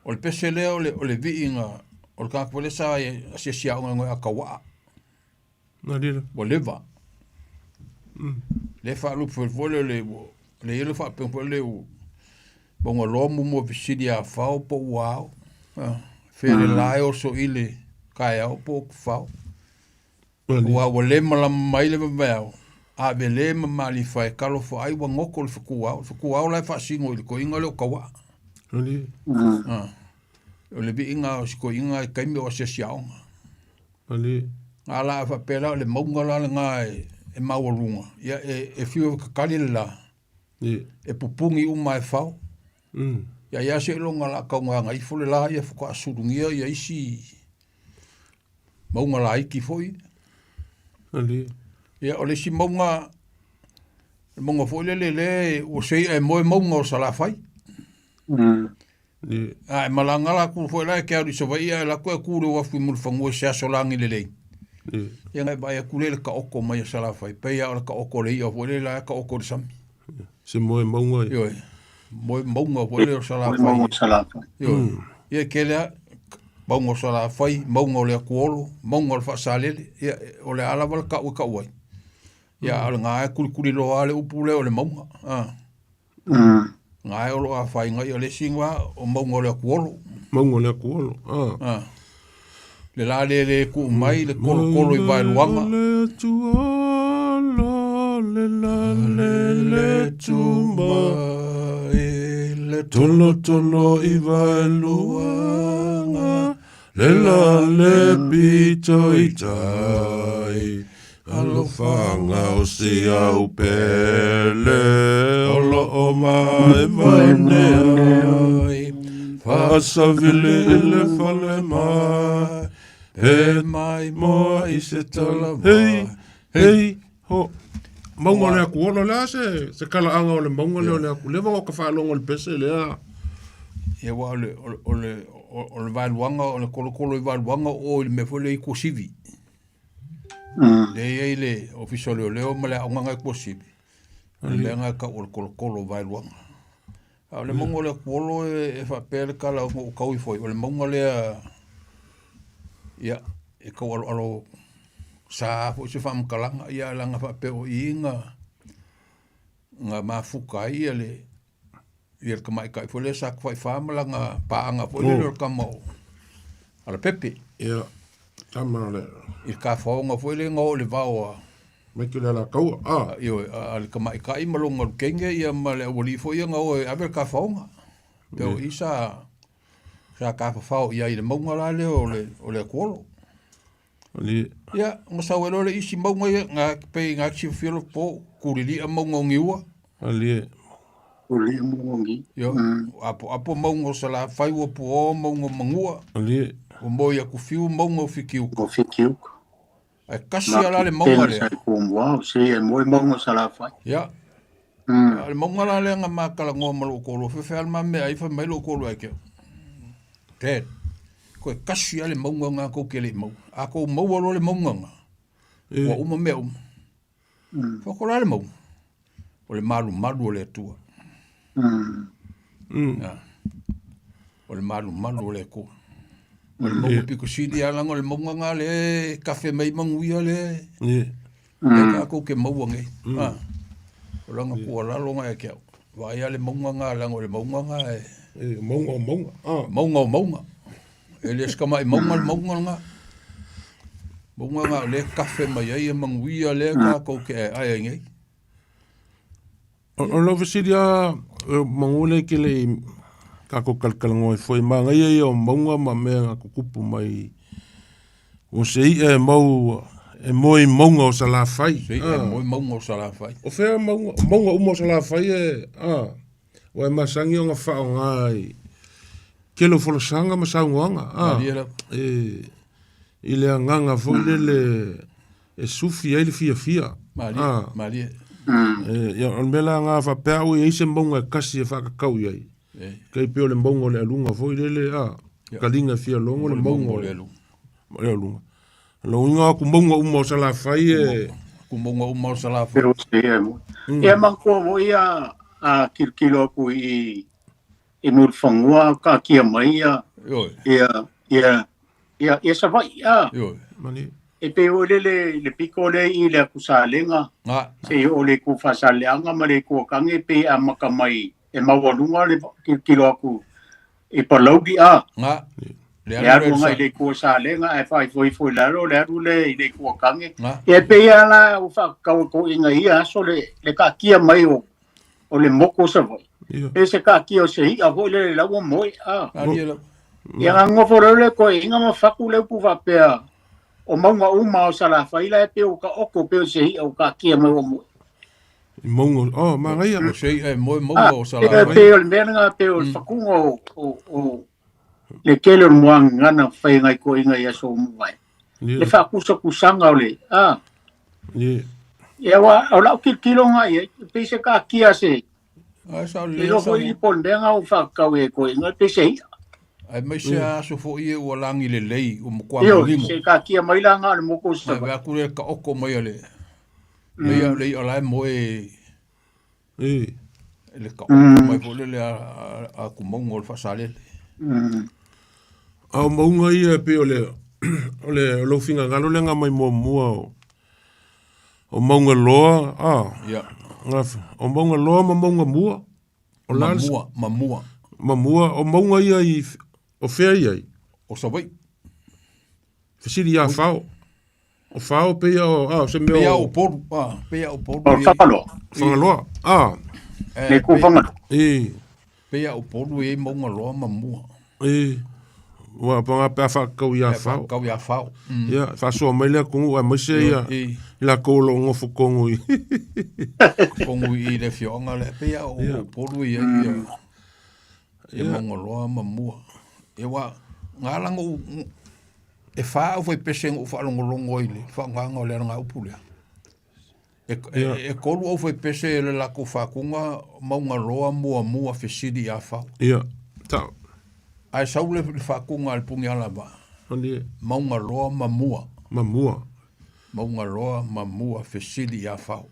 O le pese lea o le, o le viiga o le tagata foi lea sa asiasi aoga e goe a tauaa. Ua leva. Lea faalupe foi foi lea o le, le ia le faapea foi lea ua mauga loa muamua fesili ia Fao po ua ao. A. Fea le la e oso i le taeao po o Fao. Aua ua le malama mai le vaveao, ave le ma malifa e talofa ai ua goto le fetuao. O le fetuao la e faasino i le toeaina lea o Tauaa. Ah. O le viiga o si toeaina i taimi o asiasi aoga. A la a faapea la o le mauga la lena e, e maualuga, ia e, e fiu e kakali le la, e pupuni uma e fao. Ia ia seiloga o le a taugaga ifo le la ia faatoa sulugia ia isi mauga laiti foi. Ia o le isi mauga, le mauga foi lele lea ua sei ae moe mauga o Salafai. A e malaga la atu foi la e te alu i Savaii ae alu atu e tu i le uafu i Mulifanua i se aso lagi lelei. Ia ona e vaai atu lea i le taoto mai a Salafai, pei lava o le taoto o le i'a foi lele la e taoto i le sami. Se moe mauga. Ioe. Moe mauga foi lea o Salafai. Moe mauga o Salafai. Ioe. Ia e tele lava mauga o Salafai, mauga o le Atuolo, mauga o le Faasalele, ia o le a lava le tau e tau ai. Ia a o lena e tulituliloa lava le upu lea o le mauga. A. Na e o lo o afaina ia le isi wa o mauga o le Atuolo. Mauga o le Atuolo. A. A. Le la le le tuu mai le kolokolo i Vaeluaga. Le Atuolo le la le le tuma le tolotolo i Vaeluaga le la le pito i tai alofanga o si au pele o lo o mai vai nei faasavili i le fale mai he mai moa i se tala hei hei ho mauga o le Akuolo le a se se kalaaga o le mauga lea o le Aku leva o ka faalogo i le pese lea. Ia aua o le o le o le o le vaeluaga o le kolokolo i vaeluaga o i le mea foi lea i Tuasivi. Lea e i ai le Ofisa o Leoleo ma le aoga i Tuasivi. O le mea lena e tau o le kolokolo o Vaeluaga. A o le mauga o le Atuolo e faapea le tala na ou tau ifo ai, o le mauga lea ia, e tau aloalo sa foi se faamatalaga, ia leaga faapea o i na na mafuta ai ia le ia le tamaitai foi lea sa tafaifa ma lana paaga foi lele o le tama o Alapepe. Ia, tama o le... I le tafaoga foi lea na oo i le vao a... Mai ke le Alataua, a. Ioe, a le tamaitai ma lona lukenge ia ma le aualii foi ia na o e ave le tafaoga. Pei o i sa, sa tafafao i ai i le mauga la lea o le, o le Atuolo. Ia, ona sau ai loa le isi mauga ia, na pei na te silafia lou po, Kulilia mauga o Niua. Alie. Kulilia mauga o Niua. Ia, apoapo mauga o Salafai, ua puaoa mauga o Manua. Alie. Ua moe i Atufiu mauga o Fitiuta. O Fitiuta. Ae kasi lava la le mauga lea. Sa kumua, o se e moe mauga o Salafai. Ia. A o le mauga la lea na ma talanoa ma lou toalua, fefe lava le ma mea ai, fai mai lou toalua ia te au, Dad, toe kasi lava le mauga lena tou te le i maua. A tou maua loa le mauga lena, ua uma mea uma. Fai atu, o le a le mauga? O le malumalu o le Atua. O le malumalu o le Atua. O le mauga pito sili lava leaga o le mauga lena lea e kafe mai ai manuia lea lea tatou te maua nei. A, o lana tuualalo lena ia te au, vaai lava le mauga lena leaga o le mauga lena e... Mauga o mauga. Mauga o mauga. E le o se tamai mauga le mauga lena. Mauga lena o lea e kafe mai ai manuia lea tatou te aeae ai nei. O lau fesili lava, manu lea e te le i tatou talatalanoa ai foi, manaia ia o mauga ma mea na tutupu mai o se i'a e mau e moe i mauga o Salafai. Se i'a e moe i mauga o Salafai. O fea mauga, o mauga uma o Salafai e, a, ua e masani ona faaaoga i tele o folasaga ma saunoaga, a, e, i le agaga foi lele e sufi ai le fiafia. Malie, malie. E, ia, o le mea la lena faapea au e i ai se mauga e kasi e faatatau i ai. Tai pei o le mauga o le aluga foi lele, a, kaliga e fia logo le mauga o le aluga. O lona uiga o aku mauga uma o Salafai e... Aku mauga uma o Salafai. Ia manatua foi a tilotilo aku i i Mulifanua taatia mai ia ia ia ia ia Savaii a. E pei foi lele i le pito lea i le atu Salega seia oo i le itu Faasaleleaga ma le itu Atage e pei e amata mai e maualuga le tilotilo atu i Palauli a. Le alu agai i le itu o Salega ae faaifoifo i lalo le alu lea i le itu Atage. Ia e pei lava la ua faatatau atu i ia aso le taatia mai o o le moku o Savaii. E se taatia o se i'a foi lele la ua moe a. Ia na nofo loa le toeaina ma fatu le upu faapea o mauga uma o Salafai la e pei ua taoto pei o se i'a ua taatia mai ua moe. I mauga, oh, manaia. O se i'a e moe mauga o Salafai. E pei o le mea lena pei o le fatuga o le tele o le muagagana fai e nai toeaiina i aso ua mavae. Le faakusakusaga o le, a. Ia aua o lau tilotilo lena i ai, e pei se taatia se, E iloa foi i po o le mea lena ua faatatau i ai toeaiina, e pei se i'a. Aemaise lava aso foi ia ua lagi lelei, ua matua Ioe, manino. se taatia mai la na o le motu o Mai Savaii. vae atu lea taoto mai a le le i'a la e moe le taoto mai foi lele a Tumauga o le Faasalele. A o mauga ia e pei o le o le lou finagalo lea na aumai muamua o o mauga loa a o mauga loa ma mauga mua. O la Mamua, mamua. Mamua, o mauga ia i o fea i ai? O Savaii. Fesili ia Fao. O Fao pei o a o se mea Pei o Upolu, a pei o Upolu. O Fagaloa. Fagaloa. A. Le ku Fagaloa. E. Pei o Upolu e mauga loa mamua. E. Ua panga pe a whakakau i a Fao. Whakakau i a Fao. Ia, whaasoa mai le atunuu aemaise ia i lakou o lo o nofo tonu i. Tonu i le afioaga lea. Pei o Upolu e i ai ia. Ia mauga loa mamua. Ia ua ngā langa u e whā au whai pese ngō whaalongolongo ai le whaongaanga o le alagaupu lea. E, e, e kolu au whai pese e le lako whakunga maunga loa mua mua fesili i a whao. Ia, ta. Ae sau le whakunga al pungi ala va. Maunga loa ma mua. Ma mua. Maunga loa ma mua fesili i a whao.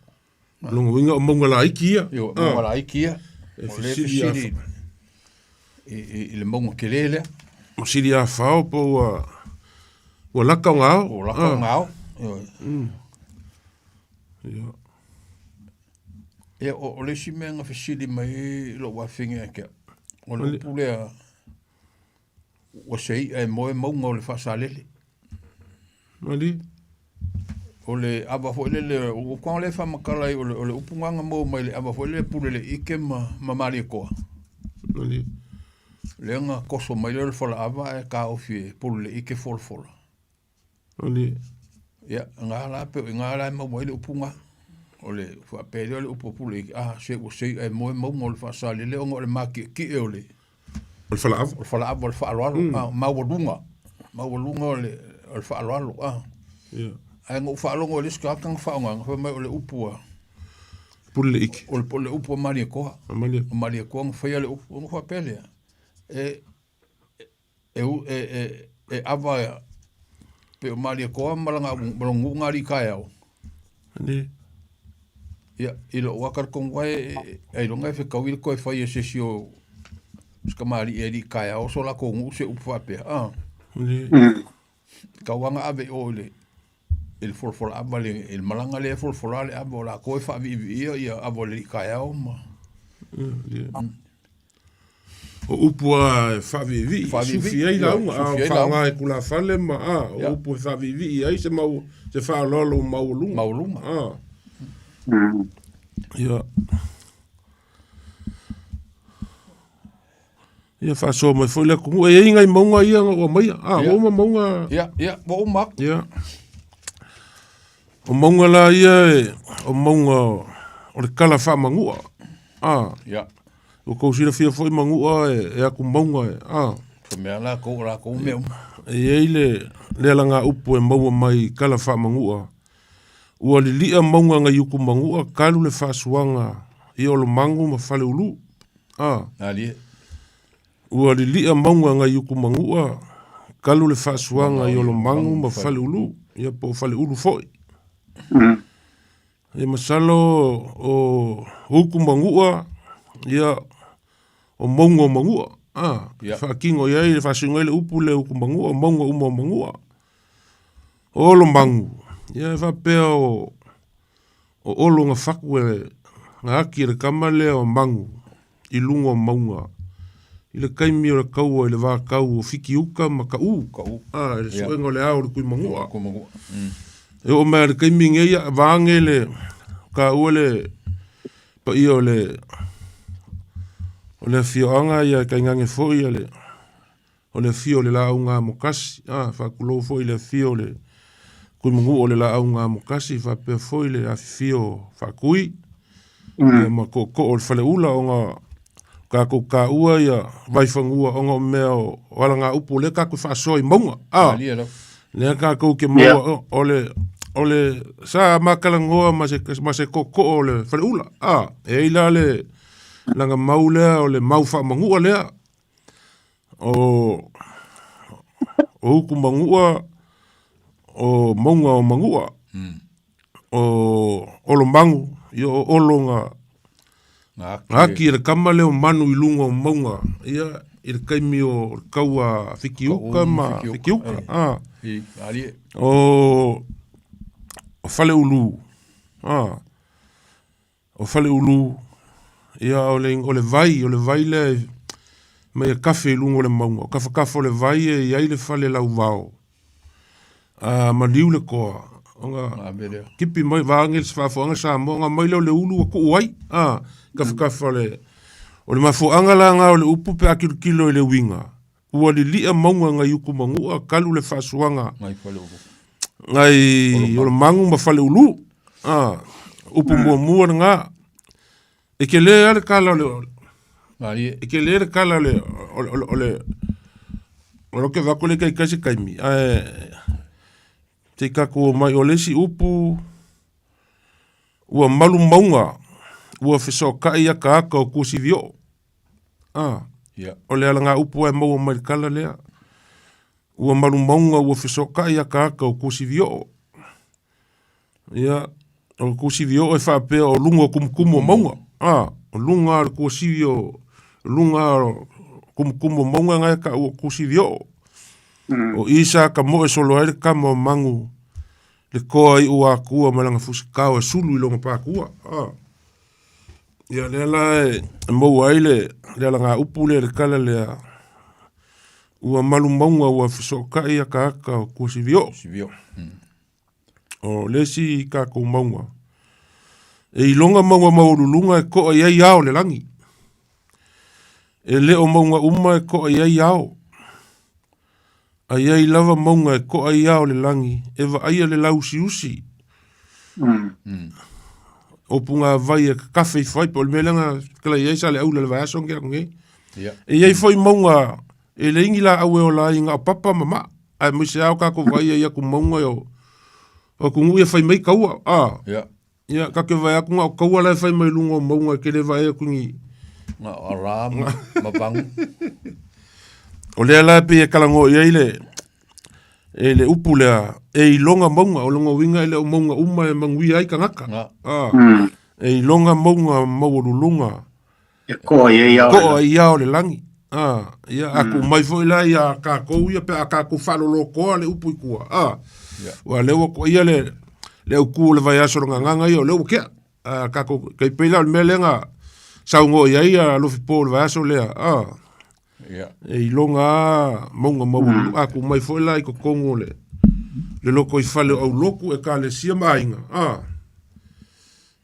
Lona uiga o mauga laiti ia. Ioe, mauga laiti ia. E O lea fesili i le mauga tele lea. O sili a fao po ua ua laka o ngā ao. Ua laka o ngā ao. Ioe. Ia. Ia, o le isi mea na fesili mai ai lou afine ia te au, o le upu lea, ua se i'a e moe mauga o le Faasalele. Mali. O le ava foi lele, o upu lea e faamatala ai, o le upu lena na maua mai le ava foi lele pule le ike ma Malietoa. Mali. Lea na toso mai lea o le falaava ae taofi e pule le ike folafola. Mali. Ia, nga la pe o nga la e maua ai le upu nga. O le faapea lea o le upu o pule ike, ah, se ua se i'a e moe mauga o le Faasalele ona o le matietie o le O le falaava. O le falaava o le faaaloalo, a, maualuga, maualuga o le, o le faaaloalo, a. Ia. Ae na ou faalogo i le isi tagata na faaaogaina, fai mai o le upu a... Pule le ike. O le, o le upu a Malietoa. A Malietoa. O Malietoa na faia le upu, ona faapea lea, e, e, e, e, e ava pe o Malietoa ma lana, ma lona nuu na alii taeao. Ani. Ia, i lou lava talitonuga e ailoga e fetaui le toe fai e se isi o si kamali'i e alii taeao so latou nuu se upu faapea, a. Tau lava na ave i o i le i le folafola ava i le malaga lea e folafola le ava o latou e faaviiviia ia ava o le alii taeao ma O upu lava e faaviivii, sufi ai lauga, a faaaoga e tulafale ma a, o upu e faaviivii ai se mau, se faaaloalo maualuga. Maualuga. A. Ia. Ia faasoa mai foi le atunuu. E i ai nai mauga ia na ou aumaia. A, ua uma mauga. Ia, ia, ua uma atu. Ia. O mauga la ia e, o mauga o le kala faamanua. A. Ia. Ua tou silafia foi manua e, e atu mauga e, a. Se mea latou, o latou mea uma. E i ai le, le alagaupu e maua mai i kala faamanua. Ua lilia mauga nai uku manua kalu le faasuaga i Olomagu ma Faleulu. A. Alie. Ua lilia mauga nai uku manua kalu le faasuaga i Olomagu ma Faleulu, ia po o Faleulu foi. Ia masalo o uku manua, ia o mauga o manua. A, Ia. faatino i ai, faasuga ai le upu lea uku manua, o mauga uma o manua. O Olomagu, ia e faapea o o Olo na fatu e na ati e le tama lea o Magu i luga o mauga i le taimi o le taua i le vatau o Fitiuta ma Kaʻū, a, i le suega o le ao o le Tuimanua. E oo mai lava i le taimi lenei, ia vaeane le taua le paia o le o le afioaga ia tainane foi le O le afio o le laau gamokasi, a, faatulou foi i le afio o le Tuimanua o le laau gamokasi, faapea foi le afifio o Faatui, ia ma Tootoo o le Faleula, ona tatou taua ia Vaifanua ona o mea o alagaupu o lea tatou te faasoa i mauga, a, lea tatou te maua, o le, o le, sa ma talanoa ma se, ma se tootoo o le Faleula, a, e i ai la le laga mau lea o le mau faamanua lea, O o uku manua, o mauga o manua, o Olomagu, ia o Olo na na aki e le tama lea o Manu i luga o mauga, ia i le taimi o le taua Fitiuta ma Fitiuta, a. O Faleulu, a. O Faleulu, ia o le, o le vai, o le vai lea e mai e kafe i luga o le mauga. O kafakafa o le vai e i ai le fale lauvao. A maliu le toa, ona tipi mai vaage le faafofoga Samoa, ona aumai lea o le ulu ua tuu ai. A, kafakafa o le, o le mafuaaga la lena o le upu pe a tilotilo i le uiga, ua lilia mauga nai uku manua, kalu le faasuaga nai Olomagu ma Faleulu. A, upu muamua lena. E tele lava le tala o le, e tele le tala o le, o le, o le, o le, o le ke vaku le kai kasi kaimi. Ae, te tatou omai, o le isi upu, ua malu mauga, ua fesootai ataata o Tuasivi-oo. A, yeah. O le alagaupu e maua mai le tala lea. Ua malu mauga ua fesootai ataata o Tuasivi-oo. Ia, o le Tuasivi-oo e faapea o luga o tumutumu o mauga. A, o luga o le tuasivi o luga o tumutumu o mauga na e taua o Tuasivi-oo. O i sa tamoe solo ai le tama o Magu le toa iu atua ma lana fusitao e sulu i lona pākua. A. Ia lea la e maua ai le, le alagaupu lea i le tala lea, ua malu mauga ua fesootai ataata o Tuasivi-oo. Tuasivi-oo. O le isi tatou mauga, e iloga mauga maualuluga e to'a i ai ao o le lagi. E le o mauga uma e to'a i ai ao. A i ai lava mauga e to'a ai ao o le lagi, e vaaia le lauusiusi. O pugāvai e kakafe ifo ai, po o le mea lea na fetalai ai Saleaula i le vaiaso na tea atu nei. E i ai foi mauga e leai ni laau e ola ai na o papa ma maa, aemaise lava o tatou vaaia i atu mauga o atunuu ia fai mai taua, a. Ia, ta te vaai atu na o taua la e fai mai luga o mauga e te le vaai atu ni... Na o alā ma, ma vagu. O lea la e pei e talanoa i ai le, e le upu lea, e iloga mauga, o lona uiga e le o mauga uma e manuia ai tagata. Na. A, E iloga mauga maualuluga. E koa i ai ao. Koa i ao le lagi. Ah, ia, a ku mai foi la ia kākou ia pe a kākou whaalolokoa le upu i kua. Ah, ua lea ua koa ia le, le au ku o le vaiaso le nganganga ia o lea ua kea. Ah, kākou, kei pei la o le mea lea nga saungo i ai a lofi pō o le vaiaso lea. Ah, e iloga a mauga maualuluga. A ku mai foi la i totonu o le, le loko i fale o aulotu e kalesia ma aiga. Ah,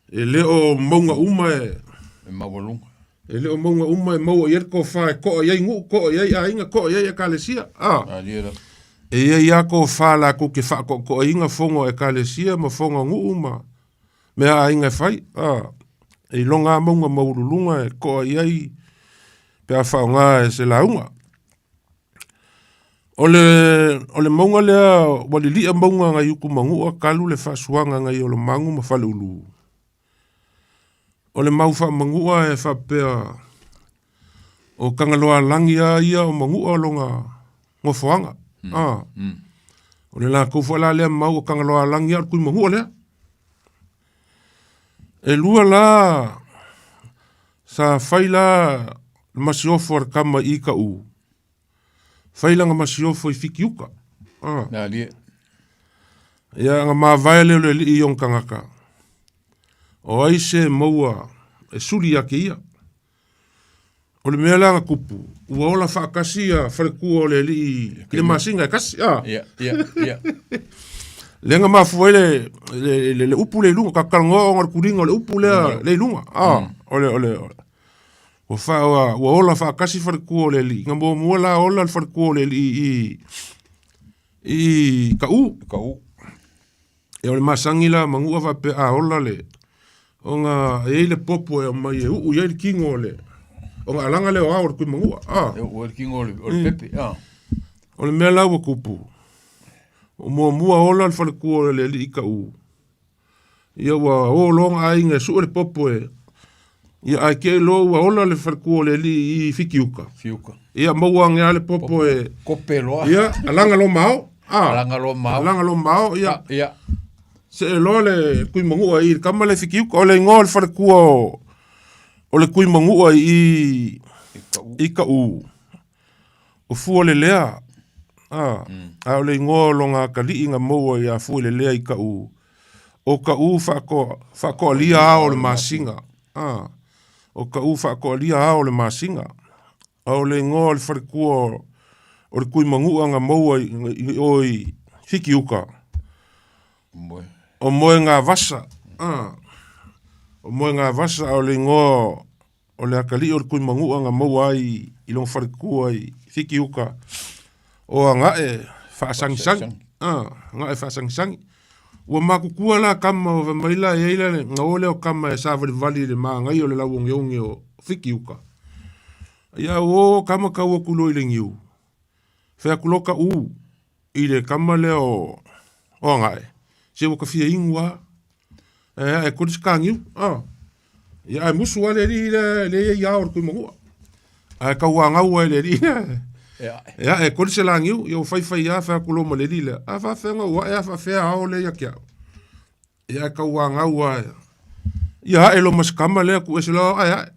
e le o mauga uma e... E maualuga. E le o mauga uma e maua i ai le tofa e toa i ai nuu, toa i ai aiga, toa i ai ekalesia. Ah. E i ai a tofa latou te faatoatoaina fono a ekalesia ma fono a nuu ma mea a aiga e fai. Ah. E iloga a mauga maualuluga e toa i ai pe a faaaoga e se lauga. O le, o le mauga lea ua lilia mauga ngai uku manua kalu le faasuaga ngai Olomagu ma Faleulu. O le mau faamanua e faapea o Tagaloaalagi a ia o Manua lona nofoaga. A. O le latou foi la lea mau o Tagaloaalagi a o le Tuimanua lea. E lua la sa fai la le masiofo a le tama i Kaʻū. Fai lana masiofo i Fitiuta. Ah. Nā lie. Ia nga mavae lea o le alii i ona tagata. O ai se maua e suli ia te ia. O le mea la na tupu, ua ola faatasi ia faletua o le alii i le masina e tasi. Ah. Ia, ia, ia. Lea na mafua ai le, le, le, le upu lea i luga, tatalanoa ona o le tuliga o le upu lea, lea i luga. Ah, o le, o le, Ua fa, ua, ua ola faatasi faletua o le alii. Na muamua la ola le faletua o le alii i, i Kaʻū. Kaʻū. E o le masani la manua faapea a ola le, ona e i ai le popo e aumai e uu i ai le tino o le, ona alaga lea o ao o le Tuimanua. Ah. E uu ai le tino o le, o le pepe. Ah. O le mea la ua tupu, o muamua ola le faletua o le alii i Kaʻū. Ia ua o loa ona aiga e sue le popo e Ia ae kei loa ua ola le faletua o le alii i Fitiuta. Fitiuta. Ia maua ane lava le popo e Kope loa. Ia alaga loa ma ao. Ah. Alaga loa ma ao. Alaga loa ma ao ia. Ia. See loa le Tuimanua i le tama lea i Fitiuta. O le igoa o le faletua o o le Tuimanua i i Kaʻū. O Fualelea, a, a o le igoa o lona atalii na maua iā Fuelelea i Kaʻū, ʻo Kaʻū faatoa, faatoalia ao o le masina, a, ʻo Kaʻū faatoalia ao o le masina. A o le igoa o le faletua o le Tuimanua na maua i, i o i Fitiuta, ʻo Moegavasa, a, ʻo Moegavasa, a o le igoa O le atalii o le Tuimanua na maua ai i lona faletua i Fitiuta o Agae Faasagisagi. Ah, Agae Faasagisagi. Ua matutua la tama o fai mai la e i ai la le na o lea o tama e savalivali i le mānaia o le lauogeoge o Fitiuta. Ia ua o tama tau atu loa i le niu. Fai atu loa Kaʻū i le tama lea o o Agae, se ua ta fia inu lava. E ae koli se kāniu. Ah. Ia ae musu lava le alii lea lea e i ai ao o le Tuimanua. Ae tauanau ai le alii lea. E ae. E ae koli se lāniu, ia ua faifai lava fai atu loa ma le alii lea. A faafefea ona ou ae a faafefea ao lea ia te au. Ia ae tauanau lava. Ia ae loa ma se tama lea tuu ese loa ae ae.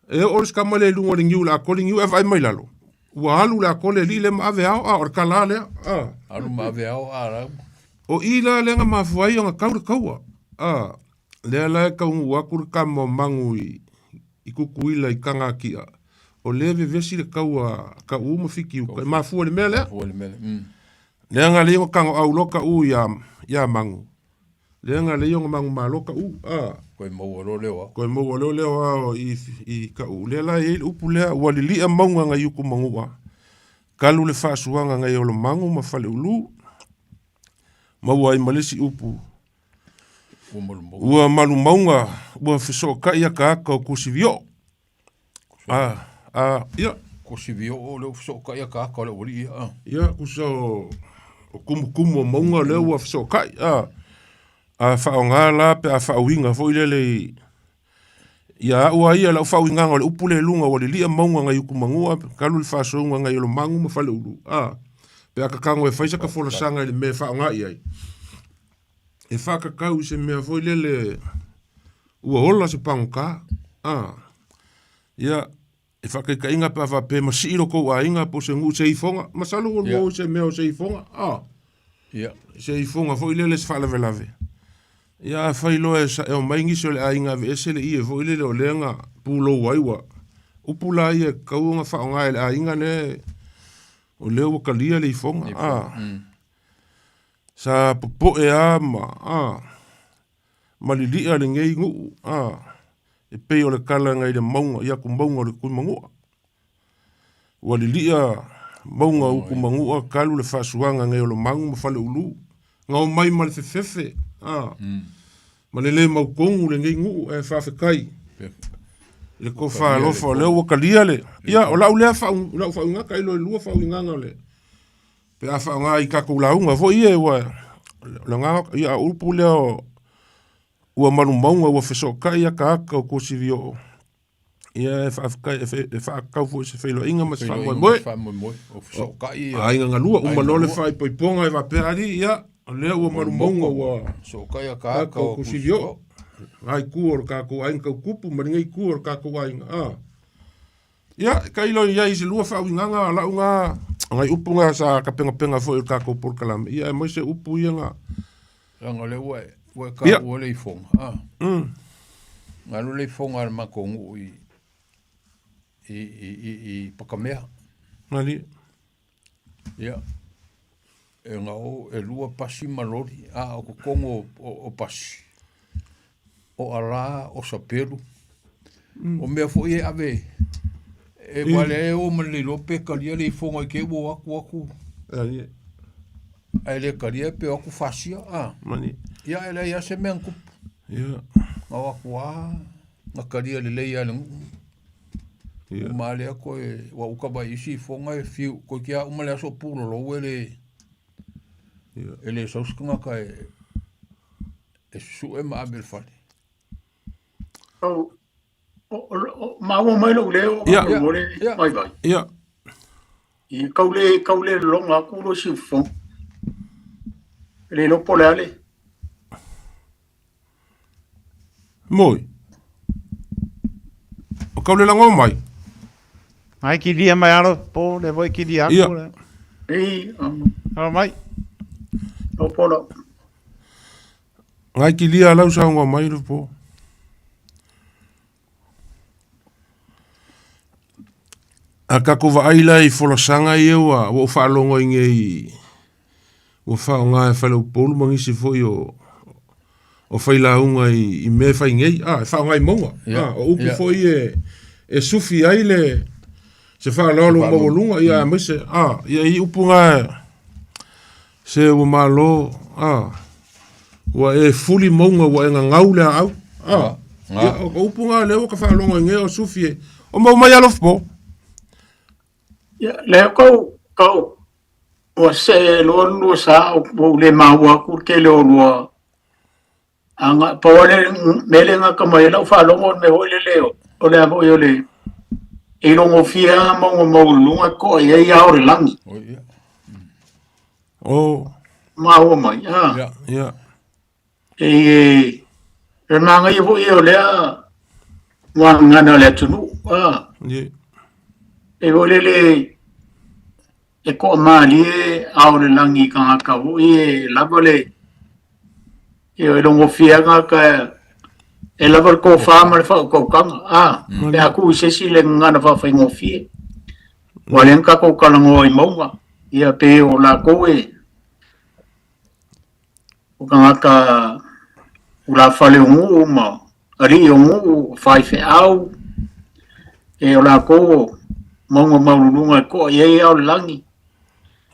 E oo le sikama lea i luga o le niu o le a koli niu ae vaai mai lalo. Ua alu le a koli alii lea ma ave ao, a o le tala lea. A. Alu ma ave ao a lau. O i la lea na mafua ai ona kau le kaua. A. Lea la e taunuu atu le tama o Magu i, i Tutuila i Tagakia. O lea e vevesi le kaua a Kaʻū ma Fitiuta. E mafua i le mea lea. Mafua i le mea lea. Mm. Lea na lei ona tagoau loa Kaʻū iā, iā Magu. Lea na lei ona manumalo Kaʻū, a. Koe maua loa leo ao. Koe maua loa leo ao i, i Kaʻū. Lea la e i ai le upu lea, ua lilia mauga ngai uku manua, kalu le faasuaga ngai Olomagu ma Faleulu, maua ai ma le isi upu, ua malumauga, ua fesootai akaaka o Kusivio. A, a, ia. Kusivio lea ua fesootai akaaka o le aualii ia, a. Ia, kusa o, o kumukumu o mauga lea ua fesootai, a. A faaaoga la pe a faauiga foi lele i, ia au lava ia lau faauigaga o le upu lea i luga ua lilia mauga ngai Utumanua talu le faasouga ngai Olomagu ma Faleulu, a. Pe a tatago e fai sata folasaga i le mea e faaaoga i ai, e faatatau i se mea foi lele. Ua ola se pagota. A. Ia, e faakaitaiga pe a faapea e masii lo tou aiga po o se nuu i se ifoga, masalo ua lua i se mea o se ifoga, a. Se ifoga foi lele se faalavelave. Ia afai loa e sa e omai nisi o le aiga aveese le ie foi lele o lea na pulou ai ua upu la ia e tatau ona faaaoga e le aiga lea o lea ua talia le ifoga, a. Sa popoe lava ma, a, ma lilia lenei nuu, a, e pei o le tala nai le mauga i atu mauga o le Tuimanua. Ua lilia mauga o Utumanua talu le faasuaga nei o Lomanu ma Faleulu. Na omai ma le fefefe, a, ma le le mautonu lenei nuu, ae faafetai i le tofa alofa o lea ua talia le, ia, o lau lea faau, lau faauigaga, tailo e lua faauigaga o le, pe a faaaoga i tatou lauga foi ia, ua, o le agaga, ia, a o upu lea o, ua malumauga ua fesootai ataata o Tuasivi-oo. Ia e faafetai e faatatau foi i se feiloaiga ma se faamoemoe. Faamoemoe, o fesootai ia. Aiga galua, uma loa le faaipoipoga e faapea alii, ia, o lea ua malumauga ua fesootai ataata o Tuasivi-oo. Lena itu o le tatou aiga tau tupu ma lenei itu o le tatou aiga. A. Ia, tailo i ai i se lua faauigaga o lau na, o nai upu na sa tapenapena foi i le tatou polokalame, ia aemaise upu ia na. Leaga o lea ua e, ua e taua le ifoga, a. Na alu le ifoga a le matou nuu i, i, i, i, i Pakamea. Malie. Ia, e na o, e lua pasi ma loli, a o totonu o, o, o pasi, o alā, o sapelu, o mea foi e ave, e wale e o ma le iloa pe talia le ifoga i te i ua o atu atu, ae le talia pe o atu fasia, a. Ia, e leai lava se mea na tupu. Na o atu lava, na talia lelei lava e le nuu. Uma lava lea toe, ua uka mai isi ifoga e fiu, toeitiiti lava uma le aso o pulolou e le, e le sau se tagata e, e susue ma ave i le fale. O, o, o, maua mai lou leo, Ia. faamolemole, Ia. vaivai. Ia. Ia, kau le, kau le lologa atu lo siufofoga. E le iloa po o le a le. Moi. O kau le lago mai. Mai kilia mai alo po le voi kilia Ia. aku le. Ei, Alo mai. O polo. Ngai kilia lau saunga mai le po. A tatou vaai la i folasaga ia ua ua ou faalogo ai nei ua faaaoga e Faleupolu ma nisi foi o o failauga i, i mea e fai nei, a, e faaaoga i mauga. Ia, A, o upu ia. foi e, e sufi ai le se faaaloalo Se faaloalo. maualuga, ia aemaise, a, ia i upu na se ua malo, a, ua e fuli mauga ua e gagau le aau, a, Nga. ia, o, o upu na lea ua ka faalogo ai nei o sufi e, o mau mai alofa po. Ia, lea kau, kau, ua see loa le lua sa, ua ou le maua atu le tele o lua aga, pau lava le mea lea e gata mai ai lau faalogo o le mea foi lele o le a foi o le e ilogofie lava mauga maualuluga e to'a i ai ao o le lagi. Oh. Maua mai, a. Ia, ia. E, e manaia foi ia o lea muagana o le atunuu, a. Ie. E foi lele e toamalie ao o le lagi i tagata foi e lava le e logofie lava tagata e lava le tofa ma le faautautaga, a. Pe a tuu i se isi le gagana faafaigofie. Ua lea na tatou talanoa i mauga, ia pe o latou e o tagata ulafale o nuu ma alii o nuu, o faifeau, e o latou o mauga maualuluga e to'a i ai ao o le lagi.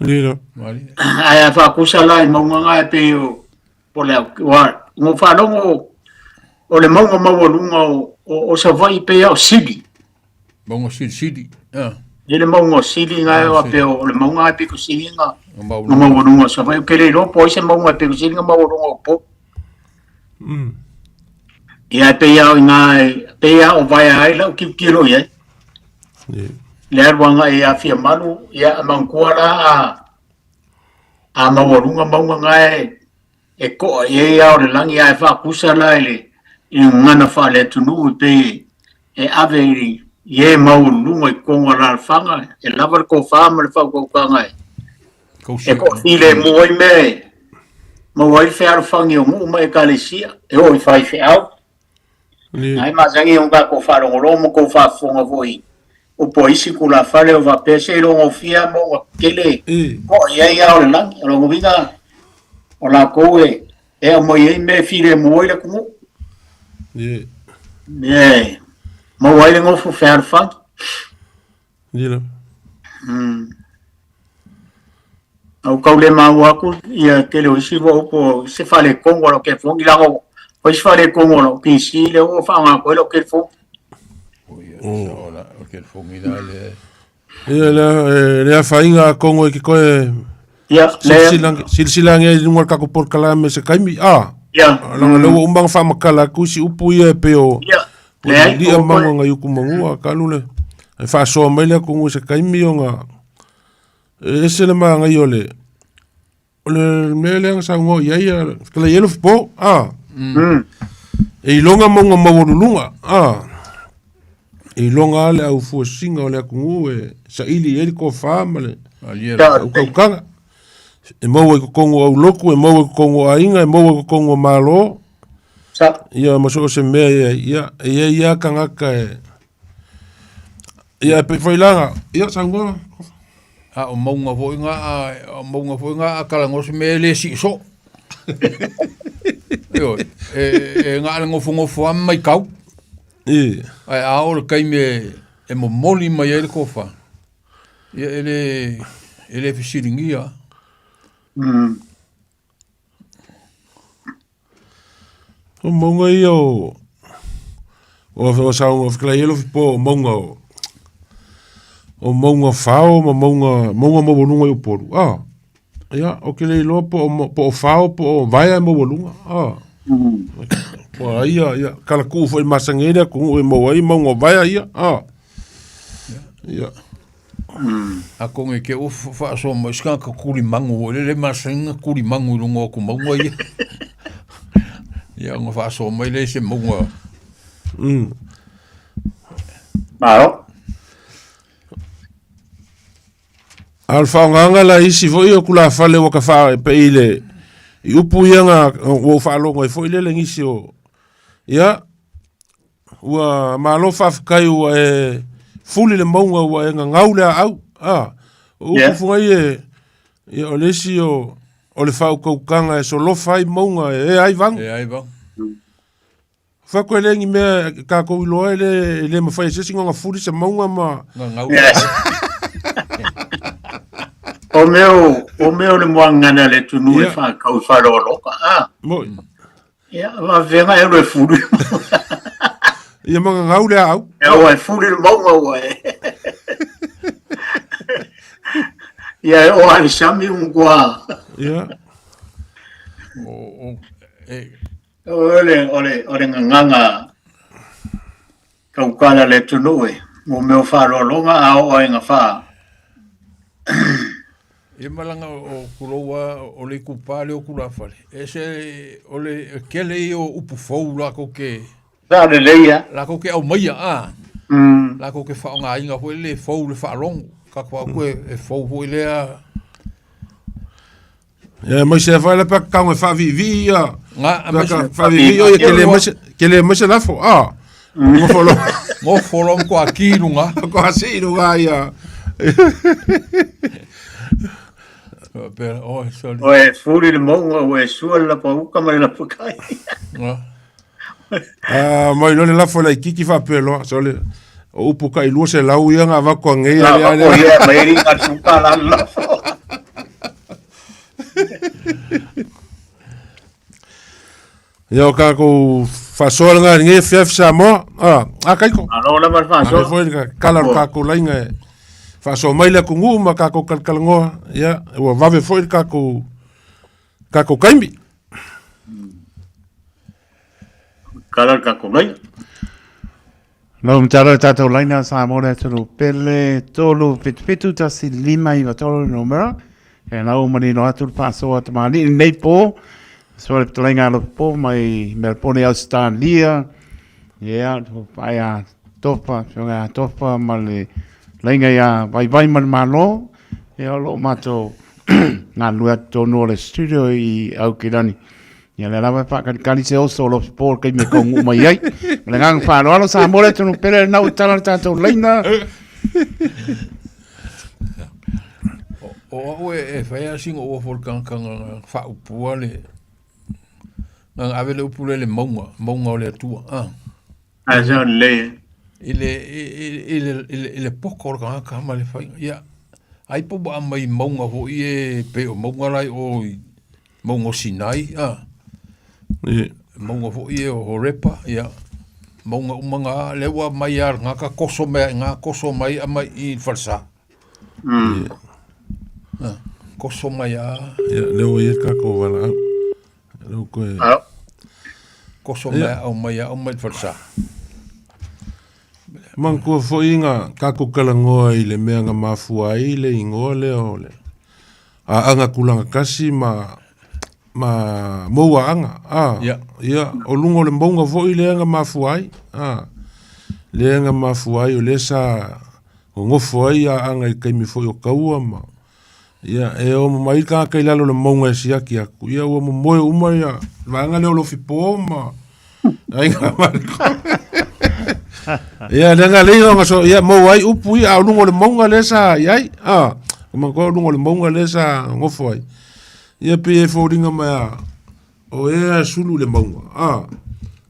Lilo. Ae a faatusa la i mauga na e pei o po o le au, ua na ou faalogo o le mauga maualuga o, o, o Savaii pei lava o Sili. Mauga silisili. Ah. E le mauga o Sili na e pei o le mauga e pito sili na na maualuga o Savaii. Ou te le iloa po o ai se mauga e pito sili na maualuga o Upolu. Ia e pei lava o i ina e pei lava o vaea ai lau tilotilo i ai. Le alu agai ia Fiamalu, ia a manatua la a a maualuga mauga na e e to'a i ai ao o le lagi ae faatusa la i le i gagana faale-atunuu e pei e ave i i e maualuluga i totonu o alaalafaga e lava le tofa ma le faautautaga e e toafilemu ai mea e maua ai le fealofani o nuu ma ekalesia e oo i faifeau. Ae masani ona tatou faalogologo ma tou faafofoga foi upu a isi tulafale o faapea seiloga ofia mauga tetele toa i ai ao o le lagi. O lona uiga o latou e e aumai ai mea e filemu ai le atunuu. Mea e maua ai le nofo fealofani. Ia. Au tau le maua atu ia tele o isi upu se faaletonu o lau telefoni leaga o isi faaletonu o lau PC lea ua faaaoga atu ai lau telefoni. O telefoni la le Ia le le afaina a Kongo e ke koe Ia, le silasila i luga o le tatou polokalame se taimi a. Ia. Leaga lea ua uma ona faamatala atu isi upu ia e pei o Ia. o le lia mago nai uku magua kalu le e faasoa mai le atunuu i se taimi ona e ese le manaia o le o le mea lea na saunoa i ai fetalai ai Lofipo a. E iloga mauga maualuluga a. E iloga lava le aufuasiga o le atunuu e saili i ai le tofa ma le utautaga. E maua i totonu o aulotu, e maua i totonu o aiga, e maua i totonu o Malo. Ia ma so o se mea ia, ia e i ai lava tagata e ia e pei foi la ia saunoa. A o mauga foi ngā, o mauga foi ngā a talanoa se mea e le sii soo. Ioe, e, e ngā le ngofongofo a mai kau. I. Ae a o le taimi e, e momoli mai ai le tofa, ia e le, e le fesiligia. O mauga ia o o saunoa fetalai ai Lofipo o mauga o o mauga fao ma mauga mauga maualuga i Upolu a ia ou te le iloa po o po o fao po o vaea e maualuga a po o ai ia ia kalatuu foi masani ai le atunuu e maua ai mauga o vaea ia a ia. Atonu e te ua faasoa mai se tagata tulimagu foi lele masani ona tulimagu i luga o atu mauga ia. Ia ona faasoa mai lea i se mauga. Malo. A o le faaaogaga la isi foi o tulafale ua ka faa pei i le i upu ia na ua ou faalogo ai foi lele nisi o ia Ua malo faafetai ua e fuli le mauga ua e gagau le aau. A, o upu foi e, ia, o le isi o, o le faautautaga e solofa ai mauga e ea ai vagu. E ai vagu. Fai atu e le ni mea e tatou iloa e le, e le mafai e se isi ona fuli se mauga ma... Gagau le aau. O mea o, o mea o le moagana a le atunuu e whakau i wharoaloka. Ah. Moi. Ia, vavega e le fuli. Ia magagau le aau. Ia ua e fuli le mauga ua e. Ia e oa le sami un kua. Ia. O, o, e. O le, o le, o le nganganga kaukala le atunuu e. Mo mea o whaaloaloga a o aiga wha. Ia ma laga o kulou a o le itupa lea o tulafale, e ese o le kele ia o upu fou latou ke Sa lelei a. Latou ke aumaia a. Latou ke faaaogaina foi le fou le faalogo. Tatou atu e fou foi lea. Ia aemaise ai foi la pe a tago e faaviivii ia. Nga, aemaise. Faaviivii oe ke le mai se ke le mai se lafo. Ah. Nofo loa. Nofo loa ma toa ki i luga. Toa si i luga ia. Faapea, oi, sorry. Oe fuli le mauga ua e sua le lapa uka ma le lapa kai. Nga. Ah, mai loa le lafo laitiiti faapea loa, sole. O upu kai 200 ia na avatu anei Na avatu ia mai ai nga tuka la lafo. Ia o kākou faasoa lena i lenei afiafi Samoa. Ah, a Kaiko. Malo lava le faasoa. Malo foi le kala o le kākou laina e faasoa mai le atunuu ma kākou kalakalanoa. Ia, ua vave foi le kākou kākou taimi. Kala le kākou laina. Lau matalo le tātou laina sa mo le atunuu pele 3 7 7 1 5 9 3 le numera. E lau manino atu le faasoa tamalii lenei pō. So le fetalaiga a Lopo mai Melbourne Australia. Ia, pae a Tofa, fioga a Tofa ma le laiga ia Vaivai ma le Malo. Ia, o lo o matou galulue atu tonu o le studio i Aukilani. Ia, lea lava e faakalikali se oso o Lofi Paul kaimi e kaunuu mai ai. Ma le agaga faaaloalo, Samoa le atunuu pele, lena ua tala le tatou laina. O au e fai lava sina uafu o le tagata na faaupua le na ave le upu lea i le mauga, mauga o le Atua. Ah. Ae sa lelei e. I le, i, le, i le, i le poto o le tagata ma le faiga. Ia, ai po ua aumai mauga foi e pei o mauga la i o i mauga o Sinai, ah. Mauga foi e o Horepa, ia. Mauga uma na, lea ua aumai lava e le tagata toso mai lava i ina, toso mai aumai i le falesa. Ah, toso mai lava. Ia, lea ua i ai le tatou valaau. Lea ua toe... Toso mai aumai lava aumai i le falesa. Manatua foi na tatou talanoa i le mea na mafua ai le igoa lea o le Aana Tulaga Tasi ma ma Mouaaga. Ah, ia, o luga o le mauga foi lea na mafua ai. Ah, lea na mafua ai o lea sa nonofo ai Aana i taimi foi o taua ma ia e o mai le tagata i lalo o le mauga e siaki atu, ia ua momoe uma ia le vaega lea o Lofipo ma aiga Ia lea na lei ona so ia maua ai upu ia a o luga o le mauga lea sa i ai. Ah, o manatua o luga o le mauga lea sa nofo ai. Ia pei e foliga mai a o ea e sulu i le mauga. Ah,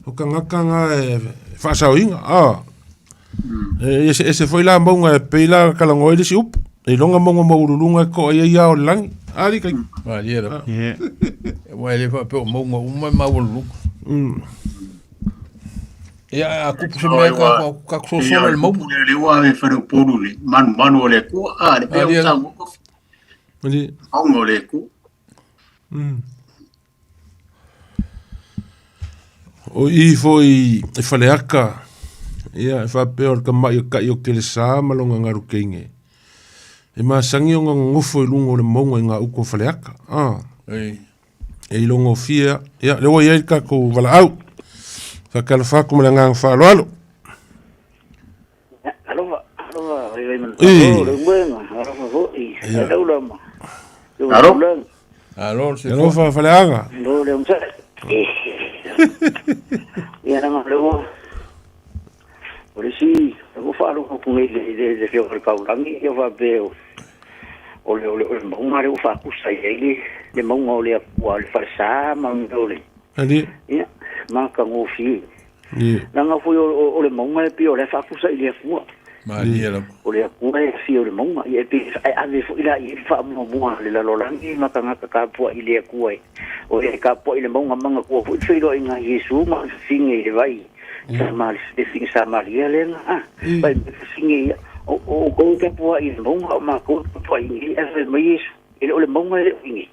o tagata na e faasaoina. Ah, e eseese foi la mauga e pei la talanoa ai le isi upu. E iloga mauga maualuluga e to'a i ai ao o le lagi. A li kai. Malie lava. Aua e le faapea o mauga uma e maualuluga. Ia, a tupu se mea ka ka sosola i le mauga. Le ua e whare upolu le manumanu o le Atua. A, le pea o tau o mauga o le Atua. O i foi i Faleata, ia, e faapea o le tama'i o ta'i o Kelesa ma lona galu teine. E masani ona nonofo i luga o le mauga i gauta o Faleata. Ah. E ilogofie a. Ia, lea ua i ai le tatou valaau. Faatalofa atu ma le agaga faaaloalo. Alofa, alofa, vai vai mana. Alo, le uenga, alofa foi. Alo lama. Alo. Alo, Alofa Faleaga. Alo le umsa. Ia na le ua. O le si, o fa alo ko ngai le le le fio le kaulangi ia fa pe o o le o le o le maunga le ua faakusa i ai le le maunga o le Atua le falesa ma o le Ali. Ia, matagofie. Leaga foi o le mauga e pei o la e faapusa i le Atua. Malie lava. O le Atua e afio i le mauga, ia e pei e ave foi la i ai le faamuamua a le lalolagi ma tagata tapuai i le Atua e o ea e tapuai i le mauga manatua foi le feiloaiga a Iesu ma le fafine i le vai Sama le fafine Samaria lea na a fai mai le fafine ia o outou e tapuai i le mauga a o matou e tapuai i inei ae fai mai Iesu E le o le mauga e le o i nei.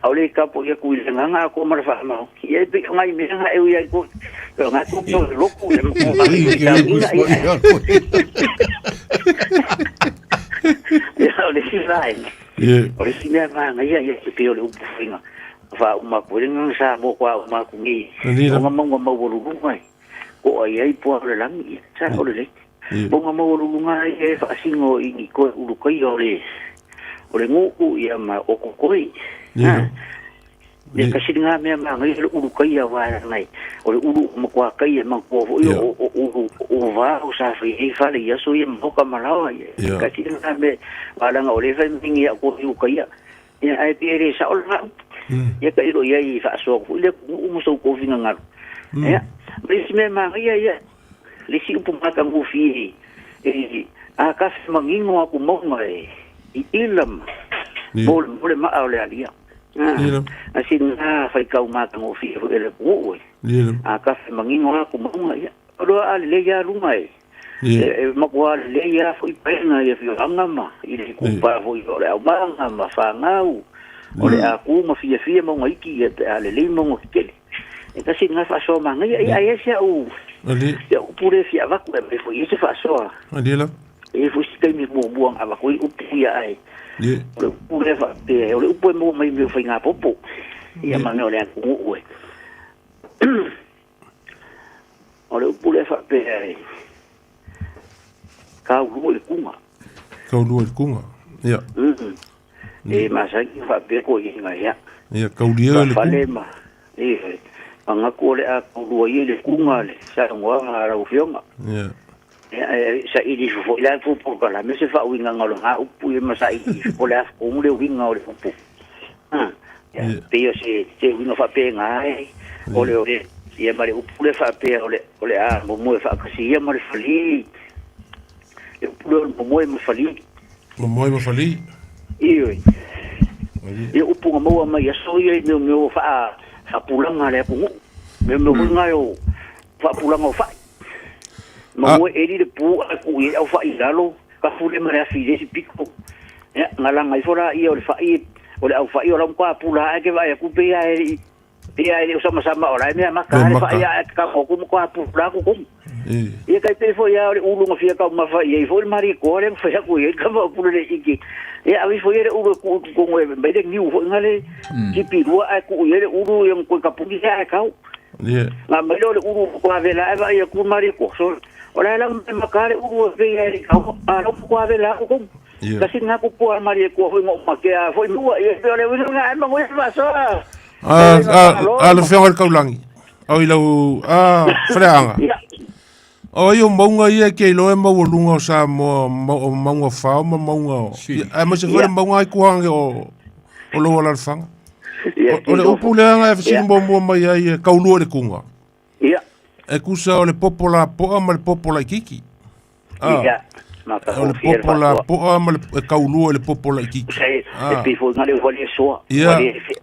Aole e tapuai atu i le agaga atoa ma le faamau. Ia e pei o nai mea na e ui ai ko. O ngai ko ko loku le mo ka i ta ina ia. Ia o le si vai. O le si mea manga ia ia te pei o le upu fuinga. Fa uma ko le nganga sa mo kwa uma ku ngi. O nga maunga maualuluga e. Ko ai ai pua o le langi ia. Sa o le lei. Mauga maualuluga ia e faasino i ni koe ulu kai o le o le nguu ia ma o kokoi. Ha. Ia kasi ngā mea mā ngai le ulu kai a wā ngai. O le ulu o makoa kai e makoa foi o o ulu o wā o sa whai hei whale ia so ia mahoka malawa ia. Kasi ngā mea wā langa o le whai mingi a ko iu kai ia. Ia ai pe re sa o ngā. Ia ka ilo ia i whaasoa ko le nguu mo sau kofinga ngaru. Ia. Ma isi mea mā ngai ia ia Le isi upu matagofie e a ka fe manino aku mauga e i ila ma mo mo le maa o le alia. A si na faikau matagofie foi e le atunuu e. A ka fe manino aku mauga ia. O loa a lelei a luga e. E matua lelei a foi paega i afioaga ma i le kupa foi o le aumaga ma fanau o le a ku ma fiafia mauga iki ia pe a lelei mauga tetele. E tasi lena faasoa manaia. Ia, ai ai si au, si au upu lea e fia avatu, e aumai foi i ai se faasoa. E i ai foi se taimi muamua na avatu ai upu ia, ae o le upu lea faapea, o le upu e maua mai i mea o faiga popo. Ia ma mea o le atunuu e. O le upu lea faapea e kaulua i le kuga. Kaulua i le kuga. Ia. E masani faapea toeaiina ia. Ia, kaulia i le Fale kuga. ma e manatu o le a kaulua ia i le kuga le saunoaga a lau Afioga. Ia. Ia, e saili ifo foi la tou polokalame se faauigaga o lena upu ia ma saili ifo po o le a tonu le uiga o le upu. Ia, pei o se se uiga faapena e o le o le ia ma le upu lea faapea o le o le a momoe faatasi ia ma le falī le upu lea o le momoe ma falī. Momoe ma falī. Ioe. Ia upu na maua mai i aso ia i mea mea o faa faapulaga a le atunuu. Mea mea foi na o faapulaga o fai. Momoe eli le pu ae tuu i ai au fai i lalo, kafu lea ma le afi i le isi pito. Ia, na laga ifo laia o le fai, o le aufai o la e matua pula ae ke vaai atu pei lava e le i, pei lava e le o samasama o la e mea maka lava le fai ae tago atu matua pula atu tonu. Ia tai pei foi lava o le ulu na fia taumafa i ai foi le Marikoa lea na fai atu i ai le tama o Puleleiiti. Ia ave ifo ia le ulu e tuu i totonu e aumai le niu foi na le tipi lua ae tuu i ai le ulu ia ona toe tapuni lea ae tau. Na aumai lea o le ulu matua vela ae vaai atu le Marikoa. So, o la e laga mai maka le ulu e pei lava e le i tau, a o la e matua vela atu tonu. Tasi lena tupu a Marikoa foi na ou matea foi mua. Ia pei o le uiga lena ae manuia le faasoa. A, a, a le afioga i le Kaulagi, o i lau, a, Faleaga. O ai o mauga ia e ke iloa e maualuga o Samoa, o mauga fao ma mauga o... Aemaise foi le mauga ai kuhange o, o lou alaalafaga. O le upu lea na e fesili muamua mai ai e kaulua i le kuga. E tusa o le popo lapoa ma le popo laitiiti. Ia, O le popo lapoa ma le e kaulua i le popo laitiiti. E pei foi na le ua le soa. Ia,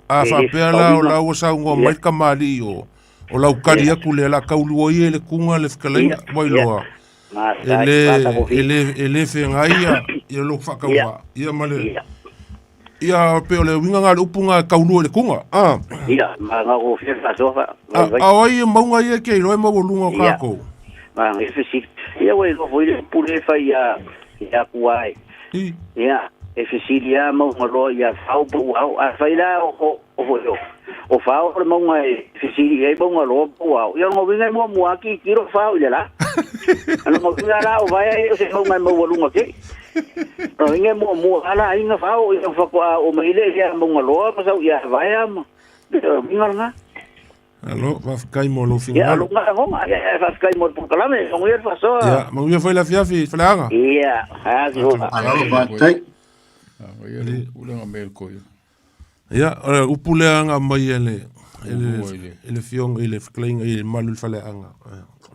a faapea la o la ua saunoa mai le kamali'i o o lau kali atu lea o le a kaulua ia i le kuga le fetalaiga ua iloa e le e le e le feagai ia ia lou faatauvaa ia ma le ia pei o le uiga lena o le upu lena e kaulua i le kuga a. Ia, ma na o fia faasoa fa. A o ai mauga ia e te iloa e maualuga o tatou? Ma ngai fesili. Ia ua iloa foi le upu lea e fai ia ia atu ai. Ia, e fesili lava mauga loa ia Fao po o Ao. Afai la o o foi o o Fao o le mauga e fesili i ai mauga loa po o Ao. Ia o lona uiga e muamua lava tilotilo Fao i le la. O lona uiga la o Vaea e le o se mauga e maualuga tele. O lona uiga e muamua lava la aiga Fao ia faatoa oo mai lea ia Mauga Loa ma sau ia Vaea ma o le uiga lena. Alo, faafetai mo lou Ia, finagalo. lou lagona, ia, ia, faafetai mo le polokalame, manuia le faasoa. Ia, manuia foi le afiafi, Faleaga. Ia, afi foi. Faafetai. Ia, le upu lea na mea koia. Ia, o le upu lea na aumai e le e le e le fioga i le fetalaiga i le malu i le faleaga.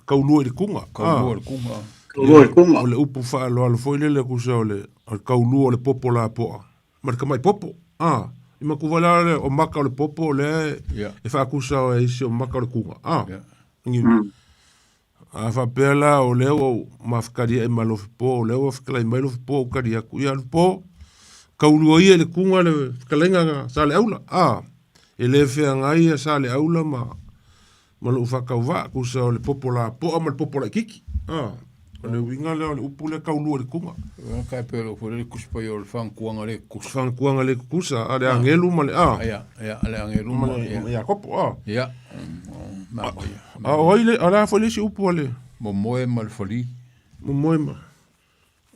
Kaulua i le kuga. Kaulua i le kuga. Kaulua i le kuga. O le upu faaaloalo foi lele tusa o le o le kaulua o le popo lapoa ma le tamai popo. A, i matua la le o maka o le popo o lea e faatusa e isi o maka o le kuga. A, A faapea la o lea ua ou mafakalia'i ma Lofipo, o lea ua fetalai mai Lofipo ou tali atu, ia Lofipo, kaulua ia i le kuga le fetalaiga a Saleaula. A, e le feagai ia Saleaula ma, ma lou faatauvaa, tusa o le popo lapoa ma le popo laitiiti. A, o le uiga lea o le upu lea kaulua i le kuga. Ia, kai pe lo foi le kusi pai o le fanakuaga le tutusa. Fanakuaga le tutusa, a le agelu ma le a. Ia, ia, le agelu ma le Iakopo, a. Ia, A o ai le, a o le a foi le isi upu a le. Momoe ma le fali. Momoe ma.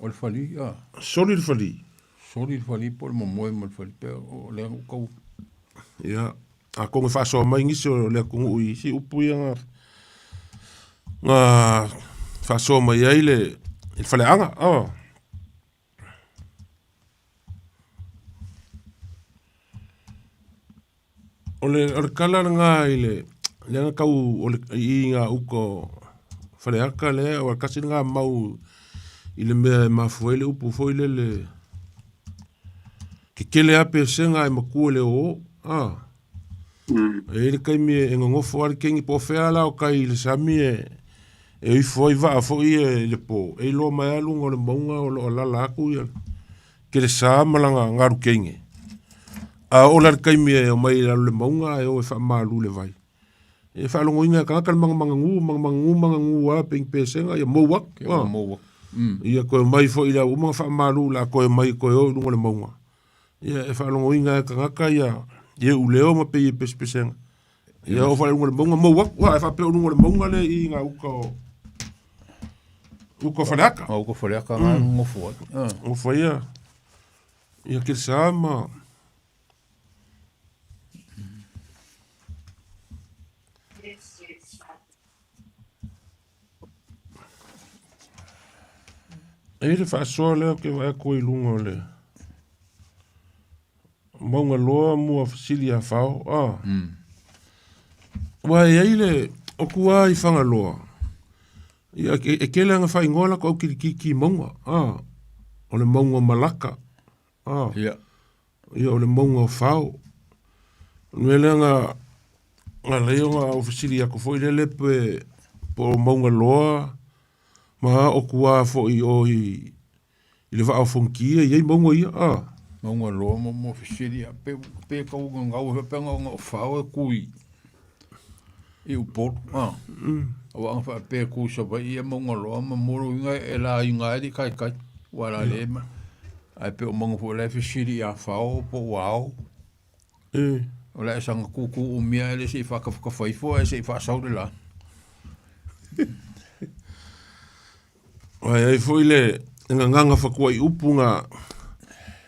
O le fali, a. Soli le fali. Soli le fali po o le momoe ma le fali, pe o lea ua tau. Ia, atonu e faasoa mai nisi o le atunuu i isi upu ia na, na faasoa mai ai le, le faleaga. Oh. O le, o le kala lena i le, lea na tau o le, i ngā uka o Faleata lea, o le tasi lena mau i le mea e mafua ai le upu foi lele, tetele lava pesega ae matua i le ō, a. E i ai le taimi e nonofo lava le teine po o fea la o tai i le sami e, e ifo ai vaa foi ia i le po, e iloa mai lava luga o le mauga o lo o alaala atu ia kelesa ma lana galu teine. A oo la i le taimi e omai i lalo o le mauga ae o e faamalu i le vai, e faalogoina e tagata le manumanu, manumanu, manumanu lava pe ni pesega ia mou atu. Ia mou atu. Ia toe omai foi i le au uma ona faamalu o le a toe omai toe o i luga o le mauga. Ia e faalogoina e tagata ia. Ie uleo ma pei e pesepesega. Ia o fale luga o le mauga mou atu, a e faapea o luga o le mauga lea i gauta o uka o Faleata. Uka o Faleata na nofo ai. Nofo ai ia ia Kelesa ma E i le faasoa lea ou te vaai atu ai i luga o le mauga loa mua fesili ia Fao. Ah. Ua e ai le o tua i Fagaloa. Ia e tele aga faaigoa la au kilikiki i mauga. Ah. O le mauga o Malaka. Ah. Ia. Ia o le mauga o Fao. O le mea lea na na ala ai ona ou fesili atu foi lele pe po o mauga loa ma o tua foi i o i i le vaa o Fonoti e i ai mauga ia a. Mauga loa mo mo fesili ia pe pe kau ngau e pe ngau ngau fao e kui i Upolu a. Aua anga faapea ku Savaii ia mauga loa ma mo inga e la inga ai kai kai ua la le ma ai pe o mauga foi la e fesili ia fao po ua ao. O le saga kūkū umia e le se i whakawhakawhai fo e se i whaasau le la. Ai ai foi le nganganga whakua i upu ngā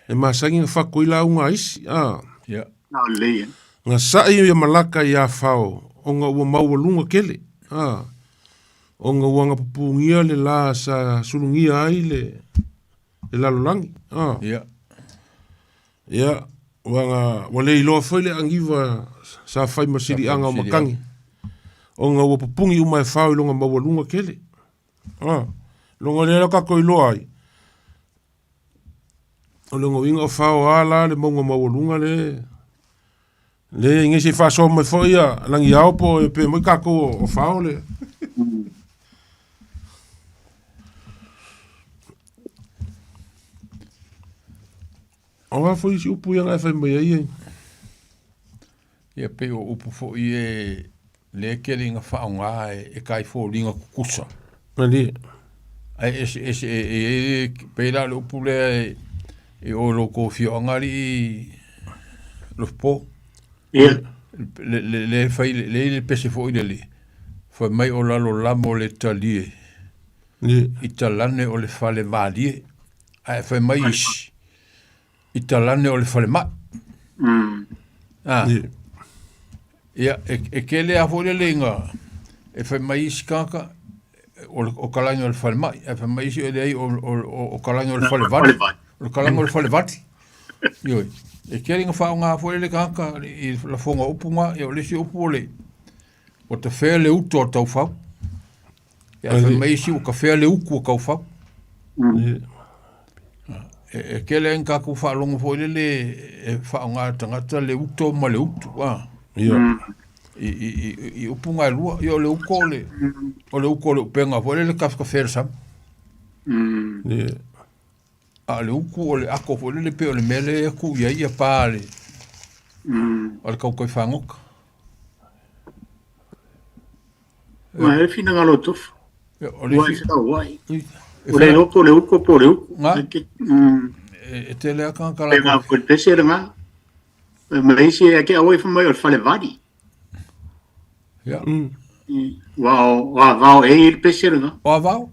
e masangi nga whakoi la unga isi. Ah. Yeah. Na le. Nga sa'i ia malaka i a whao o nga ua maua lunga kele. Ah. O nga ua ngapupungia le la sa sulungia ai le le lalolagi. Ah. Yeah. Ia, ua nga ua le iloa foi le agiva sa fai ma siliaga o matagi, ona ua pupugi uma e fao i loga maualuga tele. A, loga lea la tatou iloa ai, o le uiga o fao a la le mauga maualuga le, le i se i faasoa mai foi ia Lagiao po o pe mai tatou o fao le. O a foi isi upu ia na e fai mai ai e? Ia pei o upu foi e le kele ina whaonga e kai fōlinga kukusa. Nani. Ai ese ese e e e pei la le upu lea e e o lo ko fioanga li lo po. Ia. Le le le fai le le le pese foi le le. Fai mai o lalo lamo le talie. Ni. I talane o le fale valie. Ae fai mai isi i talane o le falemai. Ah. Ia, e, e kele a foi le lenga, e fai mai isi kaka, o, o kalagi o le falemai, e fai mai isi o le ai o, o, o, o kalagi o le falevati. O le kalagi o le falevati. Ioi. E kele nga whao ngā foi le kaka, i la fonga upu ngā, ia o le isi upu o le, o te whea le uto o taufau. Ia fai mai isi ua kafea le uku o kaufau. E, e kele ai ka ku whaalogo foi lele e whaonga tangata le uto ma le utu. Ah. Ia. I, i, i, i upu ngai lua, ia o le uko o le, o le uko o le upenga foi lele ka kafea le sam. Ia. A le uku o le ako foi lele pe o le mea lea e ku ia ia pā le, o le kaukai whangoka. Ma e finagalo o tofu. O le Ua fi- e whakawai. E O le loko, le uko, po le uku. Ngā. Ke, E, e tele aka ka Pe ngā lako. koe pese re ngā. E ma isi e ke awe whamai o le whale vadi. Ia. Wa o, wa vao e i le pese re ngā. O a vao?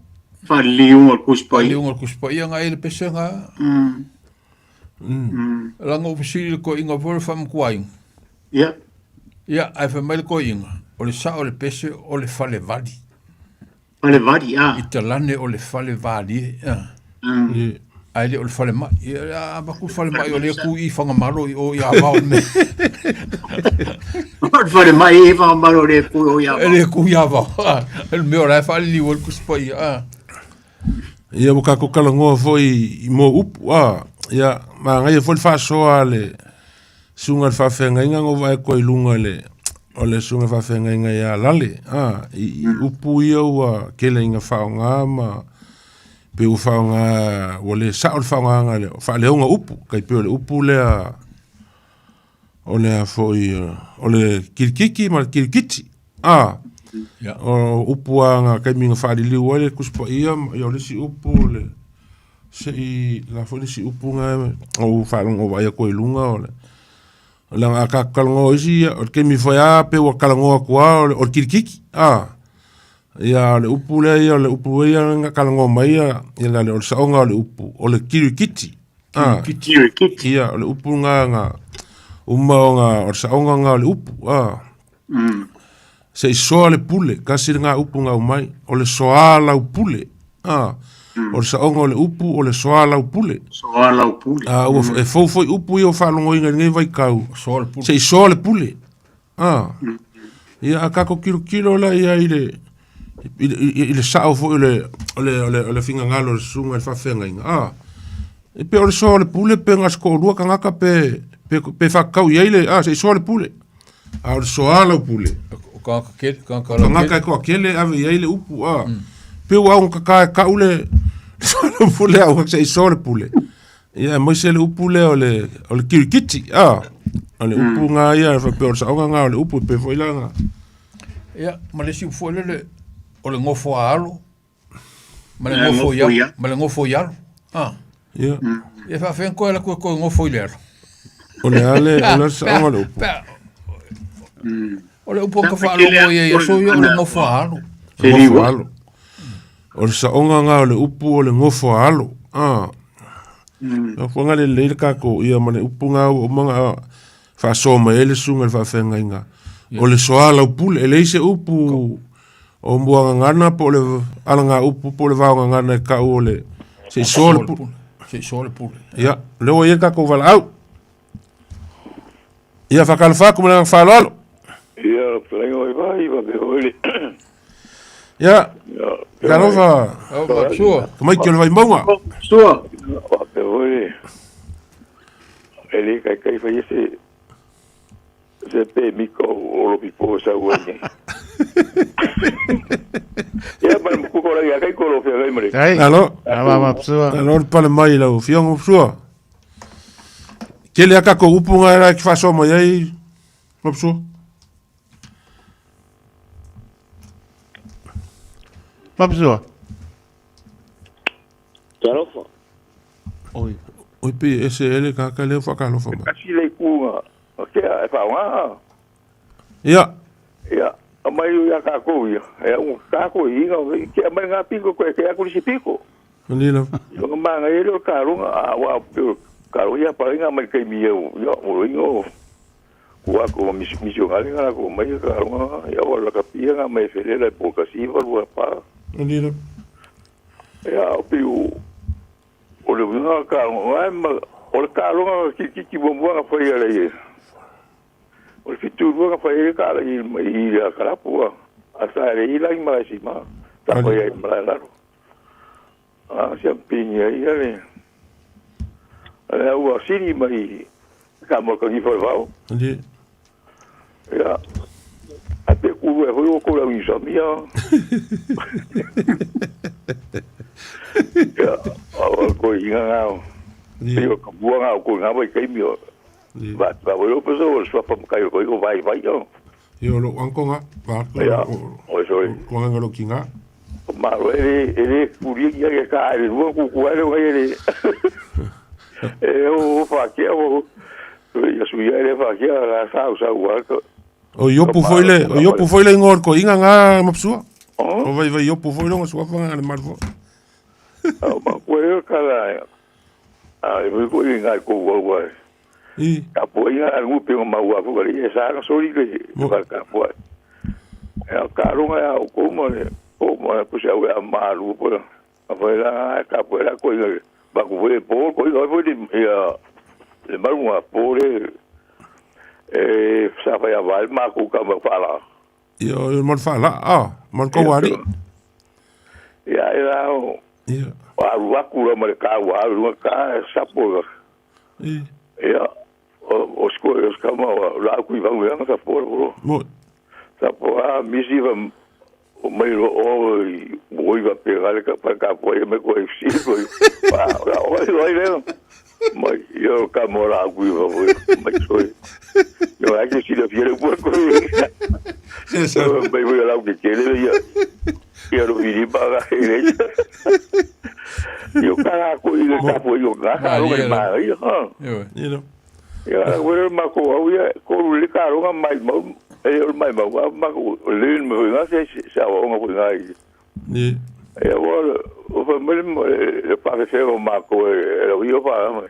Whale liunga o le kuspai. Liunga o le kuspai ngā e le pese ngā. Langa o fesili le koinga foi le whamakuainga. Ia. Ia, ai whai mai le koinga. O le sa o le pese o le whale vali. Whale vali, a. I talane o le whale vali. Ah. Ai le o le whale mai. Ia, a baku whale mai o le ku i whangamaro i o i a vao me. O le whale mai i whangamaro le ku o i a E le ku i a vao. E le mea o la e whale liu o le kuspai. Ah. Ia ua tatou talanoa foi i mo upu a ia manaia foi le faasoa a le susuga i le faafeagaiga na ou vaai atu ai i luga le o le susuga faafeagaiga ia Lale a i, i upu ia ua tele ina faaaoga ma pe ua faaaoga ua le sao le faaaogaina le faaleoga upu tai pei o le upu lea o le a foi o le kilikiki ma le kilikiti a o upu a nga taimi na faaliliu ai le Tusi Paia ma ia o le isi upu o le se i la foi le isi upu na ou faalogo vaai atu ai i luga o le. Leaga a tatou talanoa isi ia, o le taimi foi lava pei ua talanoa atu lava o le, o le kilikiki, a. Ia, o le upu lea ia, o le upu ia na talanoa mai ia, ia le, o le saoga o le upu, o le kirikiti. A. Kirikiti. Ia, o le upu na, na uma ona, o le saoga na o le upu, a. Se i soa le pule, tasi lena upu na aumai, o le soa lau pule. A. O le saoga o le upu, o le soa lau pule. Soa lau pule. A, ua, e fou foi upu ia o faalogoina i lenei vaitau. Soa le pule. Se i soa le pule. A. Ia, a tatou tilotilo la ia i le, i, i, i le sao foi o le, o le, o le, o le finagalo o le susuga i le faafeagaiga. A. E pe o le soa o le pule pe na o se toalua tagata pe, pe, pe faatatau i ai le, a, se i soa le pule. A o le soa lau pule. O tagata kele, tagata O tagata e toatele e ave i ai le upu, a. Pe ua augata e tau le soa lau pule a ua se i soa le pule. Ia, aemaise le upu lea o le, o le kirikiti, a. O le upu nga ia, faapea o le saoga nga o le upu, e pei foi la nga. Ia, ma le isi upu foi lele, o le gofo a alo, ma le gofo i alo, ma le gofo i alo. Ah. Ia. Ia faafean koe ala koe koe gofo i le alo. O le ale, o le saoga o le upu. O le upu ka faalogo ia ia so ia o le gofo a alo. Gofo a alo. O le saoga nga o le upu o le gofo a alo. Ah. Na fuanga le lei le kako ia ma le upu nga o manga faasoa mai ai le susuga i le faafeagaiga. O le soalaupule, e leai se upu o muagagana po o le alagaupu po o le vaogagana e tau o le se i soa le pule. Se i soa le pule. Ia, lea ua i ai le tatou valaau. Ia, faatalofa atu ma le agaga faaaloalo. Ia, fetalaiga o Iva, Iva pe hoi le. Ia, talofa. Tamaiti o le Vaimauga. Sua. Pe hoi le. E le kaikai fai se se pe miko o lo pipo sa ua nei. Ia pa mo ko la kai ko lo fe gai mare. Alo. Ava ma psua. Alo le pale mai lau afioga o psua. Tele a tatou upu nga era ki faasoa mai ai ma psua. Ma psua. Talofa. Oi. Oi pe ese ele ka ka leo whakalofa mai. Kasi le kunga. O ke a e whaonga. Ia. Ia. A mai o ia kākou ia. E au kākou i inga. Ke a mai ngā piko koe ke aku lisi piko. Ani la. Ia nga manga ele o kāronga. A wa pe o kāronga ia paringa mai kei mi eu. Ia o inga o. Kua ko misionari ngā ko mai kāronga. Ia o la kapia ngā mai wherera e pō kasiva rua pā. Ani la. Ia o piu o le uiga kāronga. Ai ma o le kāronga ki ki ki muamua nga fai ala ia. O le 72 nga fai ai ka ala i i le kalapu a. A sa le i langi ma si ma. Ta fai ai ma lalo. A sia pingi ai ia le. A ua siri mai ka mo ka ni fai vau. Ani. Ia. A pe kuru e hoi o ko lau i samia. Ia, o ko inga ngā. Ia ka bua ngā ko ngā vai kai mio. Va va voi o peso o swa pa kai ko o vai vai o. Ia o lo anko ngā. Va ko. Ia. O sorry. Ko ngā lo ki ngā. Ma ro ele ele kuri ia ke ka ele rua ku ku ele ngai ele. E o fa ke o. Ia su ia ele fa ke a sa sa ua ko. O iopu foi le, o iopu foi le ingoa o le koiga ngā mapsua. O vai vai iopu foi longa sua fanga le marfo. O ma koe o kala a e foi ko i ngai ko ua ua. I. Ka po i ngā ngupe o maua ku kari e sa sori le ka ka po. E o ka runga ya o ko mo le o mo ku se au a malu po. A foi la ka po la ko i ba ku foi po ko i foi le ia le malu a po le e sa fa ya val ma ku ka ma fa la. Ia o mal fa la a mal ko wari. Ia e la o. Ia. A rua ku la ma le ka wa rua ka sa po. I. Ia o sko o ska ma la ku i va nga sa po po. Mo. Sa po a misi va o mai ro o i o i va pe ga le ka pa ka po e me ko e si ko. Pa la o i le. Mai yo ka mo la ku i va vo mai so. Yo a que si le fiere po ko. Mai vo la ku ke le ia. Ia ro viri pa ga ele. Yo ka ko i le ka po yo ka ka ro ma ia. Ia. Ia, ua ma ko au ia, ko le ka ronga mai mau, e o mai mau, a ma ko le me ho nga se se o nga nga i. Ni. Ia ua o fa me le pa fe o ma ko e lo io fa ma.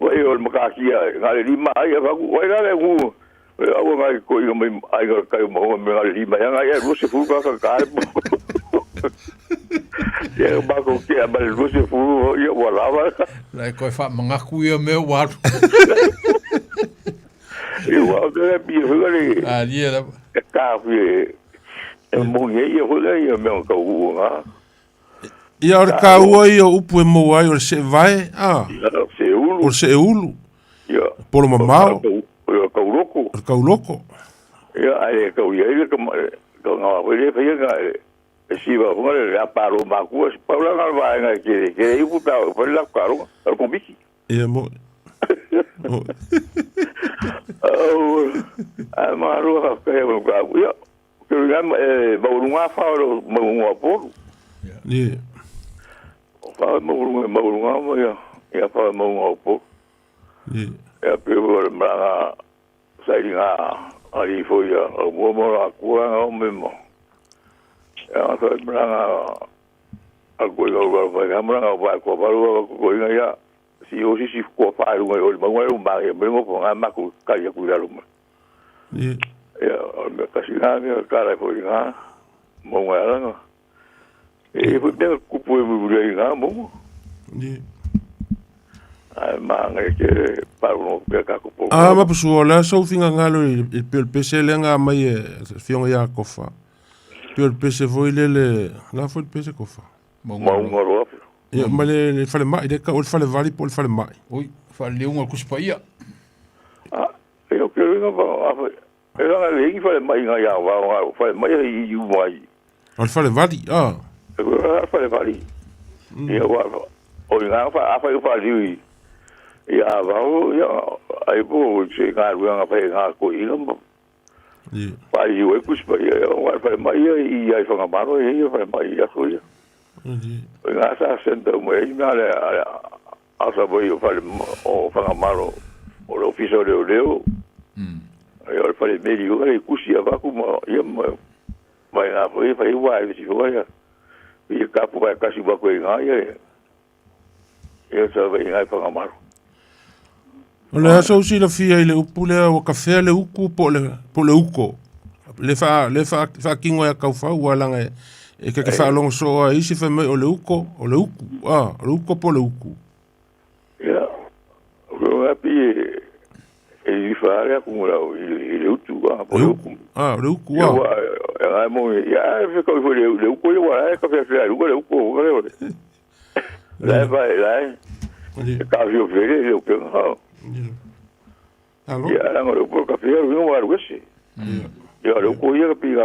Wa e o ma ka kia, nga le lima ai fa ku wa le ku. Au nga ko i mai ai nga kai mo me nga le lima ya nga ya ru se fu ka ka ka. Ia ma ko kia ma le ru se fu ia wa lava. Lai koe wha mangaku ia mea waru. Ia wa o te pi hu le. A lia la. E ka fu e mo nge ia hu le ia me ka u nga. Ia o le kaua ia upu e mau ai o le se vae, a. Se ulu. O le se ulu. Ia. Polo mamao. O kauloko. O le kauloko. Ia ai ka ia ile ka ka nga wa le fa ia nga e si va hunga le a paro ma ku si pa la nga va nga ke ke i ku ta fa la ka ro o kombiki. Ia mo. Oh, a ma ro ha ka he ka ia ke nga e ba urunga fa ro ma unga po. Ia. Fa ma urunga ma urunga ma ia ia fa ma unga po. Ia. Ia pe ro ma nga sai nga ali fo ia o mo mo la ku nga o me mo. Ia fa ma nga a ko ia ba fa nga ma nga ba ko ba ro ko nga ia si o si si ko fa ro o ma nga o ma ia me mo nga ma ku ka ia ku ia ro. Ia. Ia o me ka si nga me ka ra fo nga mo nga ra nga. E fo te ku pu e mu ri nga mo. Ia. Ai ma nga ke pa ro ke ka ko po. A ma pusu o la sau finga ngalo i pe le pese le nga mai e fionga ia kofa. Pe le pese foi le le la foi le pese kofa. Ma unga ro. Ia ma le fale mai le ka o le fale vali po le fale mai. Oi, fale le unga kuspa ia. A eu ke nga ba e nga le i fale mai nga ia wa nga fale mai i u mai. O le fale vali a. O fale vali. Ia wa o nga fa a fa fa li. Ia va ia ai po se nga ru nga fa nga ko i nga. Ia. Pa i o kuspa ia o fale mai i ai fa nga maro ia fale mai ia so ia. Nga sa senta mo e nga le a sa bo io fale o fa nga maro o le office o leo. E o fale meri o le kusi a va ku ma ia ma mai nga fo e fa i wa e si fo ia. I ka pu ka si ba ko nga ia. Ia sa va nga fa nga maro. O le aso si la fia i le upu le o kafe le uku po le uko. Le fa kingo ya kaufa ua langa e ke fa longo so a isi fa mai o le uko, o le uku. Ah, o le uko po le uku. Ia. O api e i fa le ku la i le utu a po le uku. Ah, le uku a. Ia mo ia fe ko le uko ia wa ka fe fe le uko o le. La va la. Ka fi o fe le uko. Alô? Ia la ngoro po ka fe le wa ru se. Ia le uko ia pi ga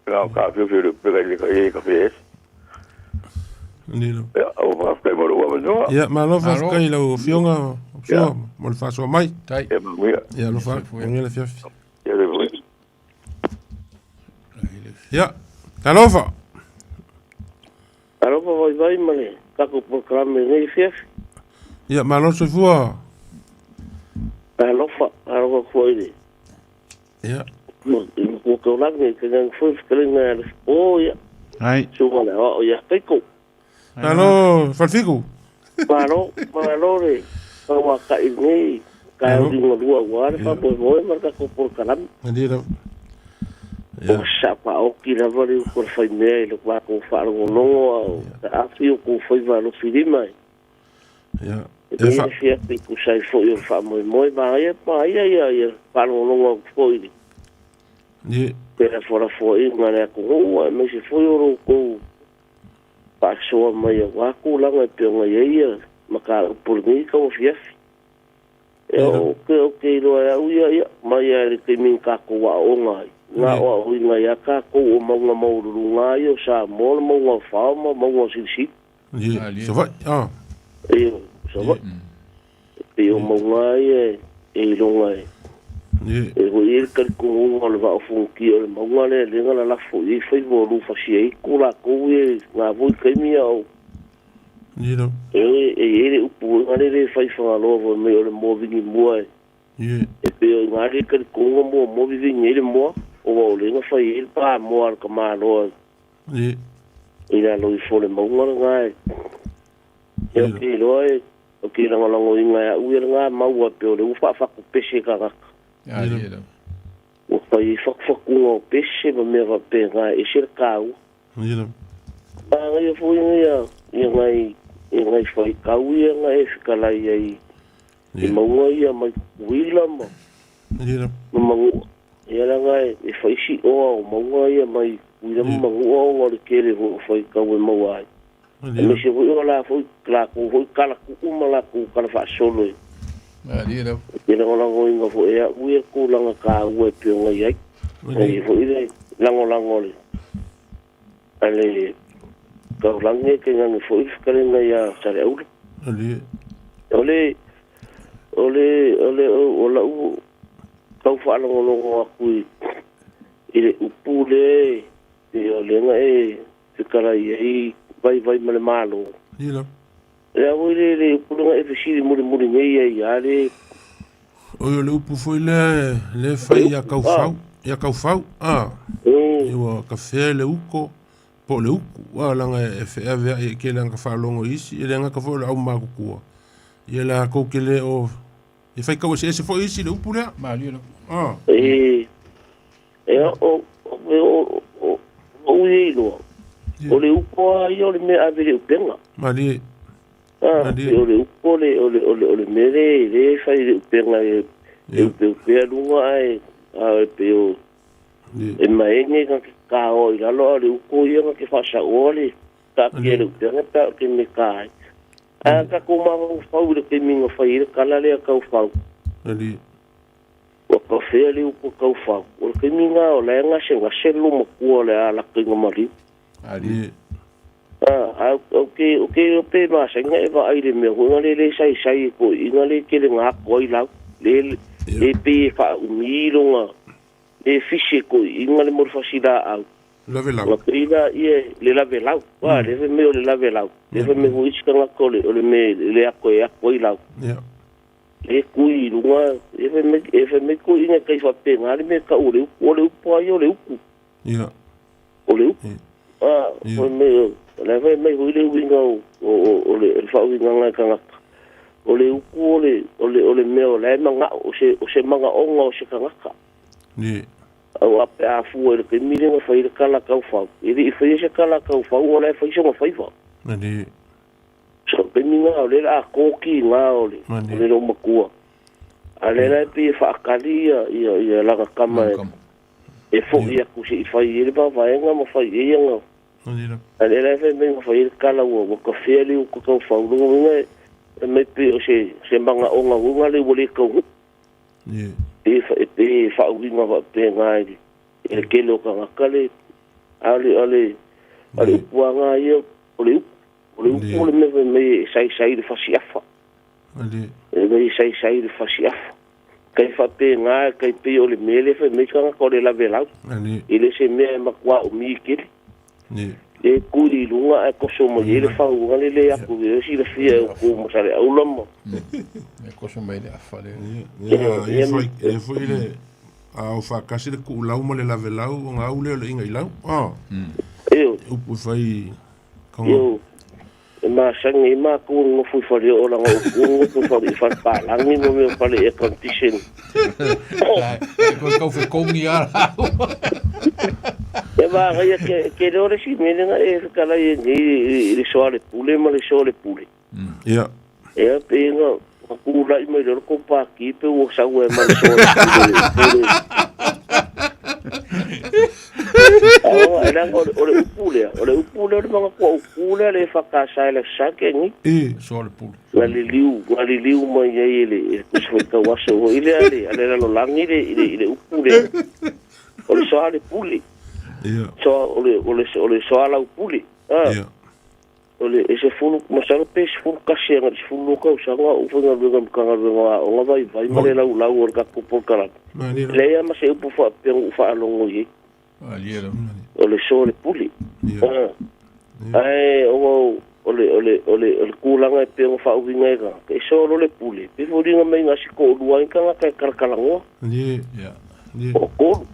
la ka fi fe le pe le ka fe. Nilo. Ia o va fe mo wa no. Ia ma lo fa kai lo fionga so mo le fa so mai. Tai. Ia lo fa ngi le fiaf. Ia le Ia. Talofa. Talofa vai vai male ka ko programe nei fiaf. Ia ma lo soifua. Talofa alofa foi le. Ia. Mo ko ko la ngi ke ngang foi fkele nga le o ia. Ai. So wala o ia kai ko. Alo, Falfiku. Malo, malo le. Ka wa ka i nei ka o dingo lua wa le fa bo bo mar ka ko por kalam. Ndi la. O sa pa o ki la vali ko fai me le kwa ko fa lo longo o a fi ko fai va lo filima. Ia. E fa fi e ku sai fo yo fa mo mo ma ia pa ia ia ia pa lo longo fo i. Ni. Pera fora fo i ngā le ko o me se fo yo ko pa so mai wa ku la ngai pe ngai ia ma ka por ni ka o fief. E o ke lo ia ia mai ia le ke min ka ko wa o ngai. Ngā o o ngai ia ka ko o maunga maururu ngai o sa mo maunga fa ma maunga sisi. Ni so va. Ah. E so va. E o maunga e e longa e. Ni. E ho i ka ko o le va o funki o le maunga le le ngala la fo i fai mo lu fa si e ko la ko e ngā voi kai mia o. Ni lo. E e e upu ngā le le fai Fagaloa fai mai o le moa vigi mua e e pei o iga le talitonuga muamua vivigi ai le moa ona o lea na fai ai le pamoa a le tamaloa i lalo ifo o le mauga lena e ia ou te iloa e ou te lagolagoina e a'u ia lena mau a pei o lea ua faafatu pese i tagata ua fai ai fatufatuga o pese ma mea faapena e ese le taua. Manaia foi ia ia nai ia nai faitau ia na e fetalai ai i mauga ia mai Tutuila ma ma Manua. Ia leaga e fai siʻoa o mauga ia mai Tutuila ma Manua ona o le tele foi o faitau e maua ai. Aemaise foi o la foi latou foi tala tuu ma latou tala faasolo e e lagolagoina foi e a'u ia tulaga taua e pei ona i ai. E i ai foi le lagolago a le a le taulagi e tainane foi le fetalaiga ia Saleaula. O le o le o le o la'u tau faalogologo atu i i le upu lea e o lea na e fetalai ai vaivai ma le Malo. Le a foi le le upu lea na e fesili mulimuli nei ai a le Oi o le upu foi lea lea e fai ia Kaufau, ia Kaufau, a. E ua kafea le uko po o le uku, a leaga e feaveai e kele anga faalogo i isi, e le gata foi o le au matutua, ia latou te le o e faitau eseese foi isi i le upu lea. Malie lava. A. E e o o o o ia iloa, o le upu lava ia o le mea ave i le upega. Malie. A, o le upu o le, o le, o le, o le mea le, le fai i le upega e, e upeupea luga ae, a e pei o, e maege na te taoa i lalo, a o le upu ia na te faasaoa le taatia i le upega pe a o te mea ta ai. Ae a tatou mafaufau i le taimi na fai ai le tala lea tau fau, ua kafea le upu tau fau, o le taimi lena o la e gasegase le loomatua o le a lata ina maliu. A, ou te, ou te iloa pe masani ona e vaai i le mea foi lea le saisai e toeaiina lea e tele na ato ai lau, le, le pei e faaumi lona, le fisi e toeaiina le molefasi laau. Lavelau. Ona pei laia le lavelau. A, lea fai mai o le lavelau. Lea fai mai foi isi tagata o le, o le mea le ato e ato ai lau. Le kui i luga, e fai mai, e fai mai toeaiina e tai faapena le mea e tau o le upu. O le upu lava ia o le upu. O le upu. A, fai mai, o la e fai mai foi le uiga o, o, o, o le, le faauigaga e tagata. O le upu o le, o le, o le mea o la e manao, o se, o se manaoga o se tagata. Aua pe a fua i le taimi lea na fai ai le tala kaufau, e le i faia se tala kaufau o la e fai sona faiva. So taimi na o lea o le a koki i na o le, o le loomatua. A o lea la e pei e faatali ia, ia, ia lana tama e, e fo'i atu se i fai ai le mavaega ma fai ai ana. A o lea la e fai mai na fai ai le tala ua, ua tafea le uta kaufau. Lona uiga e, e mai pei o se, se manaoga foi lea ua le taunuu. E, e pei e faauiga faapena i le, i le tele o tagata le, a o le, o le, o le upu lava na ia, o le upu. O le upu o le mea fai mai e saisai i le fasiafa. E mea e saisai i le fasiafa. Tai faapena e tai pei o le mea lea fai mai tagata o le lavelau. E le o se mea e matua umi tele. E tui i luga ae toso mai ai le fauga le le atu i le silafia e outou ma Saleaula ma. E toso mai le afa le. Ia, e foi le a o faatasi le kuulau ma le lavelau ona au lea o le iga i lau. Ioe. Upu e fai Io, e masani ai matou e nonofo i faleoo leaga o outou e nonofo i fale i falepalagi ma mea o fale air condition. Koe kau fekongi a rāua. E manaia ke, ke leo le isi mea lea na e fetalai ai nei i le soa le pule ma le soa le pule. Ia. Ia, pei na na tulai mai loa le tou pāti pe ua sau ai ma le soa le pule, pule. Ae e leaga o le, o le upu lea, o le upu lea o le manatua upu lea le EFKS e le Sake ni. Soa le pule. Na liliu, na liliu mai ai e le, e le Tusi Faitau Aso foi lea a le, a le lalolagi le, i le, i le upu lea. O le soa le pule. Soa, o le, o le, o le soa lau pule. Ah. O le e 10, masalo pe 11 agai i le 12 tausaga o ou faigaluega i le Matagaluega o Aoga Vaivai ma le laulau o le tatou polokalame. E leai lava ma se upu faapea na ou faalogo i ai. O le so o le pule. Ae ona o le o le o le o le tulaga e pei ona faauiga e tagata, e soa loa le pule, pei foliga mai na o si toalua ai tagata e talatalanoa. Toatolu.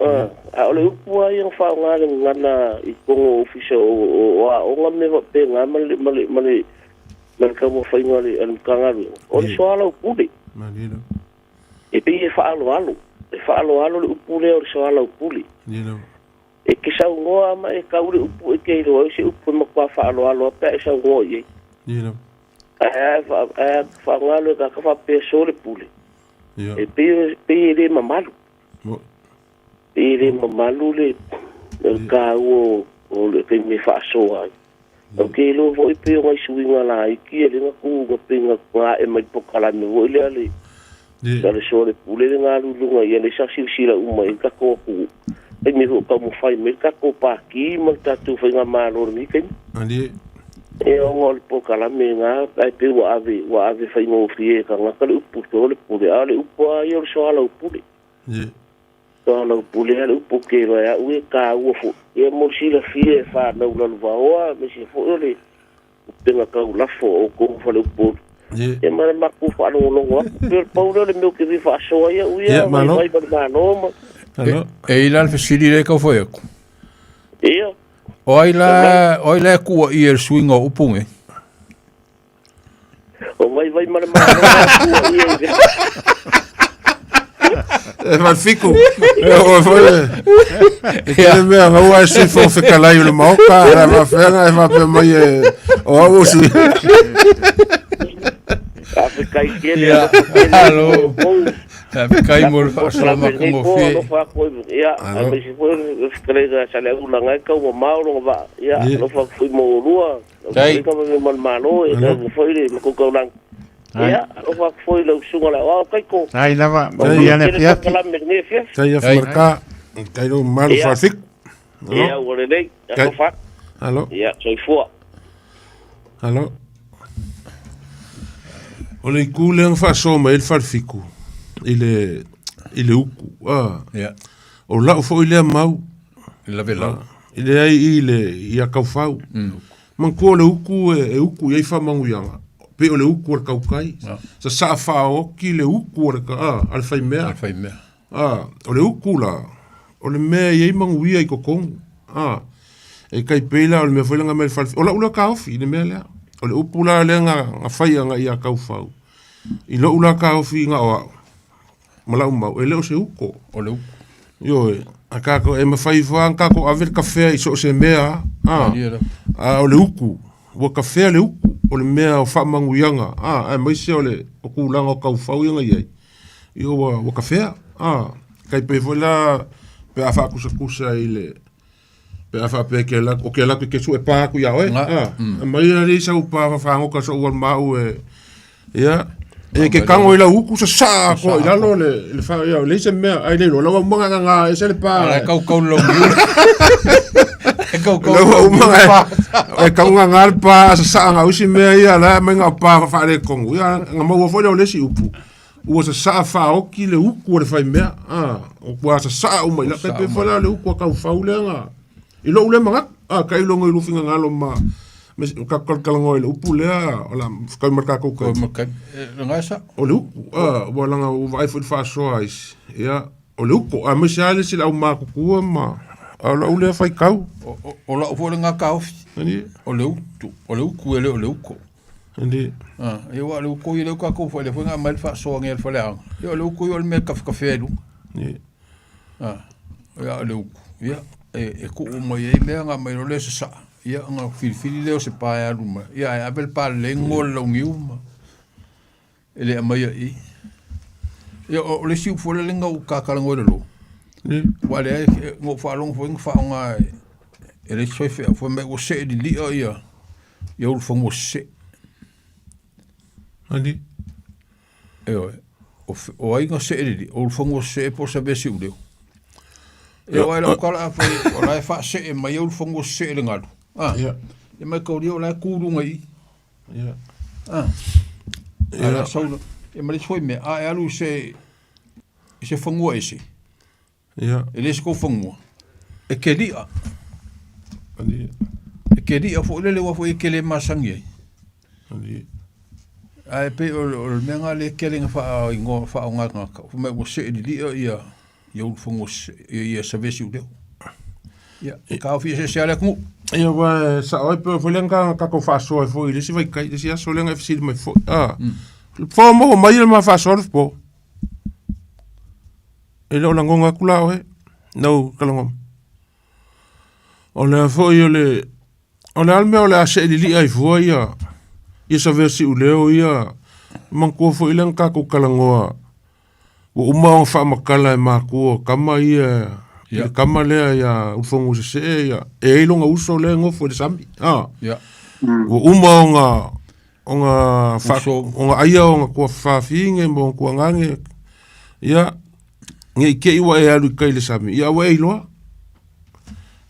A, a o le upu lava ia na faaaoga e le gagana i totonu o ofisa o, o, o aoga ma mea faapena ma le, ma le, ma le, ma le taumafaiga a le, a le Matagaluega, o le soalaupule. E pei e faaaloalo, e faaaloalo le upu lea o le soalaupule. E te saunoa ma e tau le upu e te iloa ai se upu e matua faaaloalo lava pe a e saunoa i ai. Ae a ae a faaaoga loa e tagata faapea so le pule, e pei, pei e le mamalu. Pei e le mamalu le, le taua o le taimi e faasoa ai. Ou te iloa foi pei o nai suiga laiti ia lea na tu na pei na ae mai le polokalame foi lea le sa le soa le pule le galu i luga ia lea sa silasila uma i ai le tatou atunuu. Taimi foi o taumafai mai le tatou Pati ma le tatou faigamalo i lenei taimi. Ia ona o le polokalame lena ae pei ua ave ua ave faigofie e tagata le upu soa le pule a o le upu lava ia o le soalaupule. Soalaupule lava le upu ou te iloa e au ia e taua foi. Ia mo le silafia e fanau lalovaoa aemaise foi o le upega taulafo a outou faleupolu. Ia ma le matou faalogologo atu. Pei o le pau lea o le mea ou te fia faasoa ai au ia, vaivai ma le Malo ma. E i la le fesili lea e tau fai atu. Ia. O ai la, o ai la e tuuaia i le suiga o upu nei? O vaivai ma le Malo la e tuuaia i le. E Falefiku, e o foi e. E tele mea ngaua e sui fofoga fetalai o le Maota, e faafeaga e faapea mai e o au o sui. Faafetai tele, alofa tele. Alo. Faafetai mo le faasoa matagofie. Alofa atu ai, ia, aemaise foi o le fetalaiga a Saleaula na e tau mamao lona vaa. Ia, alofa atu foi mo oulua. Tai. Lau susuga ma le Malo, e tau foi le matou taulaga. Ia, alofa atu foi lau susuga le Aoao Kaiko. Tai lava, manuia le afiafi. Tai afi maraka, tai lou mamalu Falefiku. Ia, ua lelei, alofa atu. Alo. Ia, soifua. Alo. O le itu lea na faasoa mai ai le Falefiku i le i le utu. Ah. Yeah. O lau foi lea mau. I le lavelau. I leai i le ia Kaufau. Manatua o le utu e utu i ai faamanuiaga, pei o le utu a le tautai. Sasaa faaoti le utu a le a le faimea. A le faimea. O le utu la, o le mea e i ai manuia i totonu. E tai pei la o le mea foi lea na aumai e le fale, o lau lea taofi i le mea lea. O le upu la lea na fai agai ia Kaufau, i lou la taofi na o au, ma lau mau, e le o se uko. O le uko. Ioe, a tātou, e mawhai wha an tātou ave le kawhea i so se mea, a, a o le uku, ua kawhea le uku, o le mea o whaamanguianga, a, ae maise o le, o kūlanga o kaufau ianga iai, io ua, ua kawhea, a, kai pe foi la, pe a whaakusakusa i le, pe a whaapea ke la, o ke la ke su e pā aku ia oe, a, mai a rei sau pā whawhangoka so ual mau e, ia, e ke kango i lau uku sa sa ko i lalo le le fa ia le se mea ai le lo lau manga nga nga e se le pa ala kau kau lo niu e kau kau lau manga e kau nga nga le pa sa sa nga usi mea ia la mai nga pa fa le kongu ia nga mau fo le si upu ua sasaa faaoki le uku a le faimea, a, ua sasaa uma i la, tai pei foi la le uku a Kaufau lea na, i lou lea manatu, a, tailo i lou finagalo ma, me, ka kalakalagoa i le upu lea, o le a fetaui ma le tatou taimi. O le uku, a, ua laga ua vaai foi i le faasoa a isi, ia, o le uku, aemaise lava le isi le aumatutua ma, a o lau lea faitau. O lau foi lena taofi, o le utu, o le utu e le o le uko. Andi. Ah, e wa le uko i le uka ko fo le fo nga mai fa so nge fa le anga. Yo le uko yo le me ka fe lu. Ni. Ah, ya le uko. Ya e e ku mai e me nga mai le sa. Ya nga filifili le o se pa ya lu ma. Ya e abel pa le ngol lo ngiu ma. E le mai i. Ya o le si fo le nga u ka ka ngol lo. Ni. Wa le ngo fa long fo nga fa nga e le soi fe fo me o se li li o ia. Ia ulu fanua sese. Ani? E oe, o, o ai nga see lili, o ulu fanua sese po sa vesi uleo. E oe lau kala a whai, o la e wha see mai ulu fanua sese le ngalu. Ah, yeah. E mai kauri o la e kūrunga i. Yeah. Ah. Yeah. A la saula, e mai le mea, a e alu se, i se fanua ese. Yeah. E le se kou fanua. E ke lia. Ani. E ke li'a foi lele ua foi e ke le masani ai. Ae pei o le mea lena lea e tele ina faaigoa faaaoga e tagata, fai mai ua see lili'a ia ia Ulufanua ia Saveasiuleo. Ia, e taofi eseese lava le atunuu. Ia, aua e sao ai pei foi lea na tatou faasoa ai foi i le isi vaitai, le isi aso lea na e fesili mai foi. Ah, fo maua mai le ma faasoa le po. E le o lagona atu la oe, nau kalago. O lea foi o le o le a le mea o le a see lili'a ai fua ia ia Saveasiuleo ia manatua foi lea na tatou talanoa ua uma ona faamatala e matua tama ia i le tama lea ia Ulufonuasese ia e i ai lona uso lea e nofo i le sami a ua uma ona ona fa, ona aia ona tuafafine ma ona tuagane ia ne i te i ua e alu i tai i le sami ia ua e iloa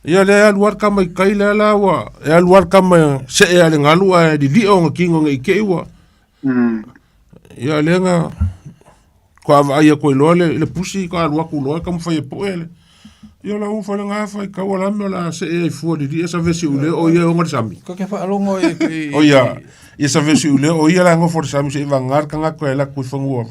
ia lea e alu lava le tama i tai lea la ua e alu lava le tama see lava i le galu ae lilia ona tino ne i te i ua ia lea na faatoa vaai atu ai loa le pusi faatoa alu atu loa taumafai e pue le ia lau fale gafa i tau alame o le a see ai fua lilia sa vesi ule o ia e ona le sami. Ka ke faalogo e o ia ia sa vesi ule o ia la ngofo le sami se i vanga le tagata e laku i fanua.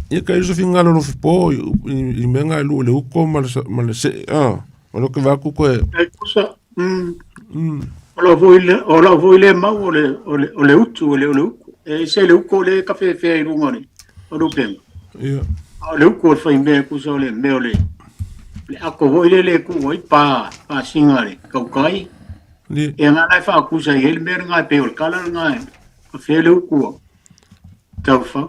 Ia ka iso fingalo lo fipo i menga e lu le uko ma le ma le se a o lo ke va ku koe. E kusa O lau foi le, o lau foi le mau o le, o le, o le utu, o le, o le uku. E se le uku o le kawhewhea i runga o le, o le upenga. Ia. A o le uku o le whai mea kusa o le mea o le, le ako foi le le ku ai pa, pa singa le kaukai. Ni. E ngā lai whaakusa i hele mea ngā pe o le kala ngā e, ka whea le uku o. Taufa.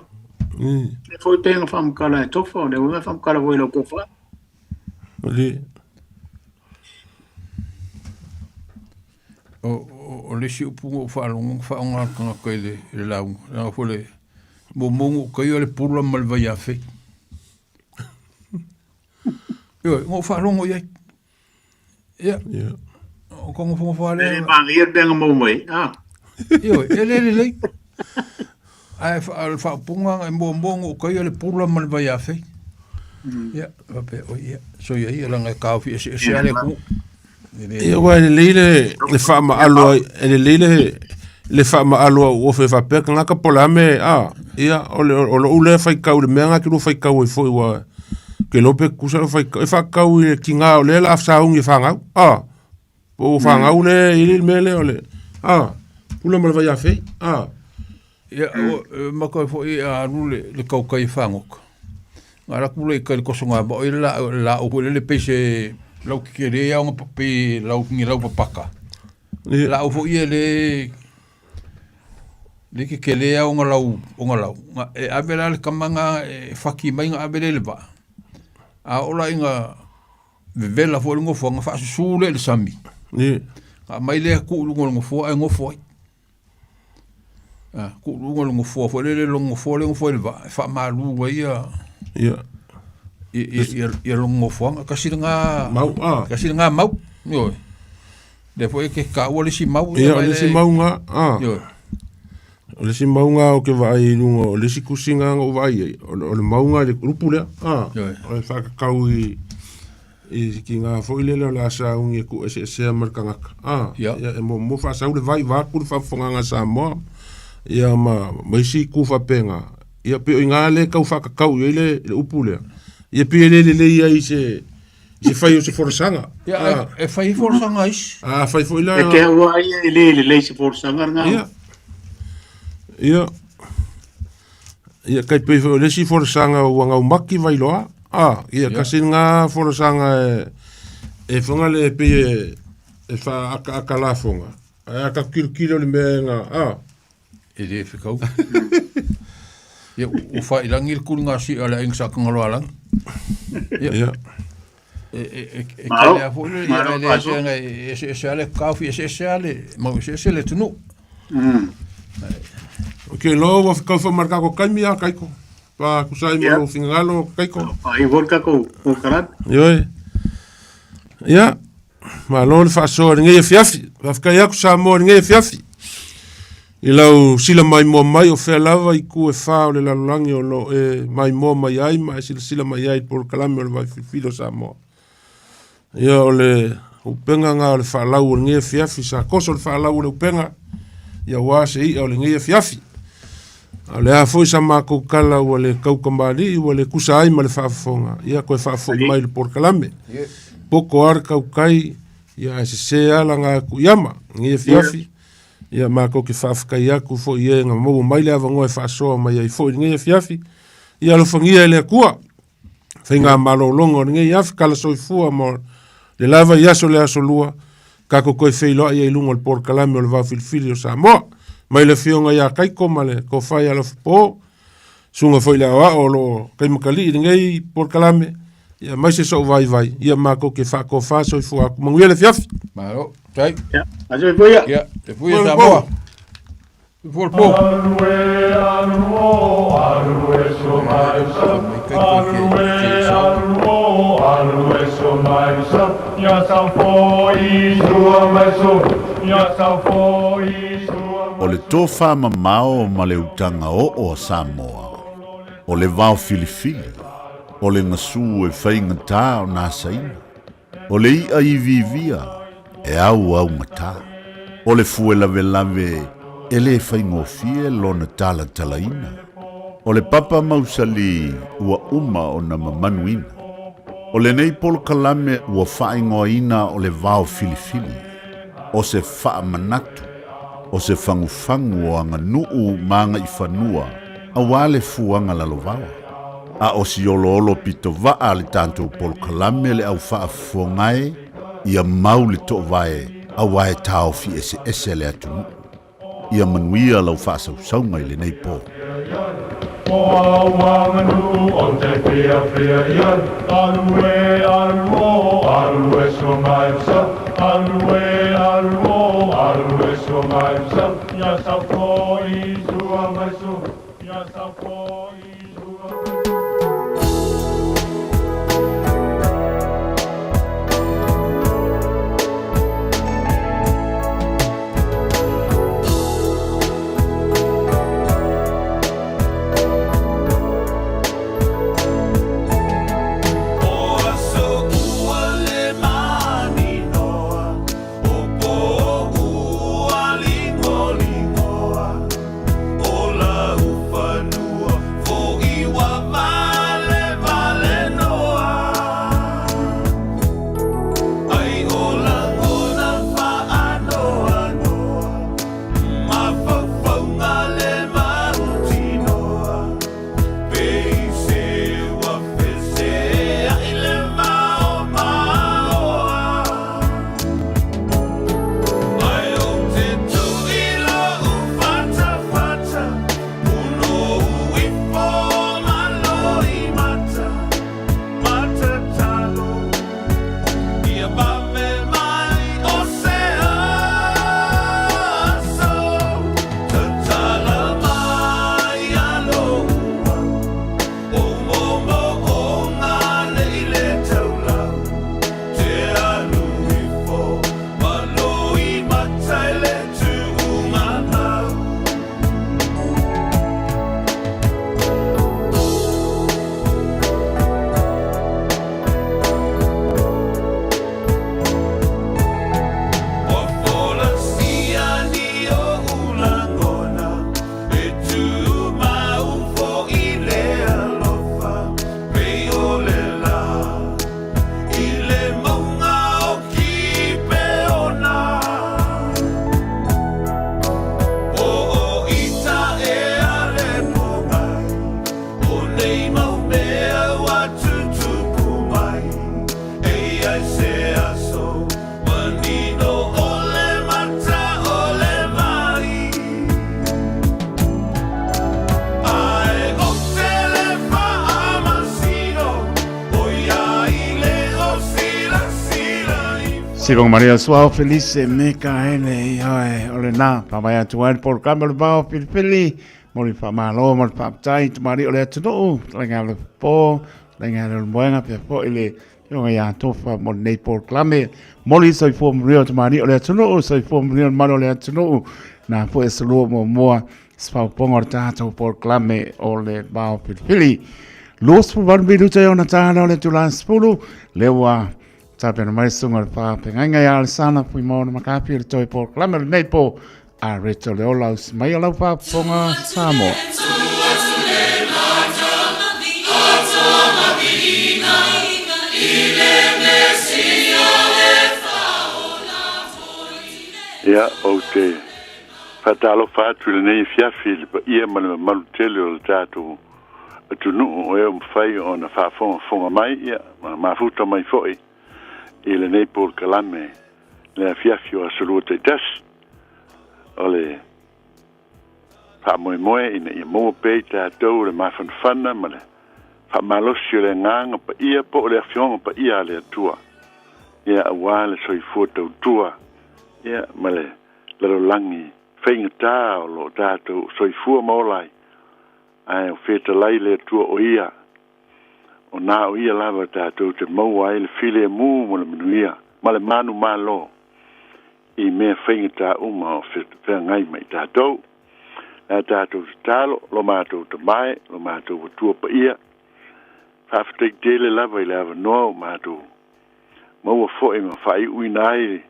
Ni. Le foi tenga whamukala e tofa, o le unga whamukala foi lau kofa. Ni. O le isi upu na ou faalogo na faaaoga e le tagata i le lauga, leaga foi le momoga o tai o le pula ma le vaiafei. Ioe, na ou faalogo i ai. Ia, o ka nofonofo lava lea. E le manaia le mea na maua mai ai. Ioe, e le lelei. Ae o le faaupuga e muamua ona ou taia le pula ma le vaiafei. Ia, faapea, oi ia, soia ia, leaga e taofi eseese lava le atunuu. Ia, aua e lelei le faamaalo ai, e lelei le faamaalo au ofe faapea tagata po o le a mea, a, ia, o lou lea faitau i le mea lena e te lua faitau ai foi, aua ou te iloa pe tutusa lou faitau, e faatatau i le tiga o lea o le a sauni e fanau, a. Po o fanau lea e i ai le mea lea o le, a, pula ma le vaiafei, a. Ia, o, matou foi a alu le, le tautai e fagota. Na alu atu lea i tai i le tosoga ma oi le laau foi lele pei se lau tetele ia ona pei lau ni lau papaka. Laau foi ia le le tetele ia ona lau ona lau. Na, e ave la le tama na e faki mai na ave lea i le vaa. A oo la ina vevela foi le nofoaga, faasusu lea i le sami. Na aumai lea tuu i luga o le nofoa ae nofo ai. A, tuu i luga o le nofoa foi lele, lona nofoa lea e nofo ai i le vaa, e faamalu ai ia ia lona nofoaga. Tasi lena mau, a. Tasi lena mau, ioe. Lea foi e te taua le isi mau. Ia, o le isi mau na, a. Ioe. O le isi mau na ou te vaai i luga, o le isi tusi na na ou vaai ai, o le mau na i le lupu lea, a. Ioe. O le whakakau i, i ki ngā foi lele o le a sauni e ku eseesea ma le tagata. A, Ia. ia e mo mo whaasau le vai vāku le whaafonganga Samoa, ia ma, ma isi ku whapenga. Ia pe o i ngā le kau whakakau i le, le upu lea. Ia pe le le le ia i se, i se whai o se folasaga. Ia, e fai folasaga isi. A, fai foi la. E te aua ai e le le le se folasaga ngā. Ia. Ia. Ia, kai pei foi o le isi folasaga ua ngau maki Vailoa. A, ia, kasi ngā folasaga e, e whanga le pei e, e wha aka aka lafonga. Ai aka kilokilo le mea e ngā, a. E le whekau. Ia, ua whailangi le kulu ngā si a le ainga sa kangaloa langi. Ia. Ia. E, e, e, e kele a foi le, ia, e le ese anga, e ese ese ale kaufi, ese ese ale, mau ese ese le tunu. Ok, lo ua whakau wha marka ko kaimi a kaiko. Pa kusai mo lo fingalo kaiko. Pa i volka ko ko karat. Ioi. Ia, malo le faasoa i lenei afiafi. Faafetai atu Samoa i lenei afiafi. I lau sila maimoa mai o fea lava i ku e whā o le lalolagi o lo e maimoa mai ai ma e silasila mai ai i polokalame o le vai filifili o Samoa. Ia o le O upega ngā o le faalau o lenei afiafi, sa koso le faalau o le upega, ia ua se i'a o lenei afiafi. A o le a foi sa makou tala ua le taukamali'i ua le tusa ai ma le faafofoga, ia toe faafoi mai le polokalame. Poto a le tautai, ia ae sese a laga atu i ama lenei afiafi. Ia matou te faafetai atu foi i e na maua mai le avanoa e faasoa mai ai foi i lenei afiafi. Ia alofagia e le Atua faigamalologa o lenei afi, kala soifua mo le lava i aso le aso lua, tatou toe feiloai ai i luga o le polokalame o le Vaofilifili o Samoa. Mai le afioga ia Kaiko ma le tofa ia Alofapo, susuga foi i le aoao o lo o taimatalii i lenei polokalame, ia mai se sou vaivai, ia matou te faatofa soifua atu. Manuia le afiafi. Malo, tai. Ia, soifua ia. Ia, soifua ia Samoa. Soifua le po. O le tofamamao ma le utaga oo a Samoa, o le vao filifili, o le gasu e faigata ona asaina, o le i'a iviivia e auaugata, o le fue lavelave e lē faigofie lona talatalaina, o le papa mausali ua uma ona mamanuina. O lenei polokalame ua faaigoaina o le vao filifili, o se faamanatu, o se fagufagu o aganuu ma agaifanua auā le fuaga lalovaoa. A o si oloolo pitovaa a le tatou polokalame le au faafofoga e, ia mau le toovae auā e taofi eseese le atunuu. Ia manuia lau faasausauga i lenei po. Sivoga Maria Suao Felice Mikaele ioe o lena faavae atu ai le polokalame o le vao filifili mo le faamalo ma le faafetai tamalii o le atunuu talaga le po talaga le moega pea foi le afioga ia Tofa mo lenei polokalame moli soifua manuia o tamalii o le atunuu soifua manuia o le malu o le atunuu na foi e salua muamua se faaopoopoga o le tatou polokalame o le vao filifili 28 minuta e ona tāla o le itula 10 lea ua Tapena mai suga o le faafeagaiga ia Alesana Fuimaono Makafi o le toe polokalame o lenei po a Reto le Ola usi mai o lau faafofoga Samoa. Ia, ou te faatalofa atu i lenei afiafi i le paia ma le mamalu tele o le tatou atunuu o e ua mafai ona faafogafoga mai, ia, ma mafuta mai foi i lenei polokalame le afiafi o Aso Lua taitasi. O le faamoemoe ina ia maua pea i tatou le mafanafana ma le faamalosi o le agaga paia po o le Afioga Paia a le Atua, ia, aua le soifua tautua, ia, ma le lalolagi faigata o lo o tatou soifua ma ola ai, ae o fetalai le Atua o Ia, o na o Ia lava tatou te maua ai le filemu ma le manuia ma le manumalo i mea faigata uma o feagai ma i tatou. Le a tatou tatalo, lo matou Tama e, lo matou Atua paia, faafetai tele lava i le avanoa ua matou maua foi ma faaiuina ai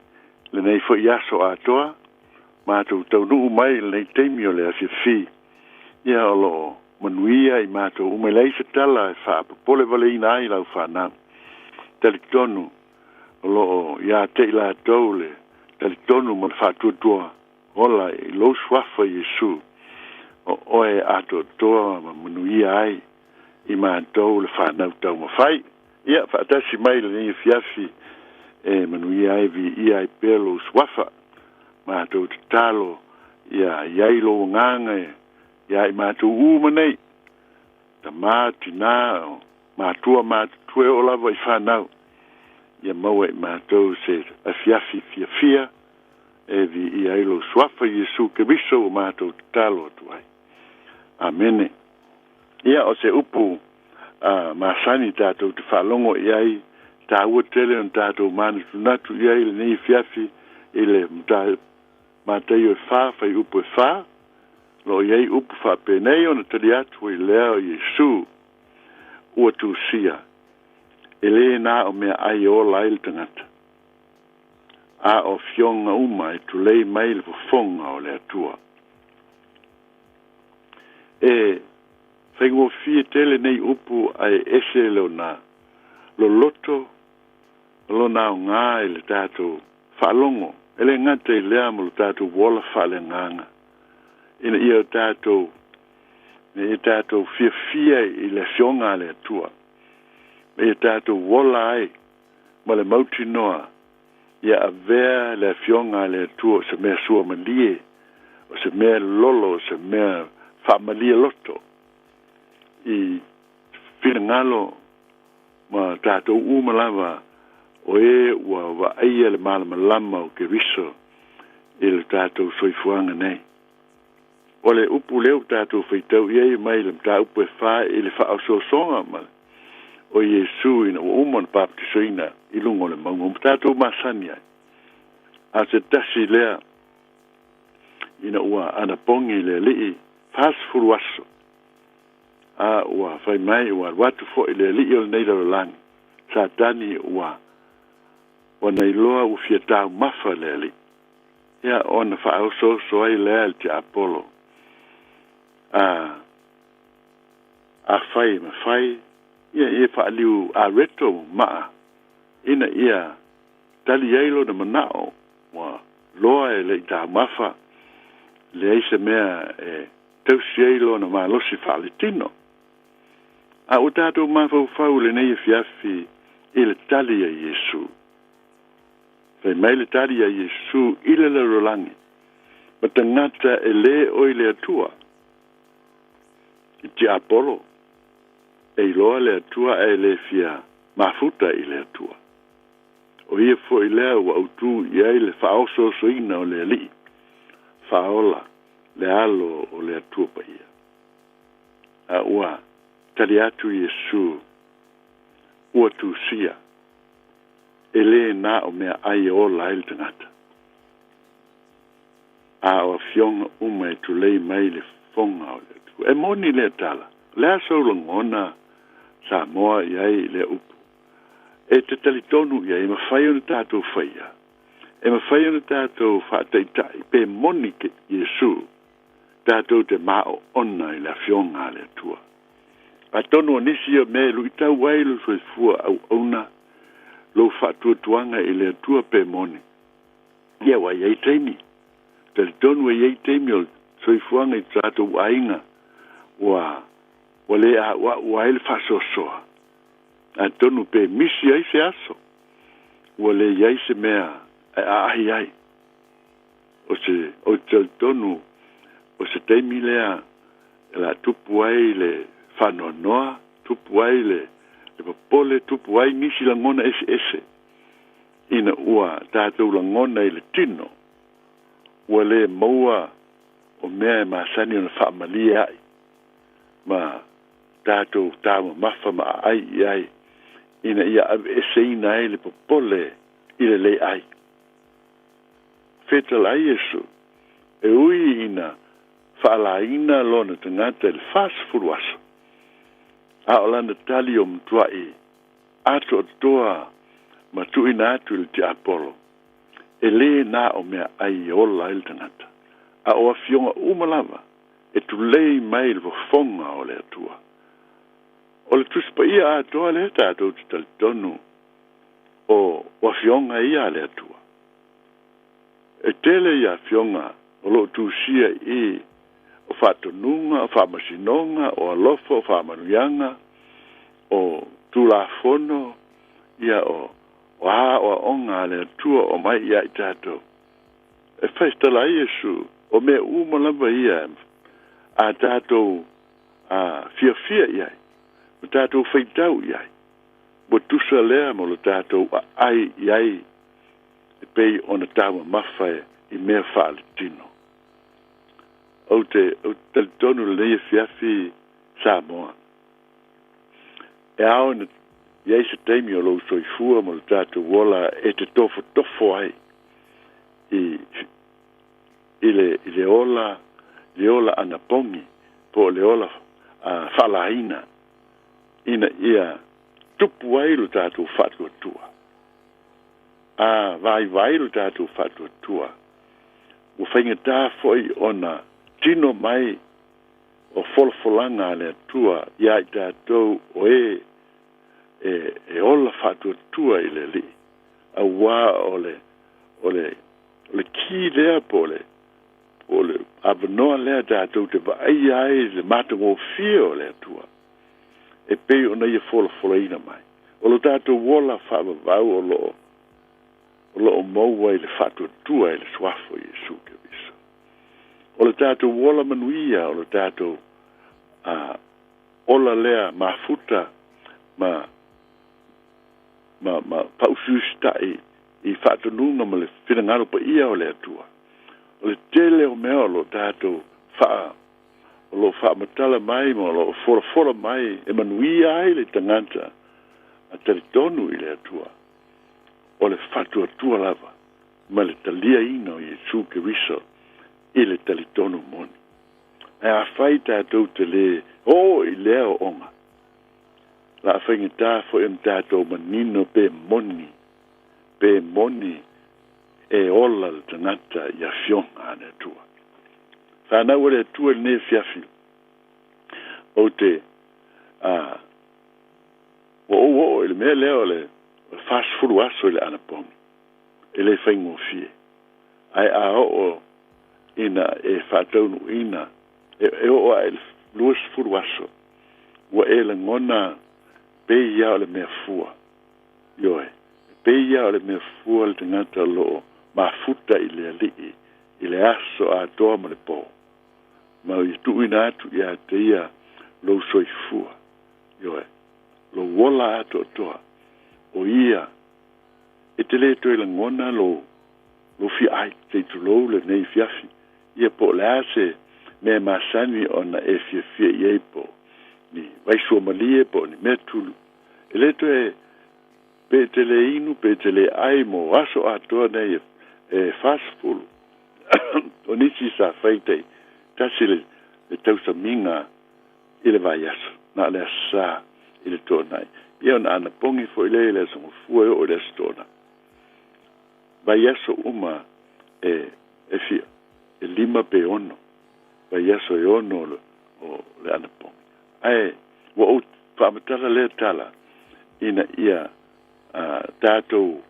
lenei foi aso atoa, matou taunuu mai i lenei taimi o le afiafi. Ia o lo o manuia i matou uma, e leai se tala e faapopole valeina ai lau fanau. Talitonu o lo o ia te i latou le talitonu ma le faatuatua ola i lou suafa Iesu, o oe atoatoa ma manuia ai i matou le fanau taumafai. Ia, faatasi mai lenei afiafi e manuia ai, viia ai pea lou suafa. Matou tatalo ia i ai lou agaga ia i matou uma nei, tama, tina, o matua matutua e oo lava i fanau, ia maua i matou se afiafi fiafia e viia ai lou suafa Iesu Keriso ua matou tatalo atu ai. Amene. Ia, o se upu a masani tatou te faalogo i ai, taua tele ona tatou manatunatu i ai lenei afiafi i le Mataio e fa, fuaiupu e 4, lo o i ai upu faapenei ona tali atu ai lea o Iesu, Ua tusia, e lē na o meaai e ola ai le tagata, a o afioga uma e tulei mai le fofoga o le Atua. E faigofie tele nei upu ae ese lona loloto ma lona aoga i le tatou faalogo, e le gata i lea ma lo tatou ola faaleagaga, ina ia tatou ina ia tatou fiafia i le Afioga a le Atua, ma ia tatou ola ai ma le mautinoa ia avea le Afioga a le Atua o se mea suamalie, o se mea lolo, o se mea faamalie loto i finagalo ma tatou uma lava o e ua vaaia le malamalama o Keriso i le tatou soifuaga nei. O le upu lea ua tatou faitau i ai mai le mataupu e 4 i le faaosoosoga ma o Iesu ina ua uma ona baptisoina i luga o le mauga ua tatou masani ai. A se tasi lea ina ua anapogi le alii 40 aso, a ua fai mai ua alu atu foi le alii o lenei lalolagi, Satani ua ua nailoa ua fia taumafa le alii. Ia ona faaosooso ai lea le tiapolo, a afai e mafai, ia ia faaliu areto maa ina ia tali ai lona manao, ua loa e le i taumafa, leai se mea e tausi ai lona malosi faaletino. A ua tatou mafaufau i lenei afiafi i le tali a Iesu. Fai mai le tali a Iesu i le lalolagi, ma tagata e lē o i le Atua. I tiapolo, e iloa le Atua ae le fia mafuta i le Atua. O ia foi lea ua autū i ai le faaosoosoina o le Alii, faaola le alo o le Atua paia. A ua tali atu Iesu, ua tusia, e lē na o meaai e ola ai le tagata, a o afioga uma e tulei mai le fofoga o le Atua. E moni lea tala, o le a sou lagona Samoa i ai i lea upu? E te talitonu i ai, e mafai ona tatou faia. E mafai ona tatou faataitai pe moni ke Iesu tatou te maoona i le Afioga a le Atua. Atonu o nisi o mea e luitau ai lou soifua auauna, lou faatuatuaga i le Atua pe moni, ia ua i ai taimi. Talitonu e i ai taimi o le soifuaga i tatou aiga ua ua le a'ua'u ai le faasoasoa. Atonu pe misi ai se aso, ua le i ai se mea e aahi ai. O se, ou te talitonu, o se taimi lea e la tupu ai le faanoanoa, tupu ai le, le popole, tupu ai nisi lagona eseese, ina ua tatou lagona i le tino, ua le maua o mea e masani ona faamalie ai, ma tatou taumamafa ma aai i ai, ina ia aveeseina ai le popole i le le ai. Fetala ai Iesu, e ui ina faalaina lona tagata i le 40 aso, a o lana tali o matuai atoatoa ma tuuina atu i le tiapolo, e lē na o meaai e ola ai le tagata, a o afioga uma lava e tulei mai i le fofoga o le Atua. O le Tusi Paia atoa lea tatou te talitonu o afioga ia a le Atua. E tele ia afioga o loo tusia i o faatonuga, o faamasinoga, o alofa, o faamanuiaga, o tulafono, ia o aoaoga a le Atua o mai ia i tatou. E faitala ai Iesu, o mea uma lava ia a tatou fiafia i ai, ma tatou faitau i ai, ua tusa lea mo lo tatou aai i ai e pei ona taumamafa i mea faaletino. Ou te talitonu lenei afiafi Samoa, e ao ina i ai se taimi o lou soifua ma lo tatou ola e te tofotofo ai i i le ola, le ola anapogi po o le ola faalaina, ina ia tupu ai lo tatou faatuatua. A vaivai lo tatou faatuatua, ua faigata foi ona tino mai o folafolaga a le Atua ia i tatou o e e ola faatuatua i le Alii, auā o le o le o le ki lea po o le avanoa lea tatou te vaaia ai le matagofie o le Atua e pei ona ia folafolaina mai. O lo tatou ola faavavau o loo maua i le faatuatua i le suafa o Iesu Keriso. O le tatou ola manuia, o le tatou ola lea mafuta ma ma paausiusitai i faatonuga ma le finagalo paia o le Atua. O le tele o mea o lo tatou o loo faamatala mai ma o loo folafola mai e manuia ai le tagata a talitonu i le Atua, o le faatuatua lava ma le taliaina o Iesu Keriso i le talitonu moni. Ae afai tatou te lē oo i lea ooga, la faigata foi ona tatou manino pe moni, pe moni e ola le tagata i afioga a le Atua. Fanau a le Atua i lenei afiafi, ou te ua ou oo i le mea lea o le 40 aso i le anapogi, e le faigofie. Ae a oo ina e faataunuuina, e oo ae i le 20 aso, ua e lagona pei ia o le mea fua. Ioe, e pei ia o le mea fua le tagata o loo mafuta i le Alii i le aso atoa ma le po, ma ia tuuina atu ia te ia lou soifua, ioe, lou ola atoatoa, o ia e te le toe lagona lou fia ai, sei tulou lenei afiafi, ia po o le a se mea masani ona e fiafia i ai, po ni vaisuamalie, po o ni mea tulu. E le toe pe te le inu, pe te le ai mo aso atoa nei e 40. O nisi sa fai tasi le tausamiga i le vaiaso, na o le aso Sa i le toanai. Ia ona anapogi foi lea i le Aso Gafua e oo i le Aso Toonai. Vaiaso uma e e fia e 5 pe 6 vaiaso e 6 o le, o le anapogi. Ae ua ou faamatala lea tala ina ia tatou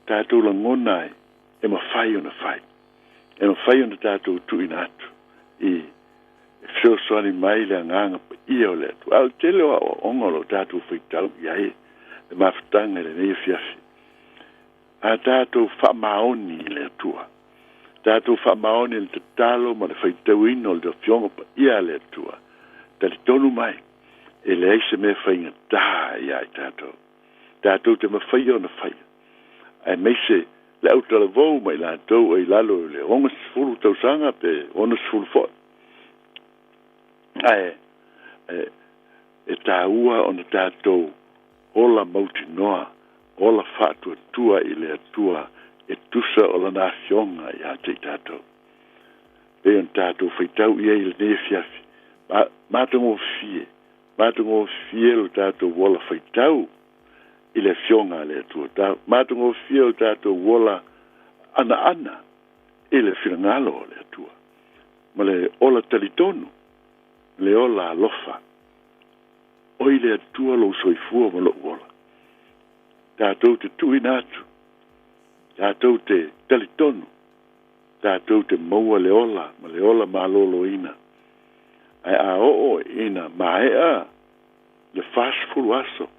tatou lagona ai e mafai ona fai. E mafai ona tatou tuuina atu i e fesoasoani mai le agaga paia o le Atua. A o le tele o aoaoga o lo o tatou faitau i ai le mafutaga i lenei afiafi. A tatou faamaoni i le Atua, tatou faamaoni i le tatalo ma le faitauina o le Afioga Paia a le Atua, talitonu mai, e leai se mea faigata ia i tatou. Tatou te mafaia ona faia. Aemaise le autalavou ma i latou o i lalo i le 60 tausaga pe 60 foi. Ae e, e taua ona tatou ola mautinoa, ola faatuatua i le Atua e tusa o lana afioga ia te i tatou. Pei ona tatou faitau i ai i lenei afiafi, ma, matagofie, matagofie lo tatou ola faitau i le afioga a le Atua. Ta, matagofie lo tatou ola anaana i le finagalo o le Atua. Ma le ola talitonu, le ola alofa. O i le Atua lou soifua ma lou ola. Tatou te tuuina atu, tatou te talitonu, tatou te maua le ola ma le ola maloloina. Ae a oo ina maea le 40 aso,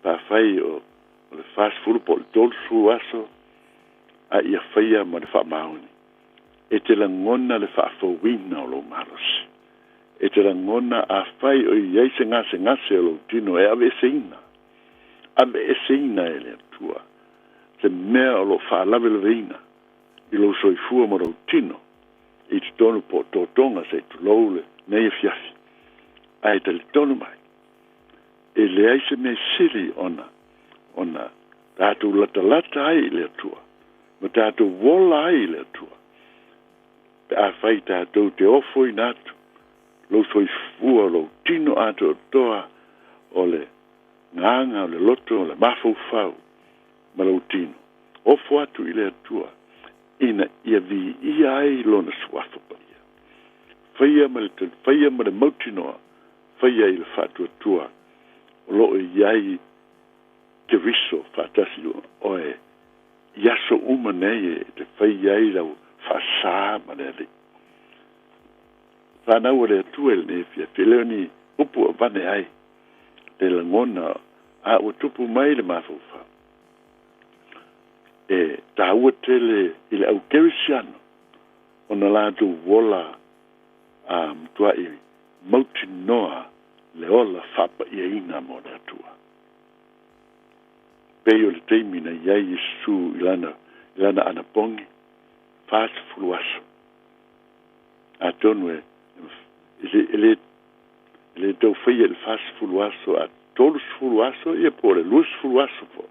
pe afai o, o le 40 po o le 30 aso, a ia faia ma le faamaoni. E te lagona le faafouina o lou malosi. E te lagona afai o i ai se gasegase o lou tino e aveeseina, aveeseina e le Atua se mea o lo o faalavelaveina i lou soifua ma lou tino i totonu po o totoga se i tulou lenei afiafi. Ae talitonu mai, e leai se mea sili ona ona tatou latalata ai i le Atua ma tatou ola ai i le Atua pe afai tatou te ofoina atu lou soifua, lou tino atoatoa o le gaga, o le loto, o le mafaufau ma lou tino. Ofo atu i le Atua ina ia viia ai lona suafa paia. Faia ma le, faia ma le mautinoa, faia i le faatuatua o lo o i ai Keriso faatasi oe i aso uma nei e te fai ai lau faasā ma le Alii. Fanau a le Atua i lenei afiafi, e le o ni upu avane ai le lagona a ua tupu mai le mafaufau. E taua tele i le au kerisiano ona latou ola a matuai mautinoa le ola faapaiaina mo le Atua. Pei o le taimi na i ai Iesu i lana, i lana anapogi, 40 aso. Atonu e, e, e, le, e le tau faia i le 40 aso, a 30 aso, ia po o le 20 aso foi.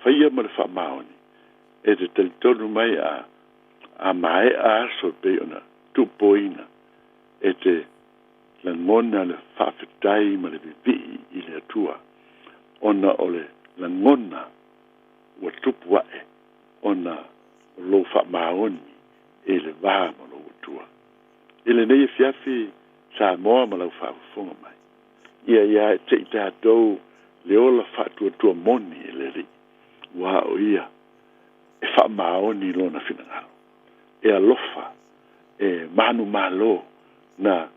Faia ma le faamaoni, e te talitonu mai a, a maea aso pei ona tuupoina, e te lagona le faafetai ma le vivii i le Atua, ona o le lagona ua tupu ae ona o lou faamaoni i le va ma lou Atua. I lenei afiafi Samoa ma lau faafofoga mai, ia ia te i tatou le ola faatuatua moni i le Alii, aua o ia e faamaoni lona finagalo, e alofa, e manumalo na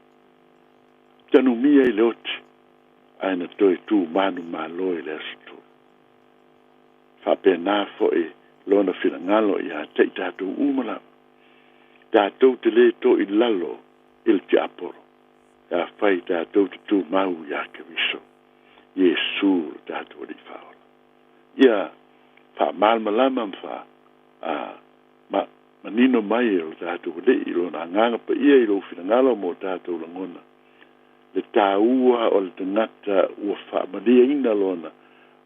tanumia i le oti, ae na toe tu manumalo i le Aso Tolu. Faapena foi lona finagalo ia te i tatou uma lava. Tatou te le to i lalo i le tiapolo, afai tatou te tumau ia Keriso, Iesu lo tatou Alii Faaola. Ia faamalamalama ma fa a ma manino mai e lo tatou Alii i lona agaga paia i lou finagalo mo tatou lagona, le taua o le tagata ua faamalieina lona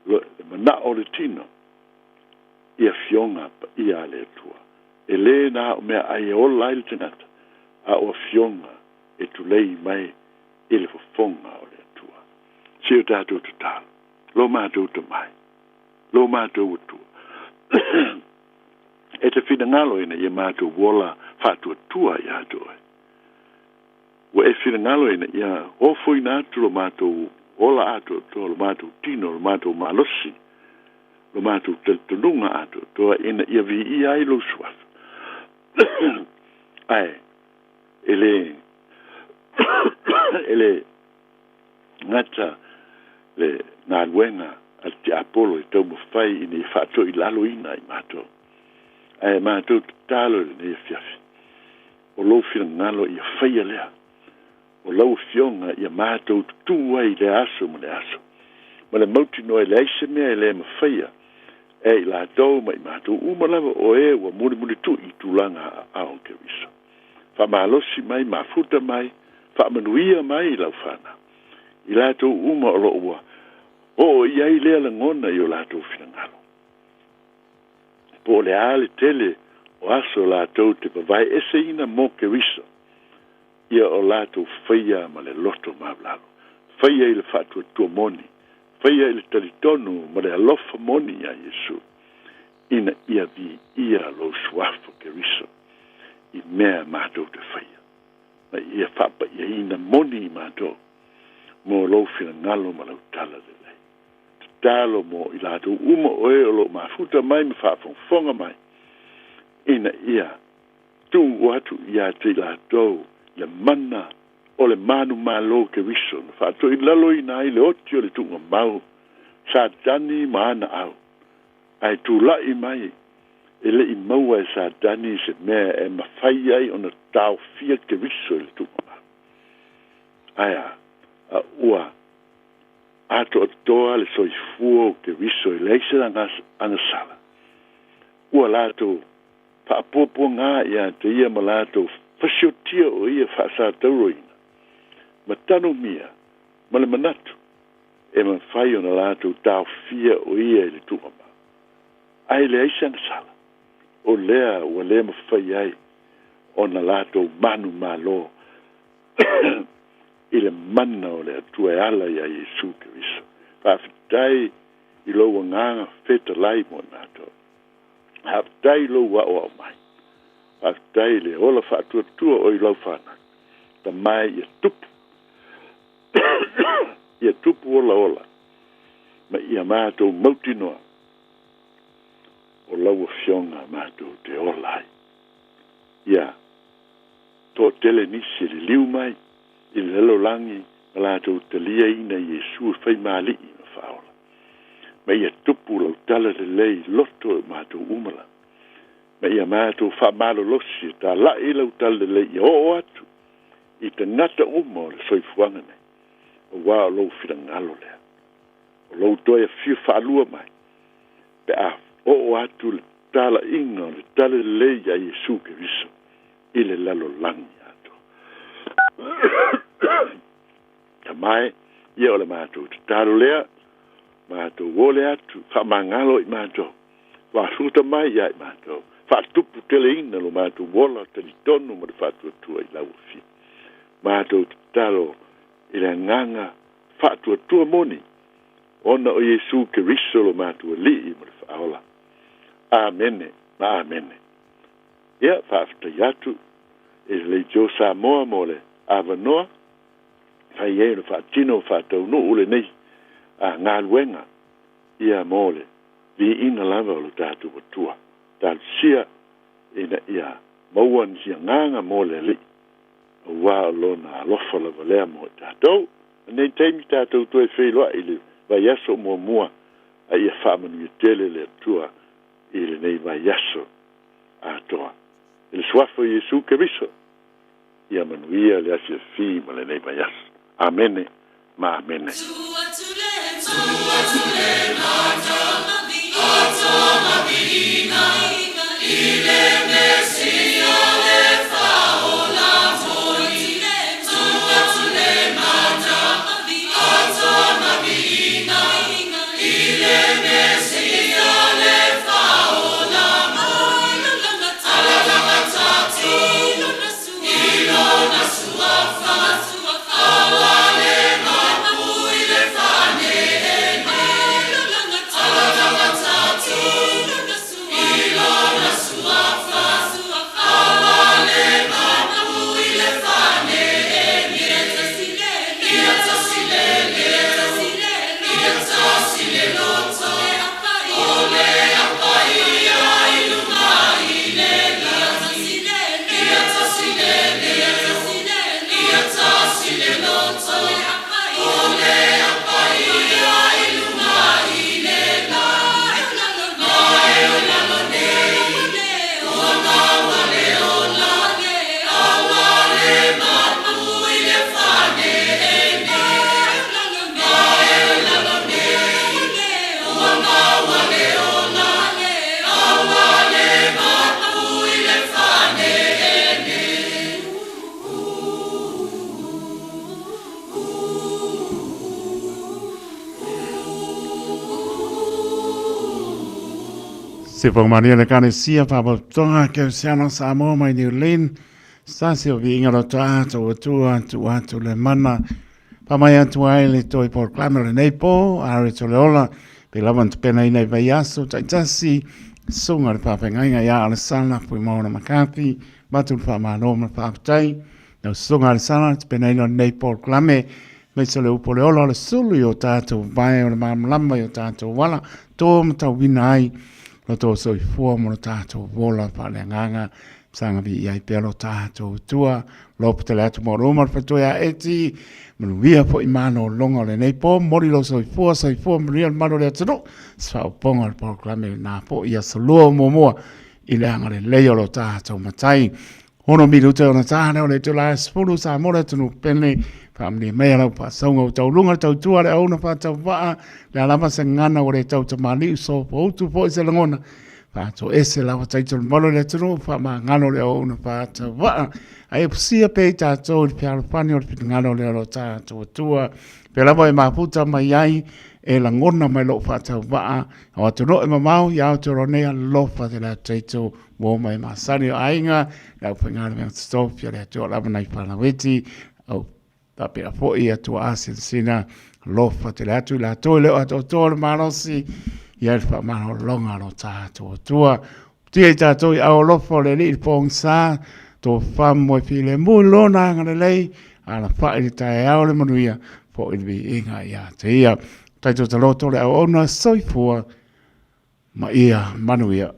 le manao o le tino i afioga paia a le Atua. E le na o meaai e ola ai le tagata, a o afioga e tulei mai i le fofoga o le Atua. Si o tātou tatalo. Lo mātou tamai. Lo mātou atua. E te finagalo ina ia mātou ola faatuatua iā te oe. Ua e finagalo ina ia ofoina atu lo mātou ola atoatoa, lo mātou tino, lo mātou malosi, lo mātou talitonuga atoatoa ina ia viia ai lou suafa. Ae e lē e lē gata le galuega a le tiapolo e taumafai ina ia faatoilaloina i matou. Ae matou tatalo i lenei afiafi, o lou finagalo ia faia lea, o lau afioga ia matou tutū ai i lea aso ma le aso, ma le mautinoa e leai se mea e lē mafaia e i latou ma i matou uma lava o e ua mulimulituʻi i tulaga aao o Keriso. Faamalosi mai, mafuta mai, faamanuia mai i lau fanau, i latou uma o loo ua oo i ai lea lagona i o latou finagalo. Po o le a le tele o aso latou te vavae eseina mo Keriso, ia o latou faia ma le loto maulalo, faia i le faatuatua moni, faia i le talitonu ma le alofa moni iā Iesu, ina ia viia lou suafa Keriso i mea matou te faia, ma ia faapaiaina moni i matou mo lou finagalo ma lau tala lelei. Tatalo mo i latou uma o e o loo mafuta mai ma faafogafoga mai, ina ia tuu atu iā te i latou le mana o le manumalo Keriso na faatoilaloina ai le oti o le tuugamau Satani ma ana au, ae tula'i mai e le'i maua e Satani se mea e mafai ai ona taofia Keriso i le tuugamau. Ae a? A ua atoatoa le soifua o Keriso e leai se agasala. Ua latou faapuapuagā iā te ia ma latou fasiotia o ia faasatauroina, ma tanumia ma le manatu e mafai ona latou taofia o ia i le tuugamau. Ae leai se agasala, o lea ua lē mafai ai ona latou manumalo i le mana o le Atua e ala iā Iesu Keriso. Faafetai i lou agaga fetalai mo i matou. Faafetai i lou aoao mai. Faafetai i le ola faatuatua o i lau fanau. Tamae ia tupu. Ia tupu olaola ma ia matou mautinoa o lau Afioga matou te ola ai. Ia toatele nisi e liliu mai i le lalolagi ma latou taliaina i Iesu e fai ma Alii ma Faaola. Ma ia tupu lau tala lelei i loto o matou uma lava. Ma ia matou faamalolosi e talai lau tala lelei ia oo atu i tagata uma o le soifuaga nei, auā o lou finagalo lea. O lou toe afio faalua mai, pe a oo atu le talaiga o le tala lelei iā Iesu Keriso i le lalolagi atoa. Tamae, ia o le matou tatalo lea, matou ole atu, faamagalo i matou, faasuta mai iā i matou, faatupu teleina lo matou ola talitonu ma le faatuatua i lau afio. Matou tatalo i le agaga faatuatua moni, ona o Iesu Keriso lo matou Alii ma le Faaola. Amene ma amene. Ia, faafetai atu i le Leitio Samoa mo le avanoa fai ai ona faatino ma faataunuu lenei galuega ia mo le viiga lava o lo tatou Atua. Talosia ina ia maua nisi agaga mo le Alii, auā o Lona alofa lava lea mo i tatou. Lenei taimi tatou toe feiloai i le vaiaso muamua, a ia faamanuia tele le Atua i lenei vaiaso atoa. I le Suafa o Iesu Keriso, ia manuia le afiafi ma lenei vaiaso. Amene ma amene. Se whakamaria le Ekalesia Whāpotoga Kerisiano Samoa mai New Zealand, Stasi o viiga lo tātou atua tu atu le mana. Pa mai atu ai le toi proclame o lenei pō, are to le ola, pe lava na tupena ina i vai aso, taitasi, sunga le whawhengaiga ia Alessandra Fuimaona McCarthy, matu le whamano ma le whawhetai, Nau sunga Alessandra tupena ina o lenei proclame, me se le upo le ola o le sulu i o tātou vae o le māmalama i o tātou wala, tō matauina ai, lo tō soifua mo lo tātou wola whaaleanganga, sanga vi i ai pea lo tātou tua, lo putele atu mo roma le whatoe a eti, manuia po i māno longa o lenei pō, mori lo soifua, soifua manuia le mano le atunu, se whaoponga o le polokalame nā po i aso lua o muamua, i le anga le lei o lo tātou matai. Ono minuta ona tāne o le tula e sefulu sa mora tunu pene whaamani mea lau whaasauga o taulunga le tautua le auna whaatau waa le alama se ngana o le tau tamaliu so poutu po i se langona whaato ese lawa taito le malo le tunu whaama ngano le auna whaatau waa ai pusia pe i tātou i le pealofani o le pinangano le alo tātou atua pe lava e maputa mai ai e langona mai lou whaatau waa o atu no e mamao i Aotearoa nei alofa te la taito mō mai masani o aiga, le au whaingaroa totofi o le atua lava nai whanaweti, au tapea fo'i atua asinasina, lofa te le atu i la toi leo atoa toa le malosi, ia le whaamalolonga lo tātou atua. Tia i tātou i au alofa o le alii le pōngsa, tō whamoe while mui lona anga lelei, ala whai le tae ao le manuia, fo'i le viiga ia te ia. Taito taloto le au ona soifua, ma ia manuia.